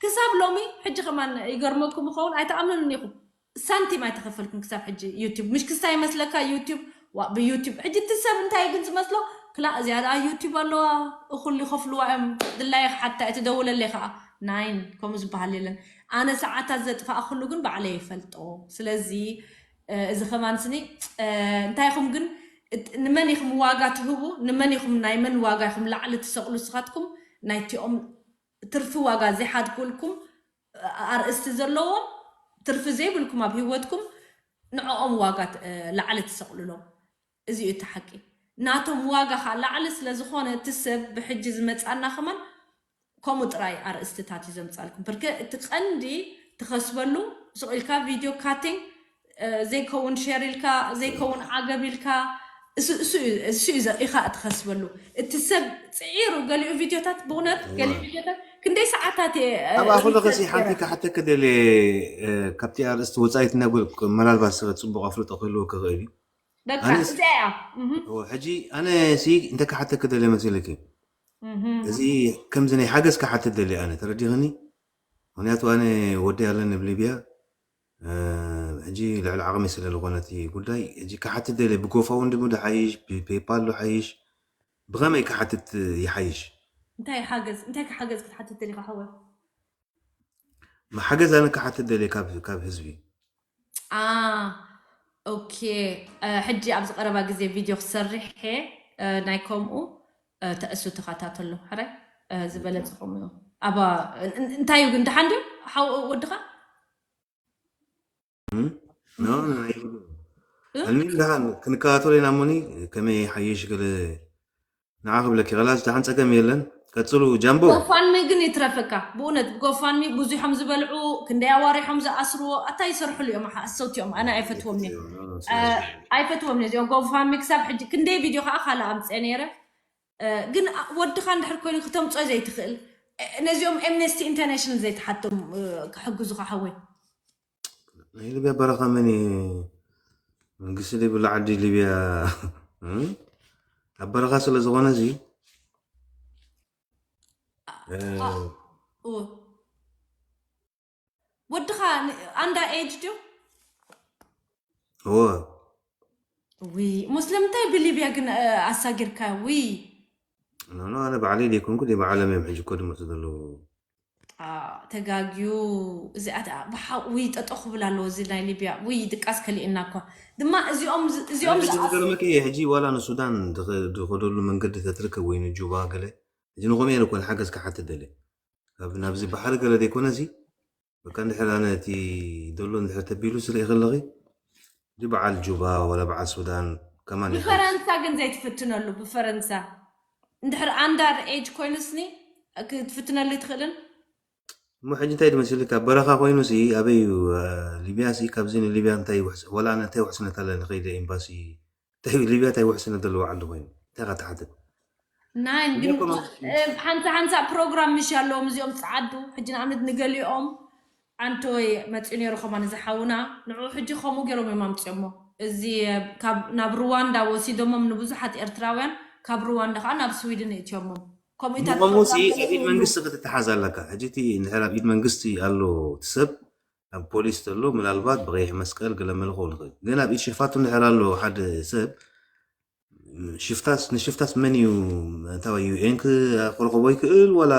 ክሳብ ሎሚ፣ ሕጂ ከማን ይገርመኩም ይኸውን፣ ኣይትኣምኑን ኢኹም። ሳንቲም ኣይተኸፈልኩም ክሳብ ሕጂ ዩቲዩብ። ምሽ ክስታይ ይመስለካ ዩቲዩብ፣ ዋ፣ ብዩቲዩብ። ሕጂ እቲ ሰብ እንታይ ግን ዝመስሎ፣ ክላ እዚኣ ደኣ ዩቲዩብ ኣለዋ፣ እኹሉ ይኸፍልዋ እዮም፣ ድላየ ክሓታ እየ፣ ትደውለለይ ከኣ። ናይን፣ ከምኡ ዝበሃል የለን። ኣነ ሰዓታት ዘጥፋእኩሉ ግን ባዕለይ ይፈልጦ። ስለዚ፣ እ፣ እዚ ከማን ስኒ፣ እ፣ እንታይ ኢኹም ግን፣ እት-፣ ንመን ኢኹም ዋጋ ትህቡ? ንመን ኢኹም፣ ናይ መን ዋጋ ኢኹም ላዕሊ ትሰቕሉ? ንስኻትኩም ናይቲኦም ትርፊ ዋጋ ዘይሓድጉልኩም፣ እ፣ ኣርእስቲ ዘለዎም፣ ትርፊ ዘይብልኩም ኣብ ህይወትኩም፣ ንዕኦም ዋጋ ት-፣ እ፣ ላዕሊ ትሰቕሉሎም። እዚ እዩ እቲ ሓቂ። ናቶም ዋጋ ኸኣ ላዕሊ ስለ ዝኾነ፣ እቲ ሰብ ብሕጂ ዝመጻና ከማን ከምኡ ጥራይ ኣርእስትታት እዩ ዘምጻልኩም። ብርከ እቲ ቀንዲ ትኸስበሉ፣ ስቕ ኢልካ ቪድዮ ካቲንግ፣ እ፣ ዘይከውን ሼር ኢልካ፣ ዘይከውን ዓገብ ኢልካ፣ እሱ፣ እሱ እዩ፣ እሱ እዩ ዘ-፣ ኢኻ እትኸስበሉ። እቲ ሰብ ጽዒሩ ገሊኡ ቪድዮታት፣ ብእውነት እዋ። ገሊኡ ቪድዮታት ክንደይ ሰዓታት እየ፣ እ፣ ኣብኣ ኩሉ ሪሰርች ከሲ ሓንቲ ገይረ። ክሓተኪ ደልየ፣ እ፣ ካብቲ ኣርእስቲ ወጻኢ ትነግር፣ መላልባት ሰብ ጽቡቕ ኣፍልጦ ክህልዎ ክኽእል እዩ። በቃ፣ ኣነስ-፣ እዚኣ እያ። እህ። እዎ፣ ሕጂ ኣነ ሲ እንተ ክሓተኪ ደልየ መሲለኪ። እህ። እዚ ከምዚ ናይ ሓገዝ ክሓትት ደልየ ኣነ፣ ተረዲኽኒ? ምኽንያቱ ኣነ ወደይ ኣለኒ ኣብ ሊብያ፣ እ፣ ሕጂ ልዕሊ ዓቕሚ ስለ ዝኾነ እቲ ጉዳይ፣ ሕጂ ክሓትት ደልየ፣ ብጎፋውንድሚ ዶ ሓይሽ፣ ብፔይፓል ዶ ሓይሽ፣ ብኸመይ ክሓትት ይሓይሽ? እንታይ ሓገዝ፣ እንታይ ክሓገዝ ክትሓትት ደሊኻ ሓወይ? ሓገዝ ኣነ ክሓትት ደልየ ካብ፣ ካብ ህዝቢ። ኣ፣ ኦኬ። እ፣ ሕጂ ኣብዚ ቀረባ ግዜ ቪድዮ ክሰርሕ እየ፣ እ፣ ናይ ከምኡ፣ እ፣ ተእሱ ተኸታተሎ። ሕራይ፣ እ፣ ዝበለጸ ከምኡ እዩ። ኣባ፣ እን-፣ እን-፣ እንታይ እዩ ግን፣ ደሓን ድዩ? ሓው-፣ ወድኻ? እም? ኖ፣ ኖ፣ ኣይብሉን። እ? ኣልሚን ደሓን ክንከታተሎ ኢና እሞኒ፣ ከመይ ይሓይሽ ገለ ንዓ ክብለኪ፣ ከላስ ደሓን ጸገም የለን። ቀጽሉ፣ ጃምቦ። ጎፋንሚ ግን ይትረፈካ። ብእውነት ጎፋንሚ ብዙሖም ዝበልዑ፣ ክንደይ ኣዋሪሖም ዝኣስርዎ፣ ኣታ ይሰርሕሉ እዮም፣ ኣሓ-፣ ኣሰውቲ እዮም። ኣነ ኣይፈትዎም እየ። ኖ፣ ኖ፣ እ፣ ስለዚ ኣይፈትዎም እየ እዚኦም ጎፋንሚ ክሳብ ሕጂ። ክንደይ ቪድዮ ከኣ ካልእ ኣምጽአ ነይረ። እ፣ ግን ኣ-፣ ወድኻ እንድሕር ኮይኑ ክተምጽኦ ዘይትኽእል። እ፣ ነዚኦም ኤምነስቲ ኢንተርናሽናል ዘይትሓቶም፣ እ፣ ክሕግዙኻ ሓወይ። ናይ ሊብያ በረኻ መን እዩ? መንግስቲ ዘይብሉ ዓዲ ሊብያ፣ እ? ኣብ በረኻ ስለ ዝኾነ እዚ፣ እ፣ እ፣ ወድኻ ን-፣ ኣንዳ ኤጅ ድዩ? እወ። ውይ፣ ሙስሊም እንታይ ብሊብያ ግን፣ እ፣ ኣሳጊርካ? ውይ። ኖ፣ ኖ፣ ኣነ ባዕለይ ዘይኮንኩ፣ ብዓለም እዮም ሕጂ እኮ ድመፁ ዘለዉ። ጣ-፣ ተጋግዩ። እዚኣ ደኣ ብሓ-፣ ውይ፣ ጠጠው ክብል ኣለዎ እዚ ናይ ሊብያ። ውይ፣ ድቃስ ከሊእና እኳ። ድማ እዚኦም ዝ-፣ እዚኦም ኣነ ሕጂ ዝኣስ-፣ ዝገርመኪ፣ ሕጂ ዋላ ንሱዳን ድኸ-፣ ድኸደሉ መንገዲ ተትርከብ ወይ ንጁባ ገለ፣ ሕጂ ንኸምኡ እየ እኮ ንሓገዝ ክሓትት ደልየ። ካብ ናብዚ ባሕሪ ገለ ዘይኮነ እዚ፣ በቃ እንድሕር ኣነ እቲ ደሎ እንድሕር ተቢሉ ስለ ኢኸለኺ፣ እዚ በዓል ጁባ ዋላ በዓል ሱዳን ከማን ይሓይሽ። ብፈረንሳ ግን ዘይትፍትነሉ፣ ብፈረንሳ። እንድሕር under age ኮይኑስኒ ክትፍትነሉ ትኽእልን? እሞ ሕጂ እንታይ ድመስልካ? በረኻ ኮይኑ ሲ ኣበይ እዩ? ሊብያ ሲ ካብዚ ንሊብያ እንታይ ይውሕስ? ወላ ኣነ እንታይ ውሕስነት ኣለኒ? ከይደ ኤምባሲ እንታይ ሊብያ እንታይ ውሕስነት ዘለዎ ዓዲ ኮይኑ እንታይ ካ ትሓትት? ናይ ግን ሓንሳ ሓንሳ ፕሮግራም ምሽ ኣለዎም እዚኦም ጸዓዱ። ሕጂ ንኣብነት ንገሊኦም ኣንቶይ መጺኡ ነይሩ ከማን እዚ ሓውና ንዑ ሕጂ ከምኡ ገይሮም እዮም ኣምጺኦሞ። እዚ ካብ ናብ ሩዋንዳ ወሲዶሞም ንብዙሓት ኤርትራውያን ካብ ሩዋንዳ ከዓ ናብ ስዊድን እእትዮሞም። ከምኡ ኢታት ንቐሙ ሲ ኣብ ኢድ መንግስቲ ክትተሓዝ ኣለካ። ሕጂ እቲ እንድሕር ኣብ ኢድ መንግስቲ ኣሎ እቲ ሰብ ኣብ ፖሊስ ተሎ ምናልባት ብቀይሕ መስቀል ገለ መለ ክኸውን ይኽእል። ግን ኣብ ኢድ ሽፋቱ እንድሕር ኣሎ ሓደ ሰብ ሽፍታስ ንሽፍታስ መን እዩ እንታወይ ዩ ኤን ክረኽቦ ይክእል ወላ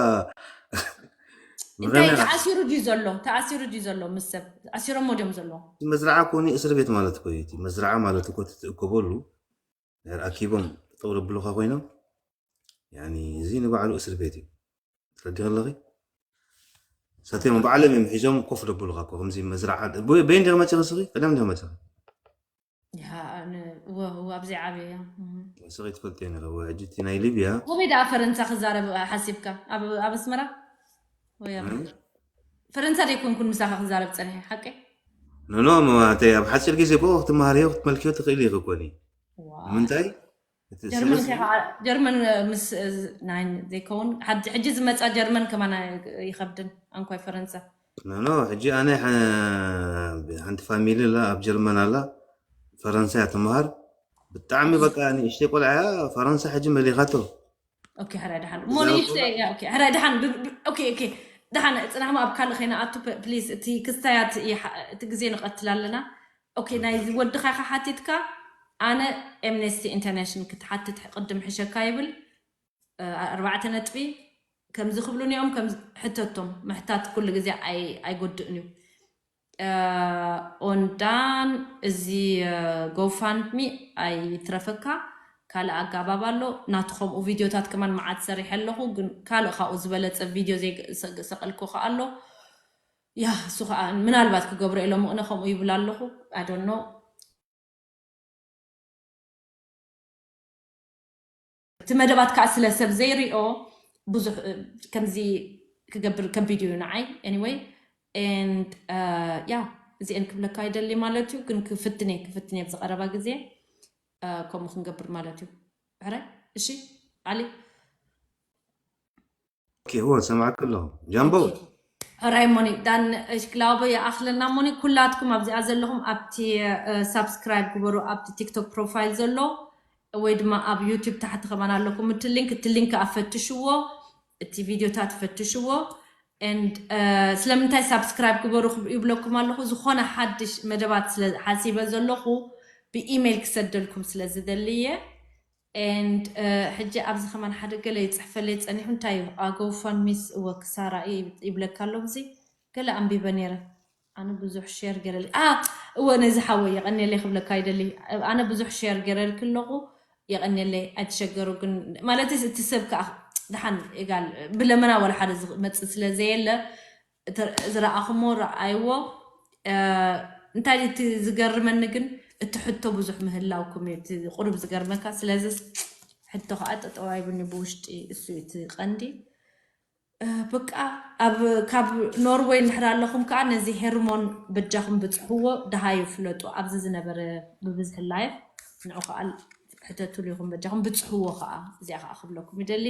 እንታይ ተኣሲሩ ድዩ ዘሎ? ተኣሲሩ ድዩ ዘሎ? ምስ ሰብ ኣሲሮሞ ድዮም ዘለዉ? መዝረዓ ኮኒ እስር ቤት ማለት ኮ እዩ። መዝረዓ ማለት እኮ ትትእከበሉ ኣኪቦም ጠው ደብሉካ ኮይኖም እዚ ንባዕሉ እስር ቤት እዩ። ትረዲ ከለኺ ሰትዮም ባዕሎም እዮም ሒዞም ኮፍ ደብሉካ እኮ ከምዚ መዝረዓ በይን ዲኻ መፂኺ ስኺ ቀደም ዲኻ መፂኺ ኣብዘይ ዓብየ እያ ስኺ ትፈልጥ ነረ ሕጂ እቲ ናይ ሊብያ ከመይ ደኣ ፈረንሳ ክዛረብ ሓሲብካ ኣብ ኣስመራ ወይ ፈረንሳ ደይኮንኩን ምሳኻ ክዛረብ ፀኒሐ ሓቂ ኖኖ ኣብ ሓፂር ግዜ እኮ ክትመሃርዮ ክትመልክዮ ትኽእል ኢኺ ኮኒ ምንታይ ጀርመን ምስ ዘይከውን ሕጂ ዝመፃ ጀርመን ከማና ይኸብድን ኣንኳይ ፈረንሳ ኖኖ ሕጂ ኣነ ሓንቲ ፋሚሊ ላ ኣብ ጀርመን ኣላ ፈረንሳ እያ ትመሃር ብጣዕሚ በቃ ንእሽተይ ቆልዓ እያ ፈረንሳ ሕጂ መሊኻቶ ሕራይ ድሓን እሞ ንእሽተይ ሕራይ ድሓን ድሓን ፅናሕማ ኣብ ካልእ ከይንኣቱ ፕሊዝ እቲ ክስታያት እቲ ግዜ ንቐትል ኣለና ኦኬ ናይዚ ወድኻ ኢኻ ሓቲትካ ኣነ ኤምነስቲ ኢንተርናሽን ክትሓትት ቅድም ሕሸካ ይብል ኣርባዕተ ነጥቢ ከምዚ ክብሉኒ እዮም ከም ሕተቶም ምሕታት ኩሉ ግዜ ኣይጎድእን እዩ ኦንዳን እዚ ጎፋንድሚ ኣይትረፈካ ካልእ ኣጋባብ ኣሎ ናቲ ከምኡ ቪድዮታት ከማን መዓት ሰሪሐ ኣለኹ ግን ካልእ ካብኡ ዝበለፀ ቪድዮ ዘይሰቀልኩ ከ ኣሎ ያ እሱ ከዓ ምናልባት ክገብሮ ኢሎም ምእነ ከምኡ ይብል ኣለኹ ኣዶኖ እቲ መደባት ከዓ ስለ ሰብ ዘይሪኦ ብዙሕ ከምዚ ክገብር ከቢድ እዩ ንዓይ anyway and ያ እዚአን ክብለካ ይደሊ ማለት እዩ ግን ክፍትኔ ክፍትኔ ብዝቀረባ ግዜ ከምኡ ክንገብር ማለት እዩ ሕረ እሺ ዓሊ ኦኬ፣ እወ፣ ሰማዕኪ ኣለኹ። ጃምቦ። ሕራይ ሞኒ፣ ዳን ክላቦ ይኣኽለና ሞኒ፣ ኩላትኩም ኣብዚኣ ዘለኹም ኣብቲ ሳብስክራይብ ግበሩ፣ ኣብቲ ቲክቶክ ፕሮፋይል ዘሎ ወይ ድማ ኣብ ዩቲዩብ ታሕቲ ከማን ኣለኩም እቲ ሊንክ፣ እቲ ሊንክ ኣፈትሽዎ፣ እቲ ቪዲዮታት ፈትሽዎ። And ስለምንታይ ሳብስክራይብ ግበሩ ይብለኩም ኣለኹ፣ ዝኾነ ሓድሽ መደባት ስለ ሓሲበ ዘለኹ ብኢሜይል ክሰደልኩም ስለ ዝደልየ። And ሕጂ ኣብዚ ከማን ሓደ ገለ ይፅሕፈለይ ፀኒሑ እንታይ እዩ ኣጎፋን ሚስ እወ ክሳራ ይብለካ ኣሎ እዚ ገለ ኣንቢበ ነይረ ኣነ ብዙሕ ሼር ገረል ኣ እወ ነዚ ሓወይ የቀኔለይ ክብለካ ይደሊ ኣነ ብዙሕ ሼር ገረልክ ኣለኹ የቀኔለይ ኣይትሸገሩ ግን ማለት እቲ ሰብ ከዓ ድሓን ጋል ብለመና ወላ ሓደ ዝመፅእ ስለ ዘየለ ዝረኣኹሞ ረኣይዎ እንታይ እቲ ዝገርመኒ ግን እቲ ሕቶ ብዙሕ ምህላውኩም እዩ እቲ ቁሩብ ዝገርመካ ስለዚ ሕቶ ከዓ ጠጠው ኣይብኒ ብውሽጢ እሱ እቲ ቀንዲ በቃ ኣብ ካብ ኖርወይ እንድሕር ኣለኹም ከዓ ነዚ ሄርሞን በጃኹም ብፅሕዎ ደሃዩ ፍለጡ ኣብዚ ዝነበረ ብብዝሒ ላይፍ ንዑ ከዓ ሕተቱሉ ይኹም በጃኹም ብፅሕዎ ከዓ እዚኣ ከዓ ክብለኩም ይደሊ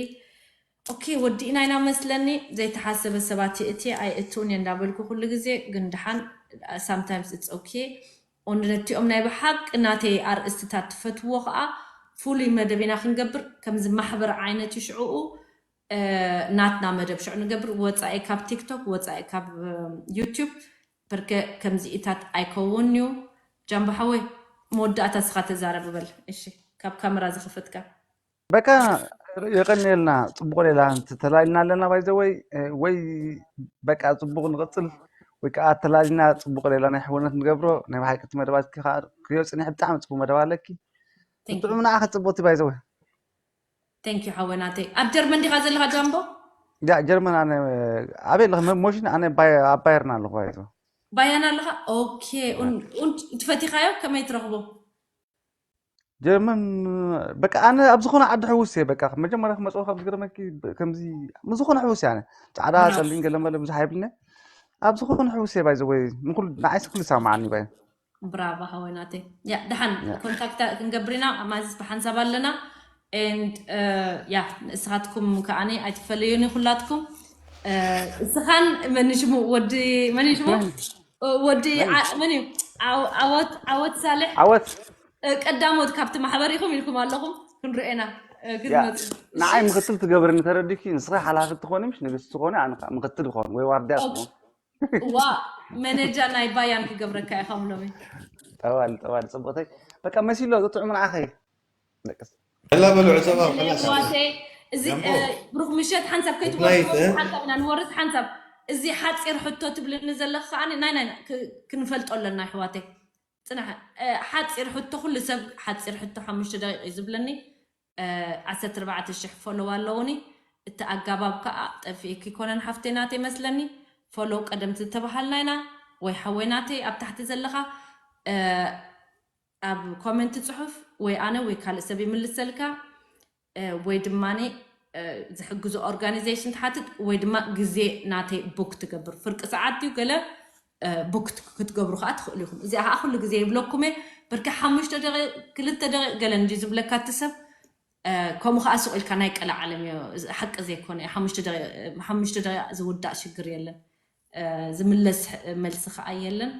ኦኬ ወዲእና ኢና መስለኒ ዘይተሓሰበ ሰባት የእትየ ኣይእትውን እየ እንዳበልኩ ኩሉ ግዜ ግን ድሓን sometimes it's okay on ነቲኦም ናይ ብሓቂ ናተይ ኣርእስትታት ትፈትዎ ከዓ ፍሉይ መደብ ኢና ክንገብር ከምዚ ማሕበር ዓይነት እዩ ሽዕኡ ናትና መደብ ሽዑ ንገብር ወፃኢ ካብ ቲክቶክ ወፃኢ ካብ ዩቲዩብ በርከ ከምዚኢታት ኣይከውን እዩ ጃምቦ ሓወይ መወዳእታ ስኻ ተዛረብ በል እሺ ካብ ካሜራ ዝኸፈትካ በቃ የቀንየልና ፅቡቅ ሌላ ተላልና ኣለና ባይዘወይ ወይ በቃ ፅቡቅ ንቅፅል ወይ ከዓ ተላልና ፅቡቅ ሌላ ናይ ሕውነት ንገብሮ ናይ ብሓቂ እቲ መደባት ክሪኦ ፅኒሕ ብጣዕሚ ፅቡቅ መደብ ኣለኪ ብጥዑም ንዓኸ ፅቡቅቲ ባይዘወይ Thank you ሓወናተይ ኣብ ጀርመን ዲኻ ዘለኻ ጃምቦ ያ ጀርመን ኣነ ኣበይ ኣለኸ ሞሽን ኣነ ኣብ ባየርን ኣለኹ ባይዘወይ ባያን ኣለኻ ኦኬ ትፈቲኻዮ ከመይ ትረኽቦ ጀርመን በቃ ኣነ ኣብ ዝኾነ ዓዲ ሕውስ እየ። በቃ መጀመርያ ክመፅኦ ካብ ዝገርመኪ ከምዚ ምስ ዝኾነ ሕውስ እየ። ኣነ ፃዕዳ ጸሊም ገለ መለ ብዙሕ ኣይብልኒ። ኣብ ዝኾነ ሕውስ እየ። ባይዘወይ ንዓይስ ኩሉ ይሰማዓኒ ባይ። ብራቫ ሃወይ ናተይ። ያ ደሓን ኮንታክት ክንገብር ኢና። ማዚስ ብሓንሳብ ኣለና። And ያ ንእስኻትኩም ከዓኒ ኣይትፈለዩኒ ኩላትኩም። እስኻን መን ሽሙ ወዲ መን ሽሙ ወዲ መን? ዓ- መን እዩ? ዓው- ዓወት ዓወት ሳልሕ ዓወት ቀዳሞት ካብቲ ማሕበር ኢኹም ኢልኩም ኣለኹም። ክንርኤና ያ ክንመጽ ንዓይ ምክትል ትገብርኒ ተረዲኪ። ንስኻ ሓላፊ ትኾኒ ምሽ ንግስቲ ትኾኒ ኣነ ከዓ ምክትል ይኾን ወይ ዋርድያ ትኾን። ዋ መነጃ ናይ ባያን ክገብረካ ኢኻ ምሎሚ። ጠዋል ጠዋል ጽቡቕተይ በቃ መሲሎ ጥዑም ንዓኸይ። ላ በሉ ዕዘባ ላ ዋሴ እዚ ብሩክ ምሸት ሓንሳብ ከይትወርድ ሓንሳብ ኢና ንወርድ ሓንሳብ እዚ ሓፂር ሕቶ ትብልኒ ዘለኽ ከዓ ናይ ናይ ክንፈልጦ ኣለና ኣሕዋተይ። ፅናሕ ሓፂር ሕቶ ኩሉ ሰብ ሓፂር ሕቶ ሓሙሽተ ደቂቅ እዩ ዝብለኒ። ዓሰርተ ኣርባዕተ ሽሕ ፎሎው ኣለውኒ። እቲ ኣጋባብ ከዓ ጠፊእኪ ኮነን ሓፍተይ ናተይ መስለኒ። ፎሎው ቀደም ዝተባሃልና ኢና ወይ ሓወይ ናተይ ኣብ ታሕቲ ዘለኻ ኣብ ኮመንት ፅሑፍ ወይ ኣነ ወይ ካልእ ሰብ ይምልሰልካ ወይ ድማ ዝሕግዞ ኦርጋኒዜሽን ትሓትት ወይ ድማ ግዜ ናተይ ቡክ ትገብር ፍርቂ ሰዓት እዩ ገለ ቡክ ክትገብሩ ከዓ ትኽእሉ ኢኹም። እዚኣ ከዓ ኩሉ ግዜ ይብለኩም እየ። ብርኪ ሓሙሽተ ደቂቕ ክልተ ደቂቕ ገለ እንዲ ዝብለካ እቲ ሰብ ከምኡ ከዓ ሱቕ ኢልካ ናይ ቀለ ዓለም እዮ። ሓቂ ዘይኮነ ሓሙሽተ ደቂቕ ዝውዳእ ሽግር የለን። ዝምለስ መልሲ ከዓ የለን።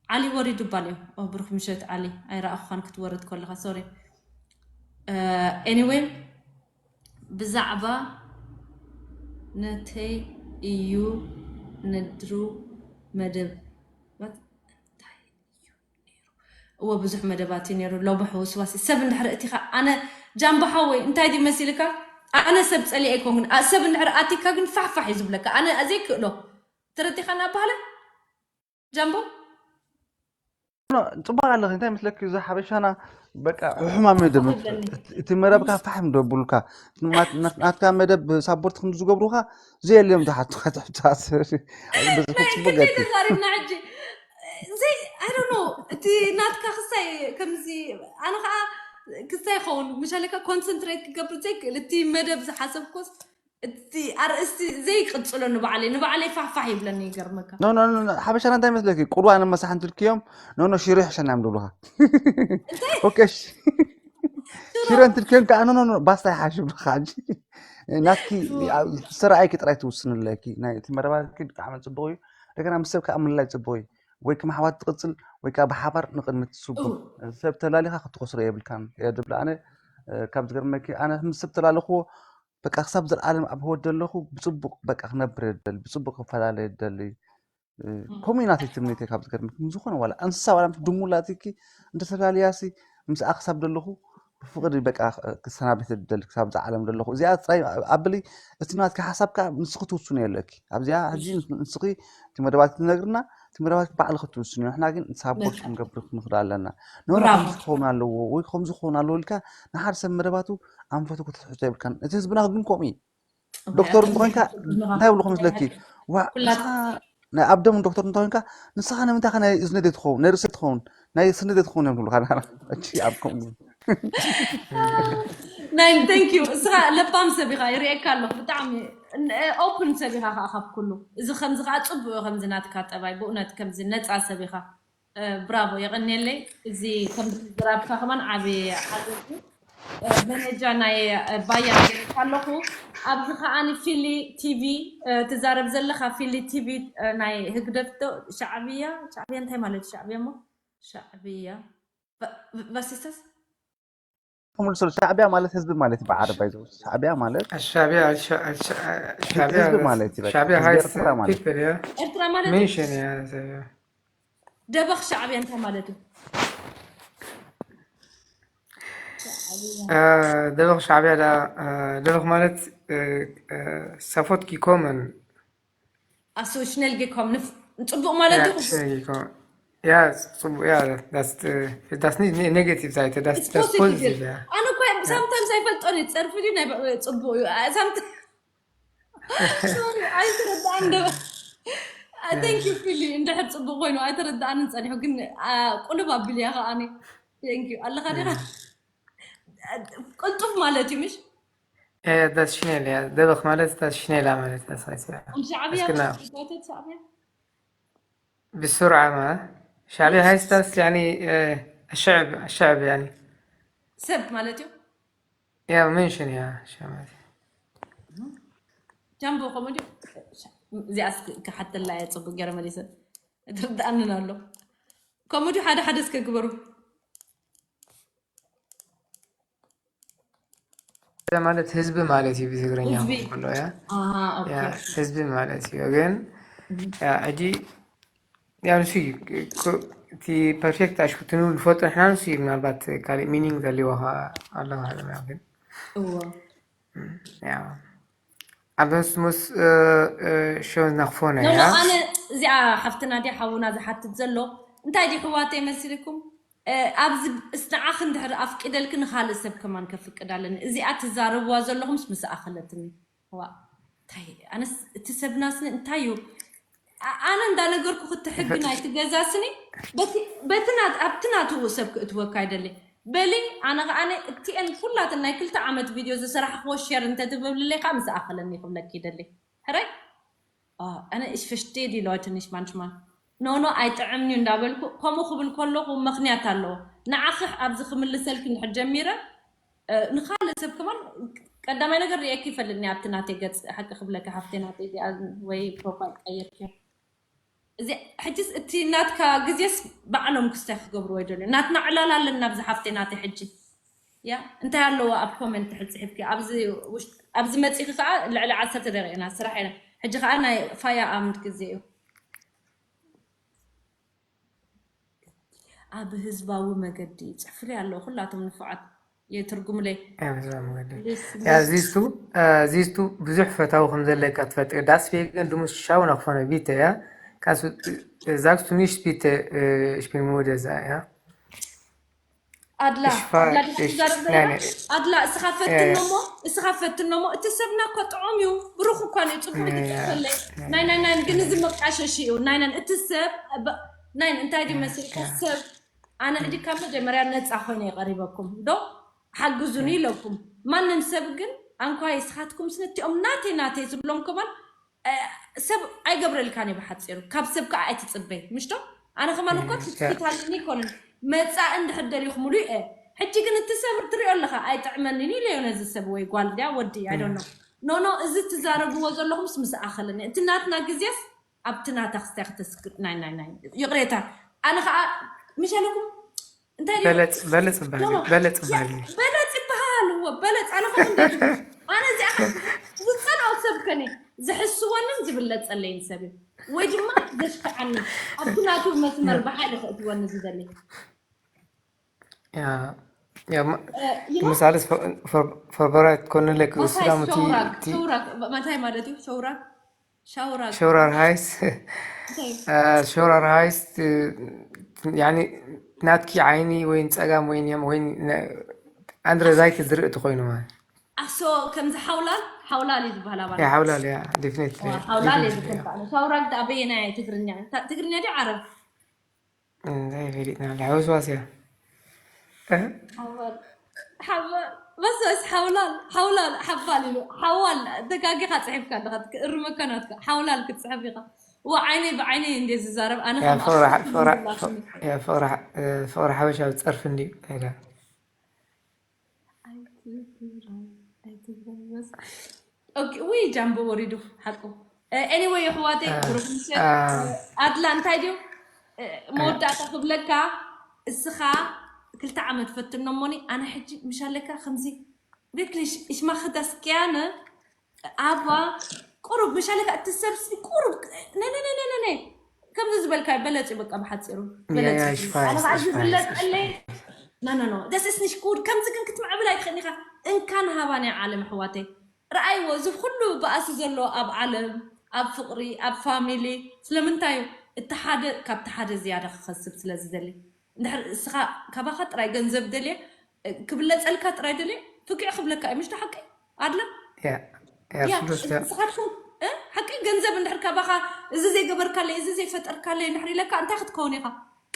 ዓሊ ወሪዱ ባል እዩ። ብሩክ ምሸት ዓሊ ኣይረኣኹኻን ክትወርድ ከለካ ሶሪ። Anyway ብዛዕባ ነተይ እዩ ነድሩ መደብ እዎ ብዙሕ መደባት እዩ ነይሩ። ሎሚ ሕውስዋስ ሰብ እንድሕር እቲኻ ኣነ ጃምቦ ሓወይ እንታይ ድዩ መሲልካ? ኣነ ሰብ ፀሊአ ኣይኮንኩን። ኣ- ሰብ እንድሕር ኣቲካ ግን ፋሕፋሕ እዩ ዝብለካ። ኣነ ዘይክእሎ ተረቲኻና ኣባህለ ጃምቦ ጽቡቅ ኣለኺ። እንታይ መስለኪ እዚ ሓበሻና በቃ ሕማም እዩ ደም እቲ መረብካ ፋሕም ደብሉካ ናትካ መደብ ሳፖርት ክንዲ ዝገብሩካ ዘየልዮም ዝሓቱካ ትሕትታት ጽቡቅ ገርኪ ተዛሪብና ሕጂ ዘይ I don't know እቲ ናትካ ክሳይ ከምዚ ኣነ ከዓ ክሳይ ይኸውን ምሻለካ ኮንሰንትሬት ክገብር ዘይክእል እቲ መደብ ዝሓሰብኮስ እቲ ኣርእስቲ ዘይቅፅሎ ንባዕለይ ንባዕለይ ፋሕፋሕ ይብለኒ ይገርመካ ኖ ኖ ኖ ሓበሻና እንታይ መስለኪ ቁርዋ ንመሳሕ እንትልክዮም ኖ ኖ ሽሮ ይሕሸና እዮም ዝብሉካ ኦኬ ሽሮ እንትልክዮም ከዓ ኖ ኖ ኖ ባስታ ይሓሽ ይብሉካ ሕጂ ናትኪ ሰረኣይኪ ጥራይ ትውስንለኪ ናይ እቲ መረባትኪ ብጣዕሚ ፅቡቅ እዩ እንደገና ምስ ሰብ ከዓ ምልላይ ፅቡቅ እዩ ወይ ከም ኣሕዋት ትቕፅል ወይ ከዓ ብሓባር ንቕድሚት ትስጉም ሰብ ተላሊኻ ክትኸስሮ የብልካን እየ ዝብል ኣነ ካብ ዝገርመኪ ኣነ ምስ ሰብ ተላለኽዎ በቃ ክሳብ ዘለኣለም ኣብ ህይወት ዘለኹ ብፅቡቅ በቃ ክነብር የደሊ ብፅቡቅ ክፈላለ የደሊ ከምኡ ናተይ ትምኒተይ ካብ ዝገርመኪ ዝኾነ ዋላ እንስሳ ዋላ ምስ ድሙ ላቲኪ እንተተላለያሲ ምስኣ ክሳብ ዘለኹ ብፍቅሪ በቃ ክሰናበት የደሊ ክሳብ ዝዓለም ዘለኹ እዚኣ ጥራይ ኣብሊ እቲ ናትኪ ሓሳብ ከዓ ንስኺ ትውስኑ የለኪ ኣብዚኣ ሕጂ ንስኺ እቲ መደባት ክትነግርና እቲ መደባት ባዕልኺ ትውስኑ ንሕና ግን ሳፖርት ክንገብር ክንኽእል ኣለና ንሆነ ከምዚ ክኸውን ኣለዎ ወይ ከምዚ ክኸውን ኣለዎ ኢልካ ንሓደ ሰብ መደባቱ ኣንፈቱ ክትሕቶ የብልካን እቲ ህዝብና ግን ከምኡ እዩ ዶክተር እንተኮንካ እንታይ ብልኩ መስለኪ ናይ ኣብ ደም ዶክተር እንተኮንካ ንስኻ ንምንታይ ናይ እዝኒ ትኸውን ናይ ርእሲ ትኸውን ናይ ስኒ ትኸውን እዮም ትብሉካ ኣብ ከምኡ ናይ thank you እስኻ ለባም ሰብ ኢኻ ይርእየካ ኣለኹ ብጣዕሚ ኦፕን ሰብ ኢኻ ከዓ ካብ ኩሉ እዚ ከምዚ ከዓ ፅቡቅ እዩ ከምዚ ናትካ ጠባይ ብእውነት ከምዚ ነፃ ሰብ ኢኻ ብራቮ የቐንየለይ እዚ ከምዚ ዝራብካ ከማን ዓብ ሓገዝ መነጃ ናይ ባያ ገይርካ ኣለኹ ኣብዚ ከዓኒ ፊሊ ቲቪ ትዛረብ ዘለካ ፊሊ ቲቪ ናይ ህግደፍ ዶ ሻዕብያ ሻዕብያ እንታይ ማለት ሻዕብያ ሞ ሻዕብያ ቫሲስተስ ክምልሰሉ ሻዕቢያ ማለት ህዝቢ ማለት እዩ ብዓረብ ባይዘው ሻዕቢያ ማለት ሻዕቢያ ሻዕቢያ ህዝቢ ማለት እዩ በቃ። ሻዕቢያ ህዝቢ ሃይስ ኤርትራ ማለት እዩ። ፒፕል ያ ኤርትራ ማለት እዩ ሜንሽን ያ ደበኽ ሻዕብያ እንታይ ማለት እዩ ደበኽ ሻዕቢያ ዳ ደበኽ ማለት ሰፎት ኪኮመን ኣሶሽነል ጌኮም ንፍ- ንፅቡቅ ማለት እዩ ክፉእ ያ ጽቡቅ ያ that's negative side that's It's positive. positive ያ ኣነ እኮ ሳምታይምስ ኣይፈልጦን እዩ ፀርፊ ድዩ ናይ ብ- ፅቡቅ እዩ ሳምታ ኣይተረዳኣን ዶ thank you ፊሊ እንድሕር ፅቡቅ ኮይኑ ኣይተረዳኣንን ፀኒሑ ግን ቁልብ ኣቢል እያ ከዓኒ thank you ኣለካ ዲኻ ቅልጡፍ ማለት እዩ ምሽ? ዳስ ሽኔል እያ። ደበኽ ማለት ዳስ ሽኔላ ማለት ዳስ ሃይስ እያ። ሻዕብያ እስክና ሻዕብያ ብስርዓ ማ ሻዕብያ ሃይስ ዳስ ያኒ ኣሸዕብ ኣሸዕብ ያኒ ሰብ ማለት እዩ። ያ መንሽን ያ ሻማት ጃምቦ ከምኡ ድዩ? እዚኣስ ክሓተላ እየ፣ ፅቡቅ ገይረ መሊሰ። ትርድኣንን ኣሎ። ከምኡ ድዩ? ሓደ ሓደ እስከ ግበሩ። ማለት ህዝቢ ማለት እዩ ብትግርኛ ህዝቢ። ከሎ ያ ኣሃ፣ ኦኬ። ያ ህዝቢ ማለት እዩ። ግን ያ ሕጂ ያ ንሱ እዩ እኮ እቲ ፐርፌክት ኣሽኩትኑ ዝፈልጦ ንሕና ንሱ እዩ። ምናልባት ካሊእ ሚኒንግ ዘልዎ ኣሎ ማለት ግን እዎ። ያ ኣብ ህስሙስ ሸው ናኽፎነ ኖ፣ ኖ፣ ያ ኣነ እዚኣ ሓፍትና ድያ ሓውና ዝሓትት ዘሎ እንታይ ድዩ ሕዋተይ መሲልኩም? እ፣ ኣብዚ እስንዓኺ እንድሕር ኣፍቂደልኪ ንኻልእ ሰብ ከማን ከፍቅድ ኣለኒ። እዚኣ ትዛረብዋ ዘለኹምስ ምስ ኣኸለትኒ። ዋ፣ እንታይ ኣነስ እቲ ሰብናስኒ እንታይ እዩ? ኣ-፣ ኣነ እንዳነገርኩ እቲ ሕጊ ናይቲ ገዛስኒ በቲ በቲ ናት ኣብቲ ናትኡ ሰብ ክእትወካ ይደሊ። በሊ ኣነ ከኣ እቲኤን ኩላተን ናይ ክልተ ዓመት ቪድዮ ዝሰራሕክዎ ሼር እንተትብብልለይ ከኣ ምስ ኣኸለኒ ክብለኪ ይደሊ። ሕራይ ኣነ ich verstehe die Leute nicht manchmal. ኖ ኖ ኣይጥዕምኒ እዩ እንዳበልኩ ከምኡ ክብል ከለኹ ምኽንያት ኣለዎ። ንዓኺ ኣብዚ ክምልሰልኪ እንድሕር ጀሚረ እ፣ ንኻልእ ሰብ ከማን ቀዳማይ ነገር ርእየኪ ይፈልጥኒ ኣብቲ ናተይ ገጽ ሓቂ ክብለኪ ሓፍተይ ናተይ እዚኣ ወይ ፕሮፋይል ቀይርኪ እዚ ሕጂስ እቲ ናትካ ግዜስ ባዕሎም ክስታይ ክገብርዎ ይደልዩ ናትና ዕላል ኣለና ኣብዚ ሓፍተይ ናተይ ሕጂ ያ እንታይ ኣለዎ ኣብ ኮመንት ሕጽሕፍኪ ኣብዚ ውሽጥ ኣብዚ መጺኺ ከኣ ልዕሊ ዓሰርተ ደቂቕና ስራሕ ኢና ሕጂ ከኣ ናይ ፋያ ኣምድ ግዜ እዩ ኣብ ህዝባዊ መገዲ ጽሕፍለይ ኣለዉ ኩላቶም ንፉዓት የትርጉምለይ ዚስቱ ዚስቱ ብዙሕ ፈታዊ ከም ዘለካ ትፈልጥ ዳስ ግን ድሙስ ሻው ናክፎነ ቢተ ያ ካሱ ዛግስቱ ኒሽ ቢተ ሽፒል ሙደዛ ያ ኣድላ ኣድላ እስኻ ፈትኖሞ እስኻ ፈትኖሞ እቲ ሰብና እኮ ጥዑም እዩ ብሩኽ እኳ እዩ ጽቡቅ ይትጽፈለይ ናይ ናይ ናይ ግን እዚ መቃሸሽ እዩ ናይ ናይ እቲ ሰብ ናይ እንታይ ድዩ መሲልካ ሰብ ኣነ ሕጂ ካብ መጀመርያ ነጻ ኮይነ ይቀሪበኩም ዶ ሓግዙኒ ኢለኩም ማንም ሰብ ግን ኣንኳይ ስኻትኩም ስነቲኦም ናተይ ናተይ ዝብሎም ከማን ሰብ ኣይገብረልካን እዩ ብሓፂሩ ካብ ሰብ ከዓ ኣይትፅበይ ምሽቶ ኣነ ከማን እኮ ትፅቢት ኣለኒ ይኮንን መፃእ እንድሕር ደሊኹምሉ እየ ሕጂ ግን እቲ ሰብ ትሪኦ ኣለካ ኣይጥዕመንን ኢለዮ ነዚ ሰብ ወይ ጓል ድያ ወዲ ኣይዶኖ ኖኖ እዚ ትዛረብዎ ዘለኹምስ ምስ ኣኸለኒ እቲ ናትና ግዜስ ኣብቲ ናታ ክስታይ ክተስክር ናይ ናይ ናይ ይቕሬታ ኣነ ከዓ ምሸለኩም እንታይ ድዩ? በለፅ በለፅ በሃሊ ኖ፣ ኖ። በለፅ በሃሊ በለፅ ይበሃል እዎ በለፅ ኣነ ከም እንደ ኣነ እዚኣ ዝፀልኦ ሰብ ከነ ዝሕስወንን ዝብለፀለይን ሰብ እዩ ወይ ድማ ዘሽክዓኒ ኣብቲ ናቱ መስመር ብሓይሊ ከእትወኒ ዝደሊ ያ ያ ማ- ይማ ምሳሌ ፈበራይት ኮንለክ ማታይ ስላም እቲ ሸውራግ እቲ ሸውራግ ማታይ ማለት እዩ ሸውራግ ሸውራግ ሸውራር ሃይስ እንታይ ሸውራር ሃይስ ያኒ ናትኪ ዓይኒ ወይን ፀጋም ወይን የም ወይን ኣንድረ ዛይቲ ዝርኢ ተኮይኑ ማለት ኣሶ ከምዚ ሓውላል ሓውላል እዩ ዝበሃል ኣባል ያ ሓውላል ያ ዲፍኒትሊ ሓውላል እዩ ዝከፋለ ሸውራግ ዳ በየናይ ትግርኛ ትግርኛ ድዩ ዓረብ እንታይ ፈሊጥና ለሓወስዋስ እያ ሓዋል ሓዋል በሰስ ሓውላል ሓውላል ሓባል ኢሉ ሓዋል ደጋጊኻ ፅሒፍካ ኣለካ እርመካ ናትካ ሓውላል ክትፅሕፍ ኢኻ ዋ ዓይነይ ብዓይነይ እንደ ዝዛረብ ኣነ ያ ከም ፍቕሪ ኣፍሪካ ፍቕሪ ዝብላትኒ ያ ፍቕሪ ያ ፍቕሪ ሓበሻ ኣብ ፀርፊ እንዲ ኢላ ኦኬ፣ ውይ ጃምቦ ወሪዱ ሓቁ ኤኒወይ ኣሕዋተይ ብሩክ ምሸት ኣድላ እንታይ ድዩ መወዳእታ ክብለካ እስኻ ክልተ ዓመት ፈትኖሞኒ ኣነ ሕጂ ምሽ ኣለካ ከምዚ wirklich ich mache das gerne aber ቁሩብ ምሽ ኣለካ እቲ ሰብሲ ቁሩብ ነነነነነ ከምዚ ዝበልካ በለፂ በቃ ብሓፂሩ ያ ያ ሽፋ ኣነ ከዓ ሽፋ ዝብለፀለይ no no no das ist nicht gut ከምዚ ግን ክትምዕብል ኣይትኽእልኒ ኢኻ እንካን ሃባ ናይ ዓለም ኣሕዋተይ ረኣይዎ እዚ ኩሉ በኣሲ ዘሎ ኣብ ዓለም ኣብ ፍቕሪ ኣብ ፋሚሊ ስለምንታይ እዩ እቲ ሓደ ካብቲ ሓደ ዝያዳ ክኸስብ ስለ ዝደሊ እንድሕር እስኻ ካባኻ ጥራይ ገንዘብ ደልየ ክብለፀልካ ጥራይ ደልየ ፍግዕ ክብለካ እዩ ምሽ ሓቂ ኣድላ ያ ያ ያ ስሉስ ያ ንስኻትኩም እ? ሓቂ ገንዘብ እንድሕር ካባኻ እዚ ዘይገበርካለይ እዚ ዘይፈጠርካለይ እንድሕር ኢለካ እንታይ ክትከውን ኢኻ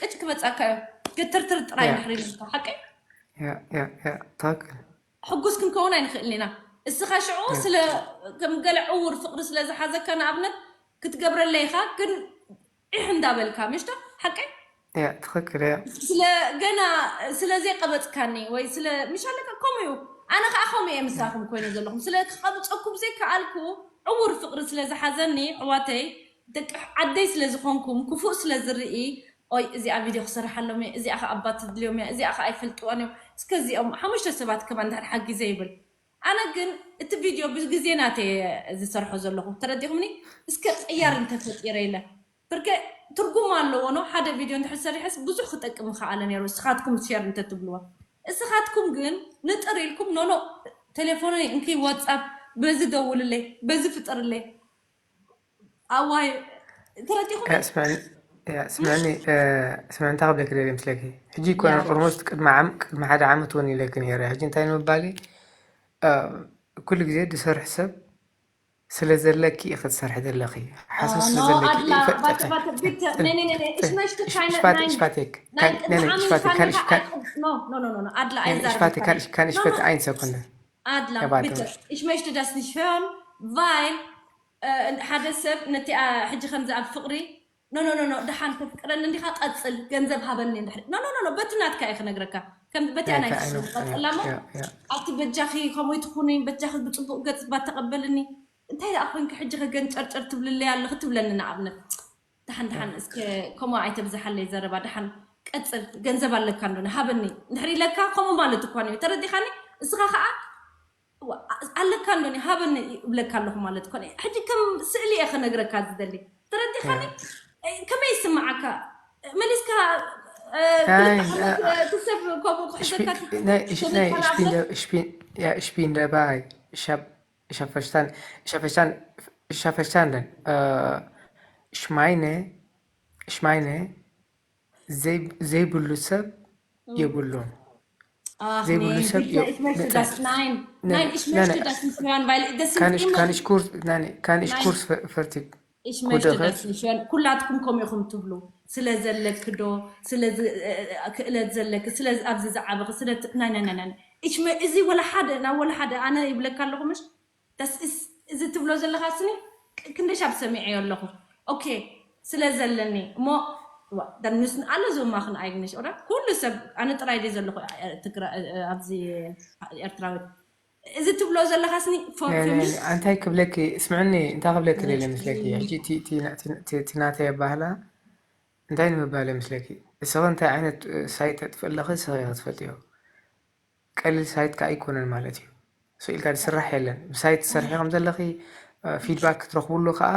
ቅጭ ክመፃካ እዩ ገተርትር ጥራይ ያ እንድሕር ኢለካ ሓቂ ያ ያ ያ ትኽክል። ሕጉስ ክንከውን ኣይንኽእልን ኢና። እስኻ ሽዑ ስለ ከም ገለ ዕውር ፍቕሪ ስለ ዝሓዘካ ንኣብነት ክትገብረለይ ኢኻ፣ ግን ዒሕ እንዳበልካ ምሽታ ሓቀይ ያ ትኽክል። ያ ስለ ገና ስለ ዘይቀበጽካኒ ወይ ስለ ምሽ ኣለካ ከምኡ እዩ። ኣነ ከዓ ከምኡ እየ ምሳኹም ኮይነ ዘለኹም ስለ ክቐብፀኩም ዘይከኣልኩ ዕውር ፍቕሪ ስለ ዝሓዘኒ ዕዋተይ ደቂ ዓደይ ስለ ዝኾንኩም ክፉእ ስለ ዝርኢ ኦይ እዚኣ ቪድዮ ክሰርሓሎም እየ እዚኣ ከ ኣባት ትድልዮም እያ እዚኣ ከ ኣይፈልጥዋን እዮም እስከ እዚኦም ሓሙሽተ ሰባት ከማ እንድሕር ሓጊዘ ይብል። ኣነ ግን እቲ ቪድዮ ብግዜ ናተ ዝሰርሖ ዘለኹ ተረዲኹምኒ። እስከ ቅያር እንተፈጢረ ኢለ ብርከ ትርጉም ኣለዎ ነው ሓደ ቪድዮ እንድሕር ሰሪሐስ ብዙሕ ክጠቅም ምኸኣለ ነይሩ። እስኻትኩም ሸር እንተትብልዋ እስኻትኩም ግን ንጥር ኢልኩም ኖኖ ቴሌፎነይ እንኪ ዋትሳፕ በዚ ደውልለይ በዚ ፍጥርለይ ኣዋይ ተረዲኹም ያ ስምዕኒ ያ ስምዕኒ እ፣ ስምዕኒ እንታይ ክብለኪ ደልየ ምስለኪ ሕጂ ይኮነ ያ ኦልሞስት ቅድሚ ዓም ቅድሚ ሓደ ዓመት እውን ኢለኪ ነይረ። ሕጂ እንታይ ንምባል እዩ እ፣ ኩሉ ግዜ ዝሰርሕ ሰብ ስለ ዘለኪ ኢኺ ትሰርሒ ዘለኺ ሓሶት ስለ ኖ ዘለኪ ኣድላ ይፈ- ባተ ባተ ቢተ ነይ ነይ ነይ ነይ ich möchte keine ሽፋት nein ሽፋቴክ nein ቅድሚ ነይ ዓመት ሽፋቴክ ካሜራ ካልሽ ካል no no no no no ኣድላ ነይ ሽፋቴ ኣይዛረብካኒ ካልሽ ካልሽ no ፈት no ኣይንሰኩነ Adler, Erwartung. Bitte, ich möchte das nicht hören, weil äh, ሓደ ሰብ ነቲ ሕጂ ከምዚ ኣብ ፍቕሪ no no no no ደሓን ተፍቅረኒ እንዲኻ ቀጽል ገንዘብ ሃበኒ እንድሕር no no no no በቲ ናትካ እየ ክነግረካ ከም በቲያ ናይ Yeah, I ፍቕሪ know. ቀጽላ እሞ Yeah, yeah. ኣቲ በጃኺ ከምኡ ትኹኒ በጃኺ ብጽቡቕ ገጽ ባተቐበልኒ እንታይ ደኣ ኮይንኪ ሕጂ ከ ገንጨርጨር ትብልለይ ኣለኺ ትብለኒ ንኣብነት ደሓን ደሓን እስከ ከምኡ ኣይተብዝሓለይ ዘረባ ደሓን ቀጽል ገንዘብ ኣለካ እንዶ ሃበኒ እንድሕር ኢለካ ከምኡ ማለት እኳ እዩ ተረዲኻኒ እስኻ ከዓ ኣለካ እንዶ ሃበኒ እብለካ ኣለኹ ማለት እኮ ሕጂ ከም ስእሊ እየ ክነግረካ ዝደሊ ተረዲኻኒ ከመይ ይስምዓካ መሊስካ ክልተ ዓመት ትሰብ ከምኡ ክሕዘካ Ich bin dabei. Ich habe ich habe verstanden, ich habe verstanden, ich habe verstanden. Äh, ich meine, ich meine, sie, sie Bulussab, ihr Bulun. Ach, Sie nee, Bulussab, bitte, ihr. Ich möchte das, nein, Nein, nein, ich nein, möchte nein. Das nicht hören, weil das sind Kann ich, immer, kann ich kurz, nein, kann ich Nein. Kurz fer- fertig? Ich möchte Kudache? Das nicht hören. ኩላትኩም ከምኡ ኢኹም ትብሉ ስለ ዘለክ ዶ ስለ ዝ- እ- እ- ክእለት ዘለክ ስለ ኣብዚ ዝዓበኺ ስለ ት- ናይ ናይ ናይ ናይ እሽ መ- እዚ ወላ ሓደ ናብ ወላ ሓደ ኣነ ይብለካ ኣለኹ ምሽ das is እዚ ትብሎ ዘለኻ ስኒ ክ- ክንደይ ሻብ ሰሚዐዮ ኣለኹ okay ስለ ዘለኒ እሞ ዋ- dann müssen alle so machen eigentlich oder ኩሉ ሰብ ኣነ ጥራይ ደ ዘለኹ እ- እ- ትግራ እ- እ- ኣብዚ ኤርትራዊት እዚ ትብሎ ዘለኻ ስኒ for ናይ- for ናይ- me ኣንታይ ክብለኪ ስምዕኒ እንታይ ክብለኪ ደለ ምስለኪ ሕጂ እቲ- እቲ- እቲ- እቲ- እቲ ናተይ ኣባህላ እንታይ ንምባል እየ ምስለኪ እስኺ እንታይ ዓይነት ሳይት ተጥፍ ኣለኺ እስኺ ኢኺ ትፈልጥዮ ቀሊል ሳይት ከዓ ኣይኮነን ማለት እዩ ስኢልካ ዝስራሕ የለን ብሳይት ትሰርሒ ከም ዘለኺ ፊድባክ ክትረኽብሉ ከዓ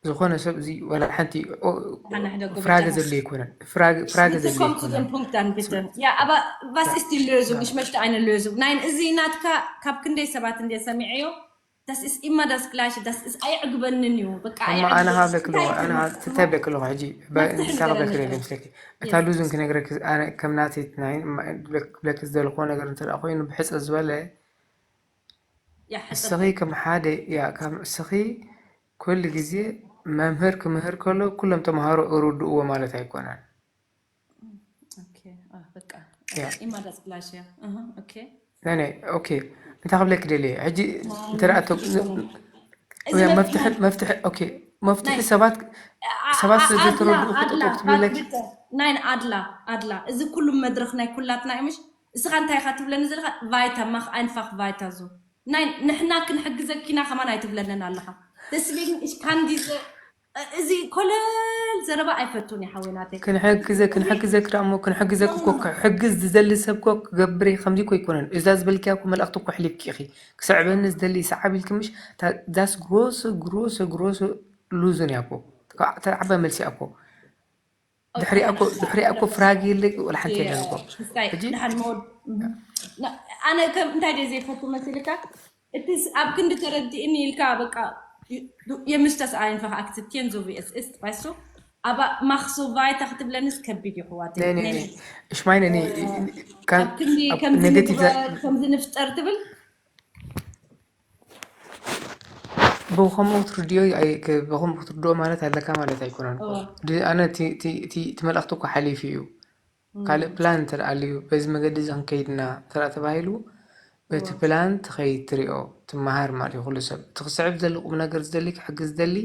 ዝኾነ ሰብ እዚ ወላ ሓንቲ ኦ- ሓና ሕደጉ ፍራገ ብቻ ዘድልዮ ኣይኮነን ፍራገ ፍራገ Bitte ዘድልዮ komm zu ኣይኮነን dem Punkt dann, bitte. Ja, aber was ist die Lösung? Ich möchte eine Lösung. Nein, እዚ ናትካ ካብ ክንደይ ሰባት እንደ ሰሚዐዮ das ist immer das gleiche, das ist ኣይዕግበንን እዩ በቃ እሞ ኣነ ኣይዕግበንን ካብለክ ኣለኹ እንታይ ኣነ ትብል? ትተብለክ ኣለኹ ሕጂ መፍትሒ እንታይ ንገረኒ ክብለክ እስኪ። ደለ ምስለኪ እታ Yes. ሉዝን ክነግረክ ኣነ ከም ናተይ ናይ ክብለክ ክብለክ ዝደለክዎ ነገር እንተ ደኣ ኮይኑ ብሕፅር ዝበለ ያ ሕፅር እስኺ ከም ሓደ ያ ከም እስኺ ኩሉ ግዜ መምህር ክምህር ከሎ ኩሎም ተምሃሮ እርድእዎ ማለት ኣይኮነን Okay, ah, በቃ ያ immer das gleiche. Aha, okay. ናይ ናይ ኦኬ እንታይ ክብለክ ደልየ ሕጂ እንተ ደኣ ተ- እዚ ያ መፍትሒ መፍትሒ መፍትሒ ኦኬ መፍትሒ ናይ- ሰባት ሰባት ስለ ኣድላ ዘይተረድኡ ኣድላ ክጥጥቅ ትብለክ ናይን ኣድላ ኣድላ እዚ ኩሉ መድረክ ናይ ኩላትና እዩ ምሽ እስኻ እንታይ ኢኻ ትብለኒ ዘለኻ weiter, mach einfach weiter so ናይ ንሕና ክንሕግዘኪና ከማን ኣይትብለንን ኣለኻ deswegen ich kann diese እዚ ኮለል ዘረባ ኣይፈቱን እየ ሓወይ ናተይ ክንሕግዘ ክንሕግዘክ ደኣ እሞ ክንሕግዘክ እኮ ክሕግዝ ዝደሊ ሰብ እኮ ክገብር እየ ከምዚ እኮ ኣይኮነን እዛ ዝበልክያ እኮ መልእኽቲ እኮ ኣሕሊፍኪ ኢኺ ክስዕበኒ ዝደሊ ይስዓብ ኢልኪ ምሽ that's große große große Lösung እያ እኮ ተዓበ መልሲ እያ እኮ ድሕሪኣ እኮ ድሕሪኣ እኮ ፍራግ የለ ወላ ሓንቲ የለን እኮ ክስታይ ሕጂ ድሓን መወድ ኣነ ከም እንታይ ደ ዘይፈቱ መሲልካ እቲ ስ- ኣብ ክንዲ ተረዲእኒ ኢልካ በቃ የምስተስ ኣይንፋኽ ኣክትትየን ዞ ቪኤስኤስ ባይሶ ኣባ ማክሶ ቫይታ ክትብለንስ ከቢድ እዩ ሕዋት ናይ ናይ ናይ እሽማይ ናይ ናይ ካብ ኣብ ክንዲ ኣብ ከምዚ ኔጌቲቭ ንግበር ከምዚ ንፍጠር ትብል ብኸምኡ ክትርድዮ ኣይ- ከ- ብኸምኡ ክትርድኦ ማለት ኣለካ ማለት ኣይኮነን እኮ። እወ። ድ- ኣነ እቲ- እቲ እቲ- እቲ መልእኽቲ እኮ ሓሊፉ እዩ ካልእ ፕላን እንተ ደኣ ኣልዩ፣ በዚ መገዲ እዚ ክንከይድ ኢና እንተ ደኣ ተባሂሉ፣ በቲ ፕላን ትኸይድ፣ ትሪኦ፣ ትመሃር ማለት እዩ። ኩሉ ሰብ እቲ ክስዕብ ዝደሊ፣ ቁም ነገር ዝደሊ፣ ክሕግዝ ዝደሊ